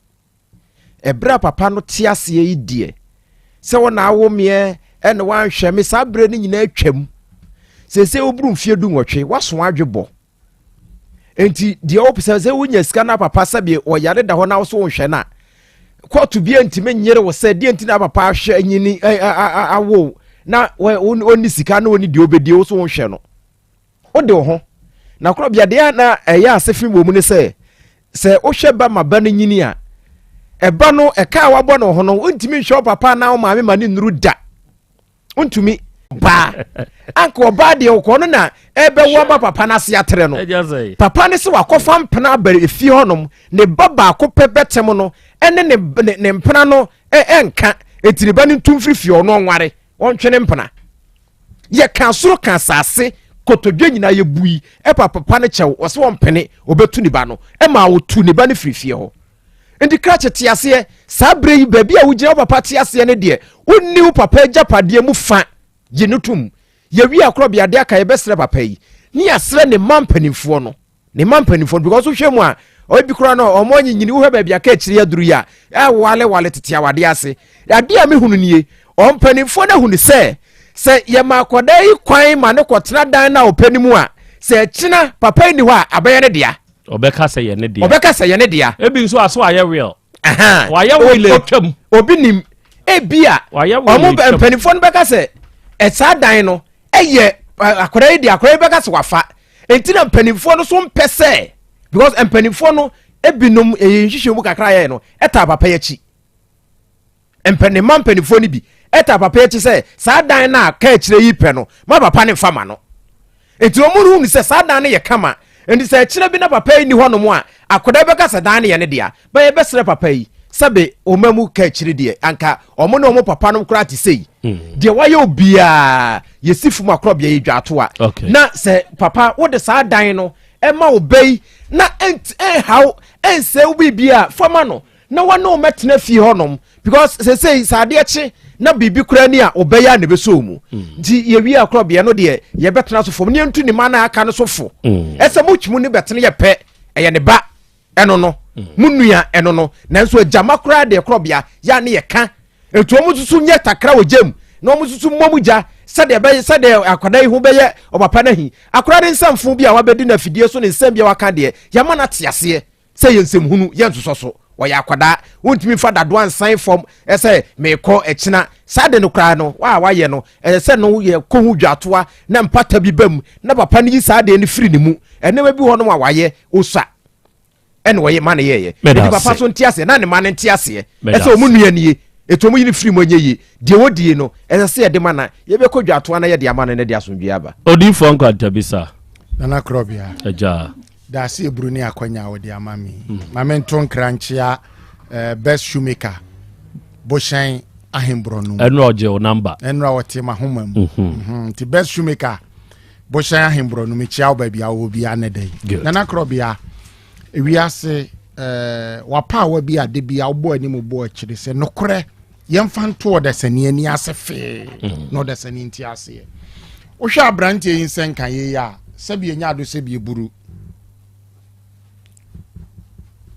Ɛberɛ a papa no te aseɛ yi deɛ, sɛ wo na awo meɛ ɛna wanhwɛ me, saa berɛ no nyinaa atwam. Seesei woburu mfeɛ 18, woaso adwe bɔ. Enti deɛ wopɛ sɛ sɛ wonya sika na papa sɛbe ɔyare da hɔ na wo so wonhwɛ no a, kɔɔto bi ntumi nyere wo sɛ deɛ nti na papa ahwɛ anyini awo na ɔnni sika na ɔnni deɛ ɔbɛdie wo so wonhwɛ no. Wode wo ho. Na korɔbea deɛ na ɛyɛ ase fi wɔ mu ne sɛ, sɛ wohwɛ ba ma ba no nyini a, ɛba no ɛka a wabɔ no ho no, wontumi nhwɛ wo papa anaa wo maame ma ne nnuru da. Wontumi. Baa. Anka ɔbaa deɛ ɔkɔ no na ɛbɛwo ama papa no ase atrɛ no. Papa no sɛ wakɔfa mpena aba efie hɔnom, ne ba baako pɛ bɛtem no ɛne ne ne mpena no ɛnka, enti ne ba no ntu mfiri fie ɔno ɔnware, ɔntwe ne mpena. Yɛka soro ka asase, kotodwe nyinaa yɛbui, ɛpa papa no kyɛw, ɔsɛ ɔmpene, ɔbɛtu ne ba no, ɛma ɔtu ne ba no firi fie hɔ. Nti krakye te aseɛ, saa berɛ yi baabi a wogyina wo papa te aseɛ no deɛ, wonni wo papa agyapadeɛ mu fa, gye no tom. Yɛwie akorɔbea de aka yɛbɛsrɛ papa yi, ne yɛasrɛ ne mma mpanimfoɔ no. Ne mma mpanimfoɔ no, because wohwɛ mu a, ebi koraa no ɔmo anyinyini, wohwɛ baabi a ka akyiri aduru yi a, ɛwale wale tete awadeɛ ase. Adeɛ a mehunu nie, ɔmpanimfoɔ no ahunu sɛ, sɛ yɛma akwadaa yi kwan ma no kɔtena dan no a ɔpɛ no mu a, sɛ ɛkyena papa yi ni hɔ a, abɛyɛ ne dea. Ɔbɛka sɛ yɛ ne dea. Ɔbɛka sɛ yɛ ne dea. Ebi nso aso ayɛ will. Wayɛ will atwam. Obi nim ebi a ɔmo mpanimfoɔ no bɛka sɛ ɛsaa dan no ɛyɛ akwadaa yi dea, akwadaa yi bɛka sɛ wafa. Nti na mpanimfoɔ no so mpɛ sɛ, because mpanimfoɔ no ebinom ɛyɛ nhwehwɛ mu kakra yɛ no ɛtaa papa yi akyi. Mpanimma mpanimfoɔ no bi ɛtaa papa yi akyi sɛ saa dan no a ka akyire yi pɛ no ma papa no nfa ma no. Nti wɔn hu sɛ saa dan no yɛ kama. Nti sɛ akyire bi na papa yi ni hɔ nom a, akwadaa bɛka sɛ dan no yɛ ne dea. Bɛyɛ bɛsrɛ papa yi sɛbe ɔma mu ka akyire deɛ anka ɔmo ne ɔmo papa nom koraa te sei. Deɛ wayɛ obiara yɛsi fam akorɔbea yɛ dwaatoa. Na sɛ papa wode saa dan no ɛma wo ba yi na ɛnhaw ɛnsɛ wo biribi a fama no na wɔne wo mɛtena fie hɔnom, because sesei sɛ adeɛ kye na biribi koraa ni a ɔbɛyɛ a na ɛbɛsɔ mu. Nti yɛwie akorɔbea no deɛ yɛbɛtena so fam ne yɛntu ne ma no aka no so fo. Ɛsɛ motwemu ne bɛtene yɛ pɛ, ɛyɛ ne ba ɛno no, mo nua ɛno no, nanso agyama koraa deɛ korɔbea yɛ a ne yɛka nti wɔn nso nyɛ takra wɔ gyam na wɔn nso mmɔ mu gya sɛdeɛ ɛbɛyɛ sɛdeɛ akwadaa yi ho bɛyɛ ɔpapa no ahi. Akwadaa ne nsɛmfo bi a wabɛdi no afidie so ne nsɛm bi a waka deɛ yɛama no ate aseɛ sɛ yɛ nsɛmhunu yɛ nsosɔ so. Ɔyɛ akwadaa, wontumi mfa dadoa nsan fam sɛ meekɔ ɛkyena saa de no koraa no wa a wayɛ no ɛsɛ sɛ no yɛ kɔhu dwatoa na mpata bi ba mu na papa no yi saa deɛ no firi ne mu. Ɛnneɛma bi hɔ nom a wayɛ osua. ɛna ɔyɛ ma no yɛɛyɛ. Enti papa so nte aseɛ na ne ma no nte aseɛ ɛsɛ ɔmo nua nie ɛti ɔmo yi no firi mu ɛnyɛ yie. Deɛ wɔdie no ɛsɛ sɛ yɛde ma na yɛbɛkɔ dwatoa na yɛde ama no na de asomdwoeɛ aba. Odiyifoɔ Nkwantabisa. Nana Korɔbea. Agya. Daase eburu ne akwanya a wɔde ama me yi. Ma me nto nkra nkyea eh, Best Shoemaker, Bohyɛn Ahemborɔno. Ɛnora ɔgye wo namba. Ɛnora ɔte m'ahoma mu. Mhm. Nti Best Shoemaker, Bohyɛn Ahemborɔno, mekyia wo baabi a wowɔ biara nnɛ da yi. Nana Korɔbea, wiase eh, wapaawa bi a da bi a wobɔ anim bɔ akyire sɛ nokorɛ yɛmfa nto ɔdasani ani ase fee mm. na ɔdasani nte aseɛ. Wohwɛ aberanteɛ yi nsɛnka yei a, sɛbi ɛnya ado sɛbi eburu.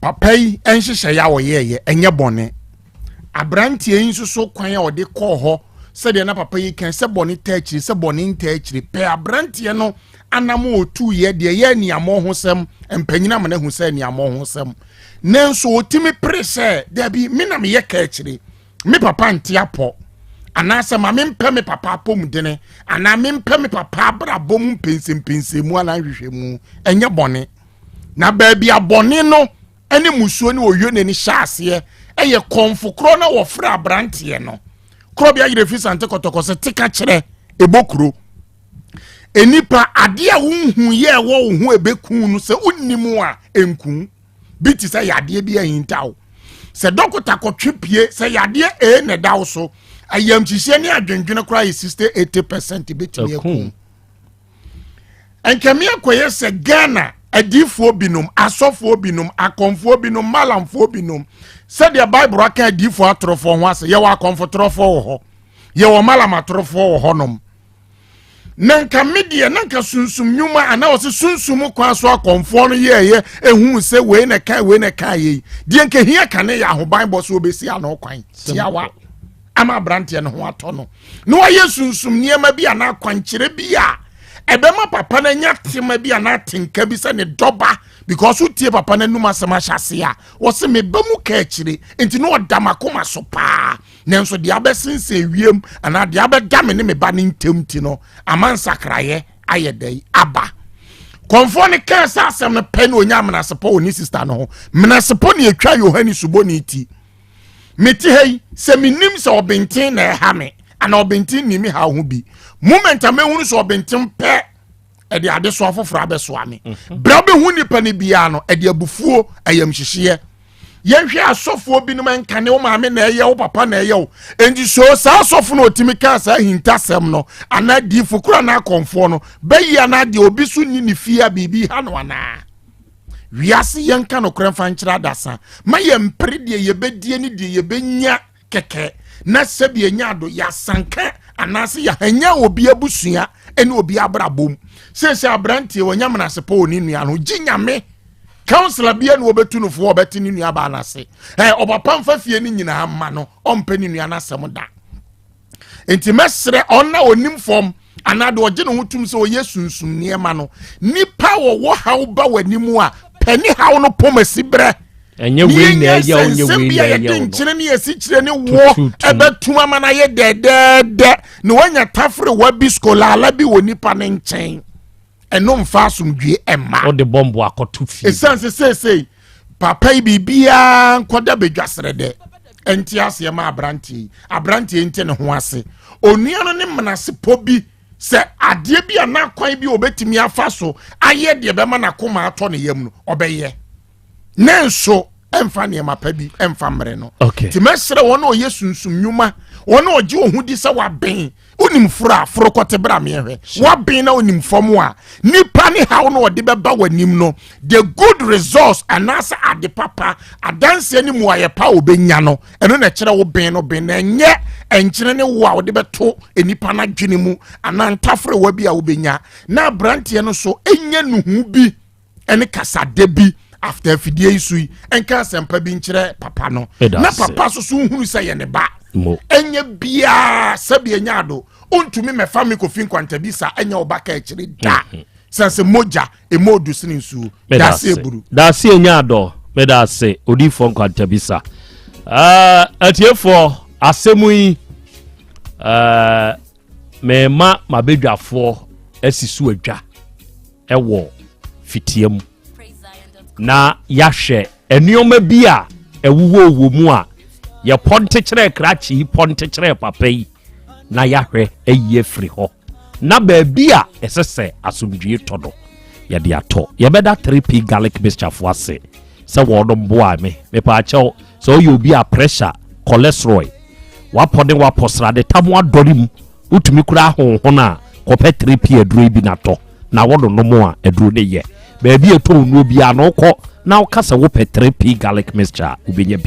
Papa yi nhyehyɛeɛ a ɔyɛɛyɛ ɛnyɛ bɔne. Aberanteɛ yi nso so kwan a ɔde kɔɔ hɔ sɛdeɛ na papa yi kan sɛ bɔne taa akyire sɛ bɔne ntaa akyire pɛ aberanteɛ no anam ɔtuiɛ deɛ ɛyɛ aniammɔ ho sɛm mpanyin ama no ahu sɛ aniammɔ ho sɛm nanso ɔtumi pere sɛ dabi me na meyɛ ka akyire me papa nte apɔ anaasɛ ma mempɛ me papa apɔmudene anaa mempɛ me papa abrabɔ mu mpɛnsɛmpɛnsɛmu anaa nhwehwɛmu ɛnyɛ bɔne na baabi a bɔne no ne musuo ne oyone no hyɛ aseɛ ɛyɛ kɔnfo korɔ na wɔfrɛ aberanteɛ no korɔ bi ayerɛ fi sante kɔtɔkɔ sɛ teka kyerɛ ɛbɔ kuro nnipa adeɛ a wonhu yɛ ɛwɔ wo ho ɛbɛku no sɛ wonnim a ɛnku bi te sɛ yadeɛ bi ahinta wo sɛ dɔkota kɔtwe pie sɛ yadeɛ A na ɛda wo so ayamhyehyeɛ ne adwendwene koraa yɛ 60 80 percent bɛtumi aku nkɛme akɔyɛ sɛ Ghana adiifoɔ binom asɔfoɔ binom akɔmfoɔ binom malamfoɔ binom sɛdeɛ Bible aka adiifoɔ atorofoɔ ho asɛ yɛwɔ akɔmfotorɔfoɔ wɔ hɔ yɛwɔ malam atorofoɔ wɔ hɔnom na nka me deɛ na nka sunsum nnwuma anaa ɔsɛ sunsum kwan so akɔmfoɔ no yɛɛyɛ ehu sɛ wei na ɛka wei na ɛka yei deɛ nka hia ka ne yɛ ahobanbɔ so obesi ano kwan tiawa ama aberanteɛ no ho atɔ no na wayɛ sunsum nneɛma bi anaa akwankyerɛ bi a ɛbɛma papa no anya tema bi anaa tenka bi sɛ ne dɔba because wotie papa no anum asɛm ahyɛ ase a wɔse meba mu ka akyire nti na ɔda makoma so paa nanso deɛ abɛsensɛn wiem anaa deɛ abɛda me ne me ba no ntam ti no ama nsakraeɛ ayɛ dɛn aba kɔnfoɔ no kaa sɛ asɛm no pɛ na ɔnya menasepɔ wɔ ne sista no ho menasepɔ ne ɛtwa yohane subɔne ti mete ha yi sɛ menim sɛ ɔbenten na ɛha me anaa ɔbenten nni me ha ho bi moment a mɛhunu sɛ ɔbenten pɛ ɛde adesoa foforɔ abɛsoa me mhm. berɛ wobɛhu nnipa no biara no ɛde abufuo ayamhyehyeɛ yɛnhwɛ asɔfoɔ binom nka ne wo maame na ɛyɛ wo papa na ɛyɛ wo enti so saa asɔfo no ɔtumi kaa saa ahintasɛm no anaa diifo koro anaa akɔmfoɔ no bɛyi anaa deɛ obi so nni ne fie a biribi ha no anaa wiase yɛnka nokorɛ mfa nkyerɛ adasa ma yɛmpere deɛ yɛbɛdie ne deɛ yɛbɛnya kɛkɛ na sɛbi enya ado yɛasanka anaasɛ yɛahanya obi abusua ne obi abrabɔ mu seesei aberanteɛ wanya menasepɔ wɔ ne nua no gye nyame kansila bia na wɔbɛtu no foɔ ɔbɛte ne nua baa no ase ɛ ɔpapa mfa fie no nyinaa mma no ɔmpɛ ne nua no asɛm da nti mɛsrɛ ɔna onim fam anaa deɛ ɔgye ne ho tum sɛ ɔyɛ sunsum nneɛma no nipa wɔwɔ haw ba w'anim a pɛ ne haw no pɔm asi berɛ ɛnyɛ wei na ɛyɛ wo nyɛ wei na ɛyɛ wo no nkyene ne asikyire ne wɔ ɛbɛtum ama no ayɛ dɛdɛɛdɛ na wanya taferewa bi skolala bi wɔ nipa ne nkyɛn ɛno mfa asomdwie ɛma wode bɔmbo akɔto fie ɛsiane sɛ seesei papa yi biribiara nkɔda badwa serɛ dɛ ɛnte aseɛ ma aberanteɛ yi aberanteɛ nte ne ho ase onua no ne menasepɔ bi sɛ adeɛ bi anaa kwan bi a ɔbɛtumi afa so ayɛ deɛ bɛma n'akoma atɔ ne yam no ɔbɛyɛ ne nso ɛmfa nneɛma pa bi ɛmfa mmerɛ no nti mɛsrɛ wɔn a ɔyɛ sunsum nnwuma wɔn a ɔgye wɔn ho di sɛ waben wonim foro a foro kɔte bra meɛhwɛ waben na onim fam a nipa ne haw no ɔde bɛba w'anim no the good results anaasɛ ade papa adanseɛ ne muayɛ pa a ɔbɛnya no ɛno na ɛkyerɛ wo ben no ben na ɛnyɛ ɛnkyene ne wo a wɔde bɛto nipa no adwene mu anaa ntaferewa bi a wobɛnya na aberanteɛ no so ɛnyɛ nuhu bi ɛne kasade bi after afidie yi so yi ɛnka asɛmpa bi nkyerɛ papa no na papa so so nhunu sɛ yɛ ne ba ɛnyɛ biara sɛbi ɛnyɛ ado ontumi mɛfa mi kofi nkwantabi sa ɛnyɛ ɔba ka akyire da mhm. sɛ sɛ mogya emu odu sene nsuo daase eburu. Daase enya adɔ meda ase odiifoɔ nkwantabi sa eh, atiefoɔ asɛm yi eh, mema mabadwafoɔ asi so adwa ɛwɔ fitia mu. Na yɛahwɛ nneɛma bi a ɛwowɔ wɔ mu a yɛpɔnte kyerɛɛ krakye yi, pɔnte kyerɛɛ papa yi, na yɛahwɛ ayi afiri hɔ, na baabi a ɛsɛ sɛ asomdwie tɔ no, yɛde atɔ. Yɛbɛda 3P Garlic Mixture fo ase sɛ wɔnom boa me. Mepaakyɛw, sɛ woyɛ obi a pressure, cholesterol, wapɔ ne wapɔ srade tam adɔre mu, wotumi kura ahonhon a, kɔpɛ 3P aduro yi bi natɔ na wɔnonom a, aduro no yɛ. Baabi a ɛtɔ nnuo biara na wokɔ na woka sɛ wopɛ 3P Garlic Mixture a, wobɛnya bi.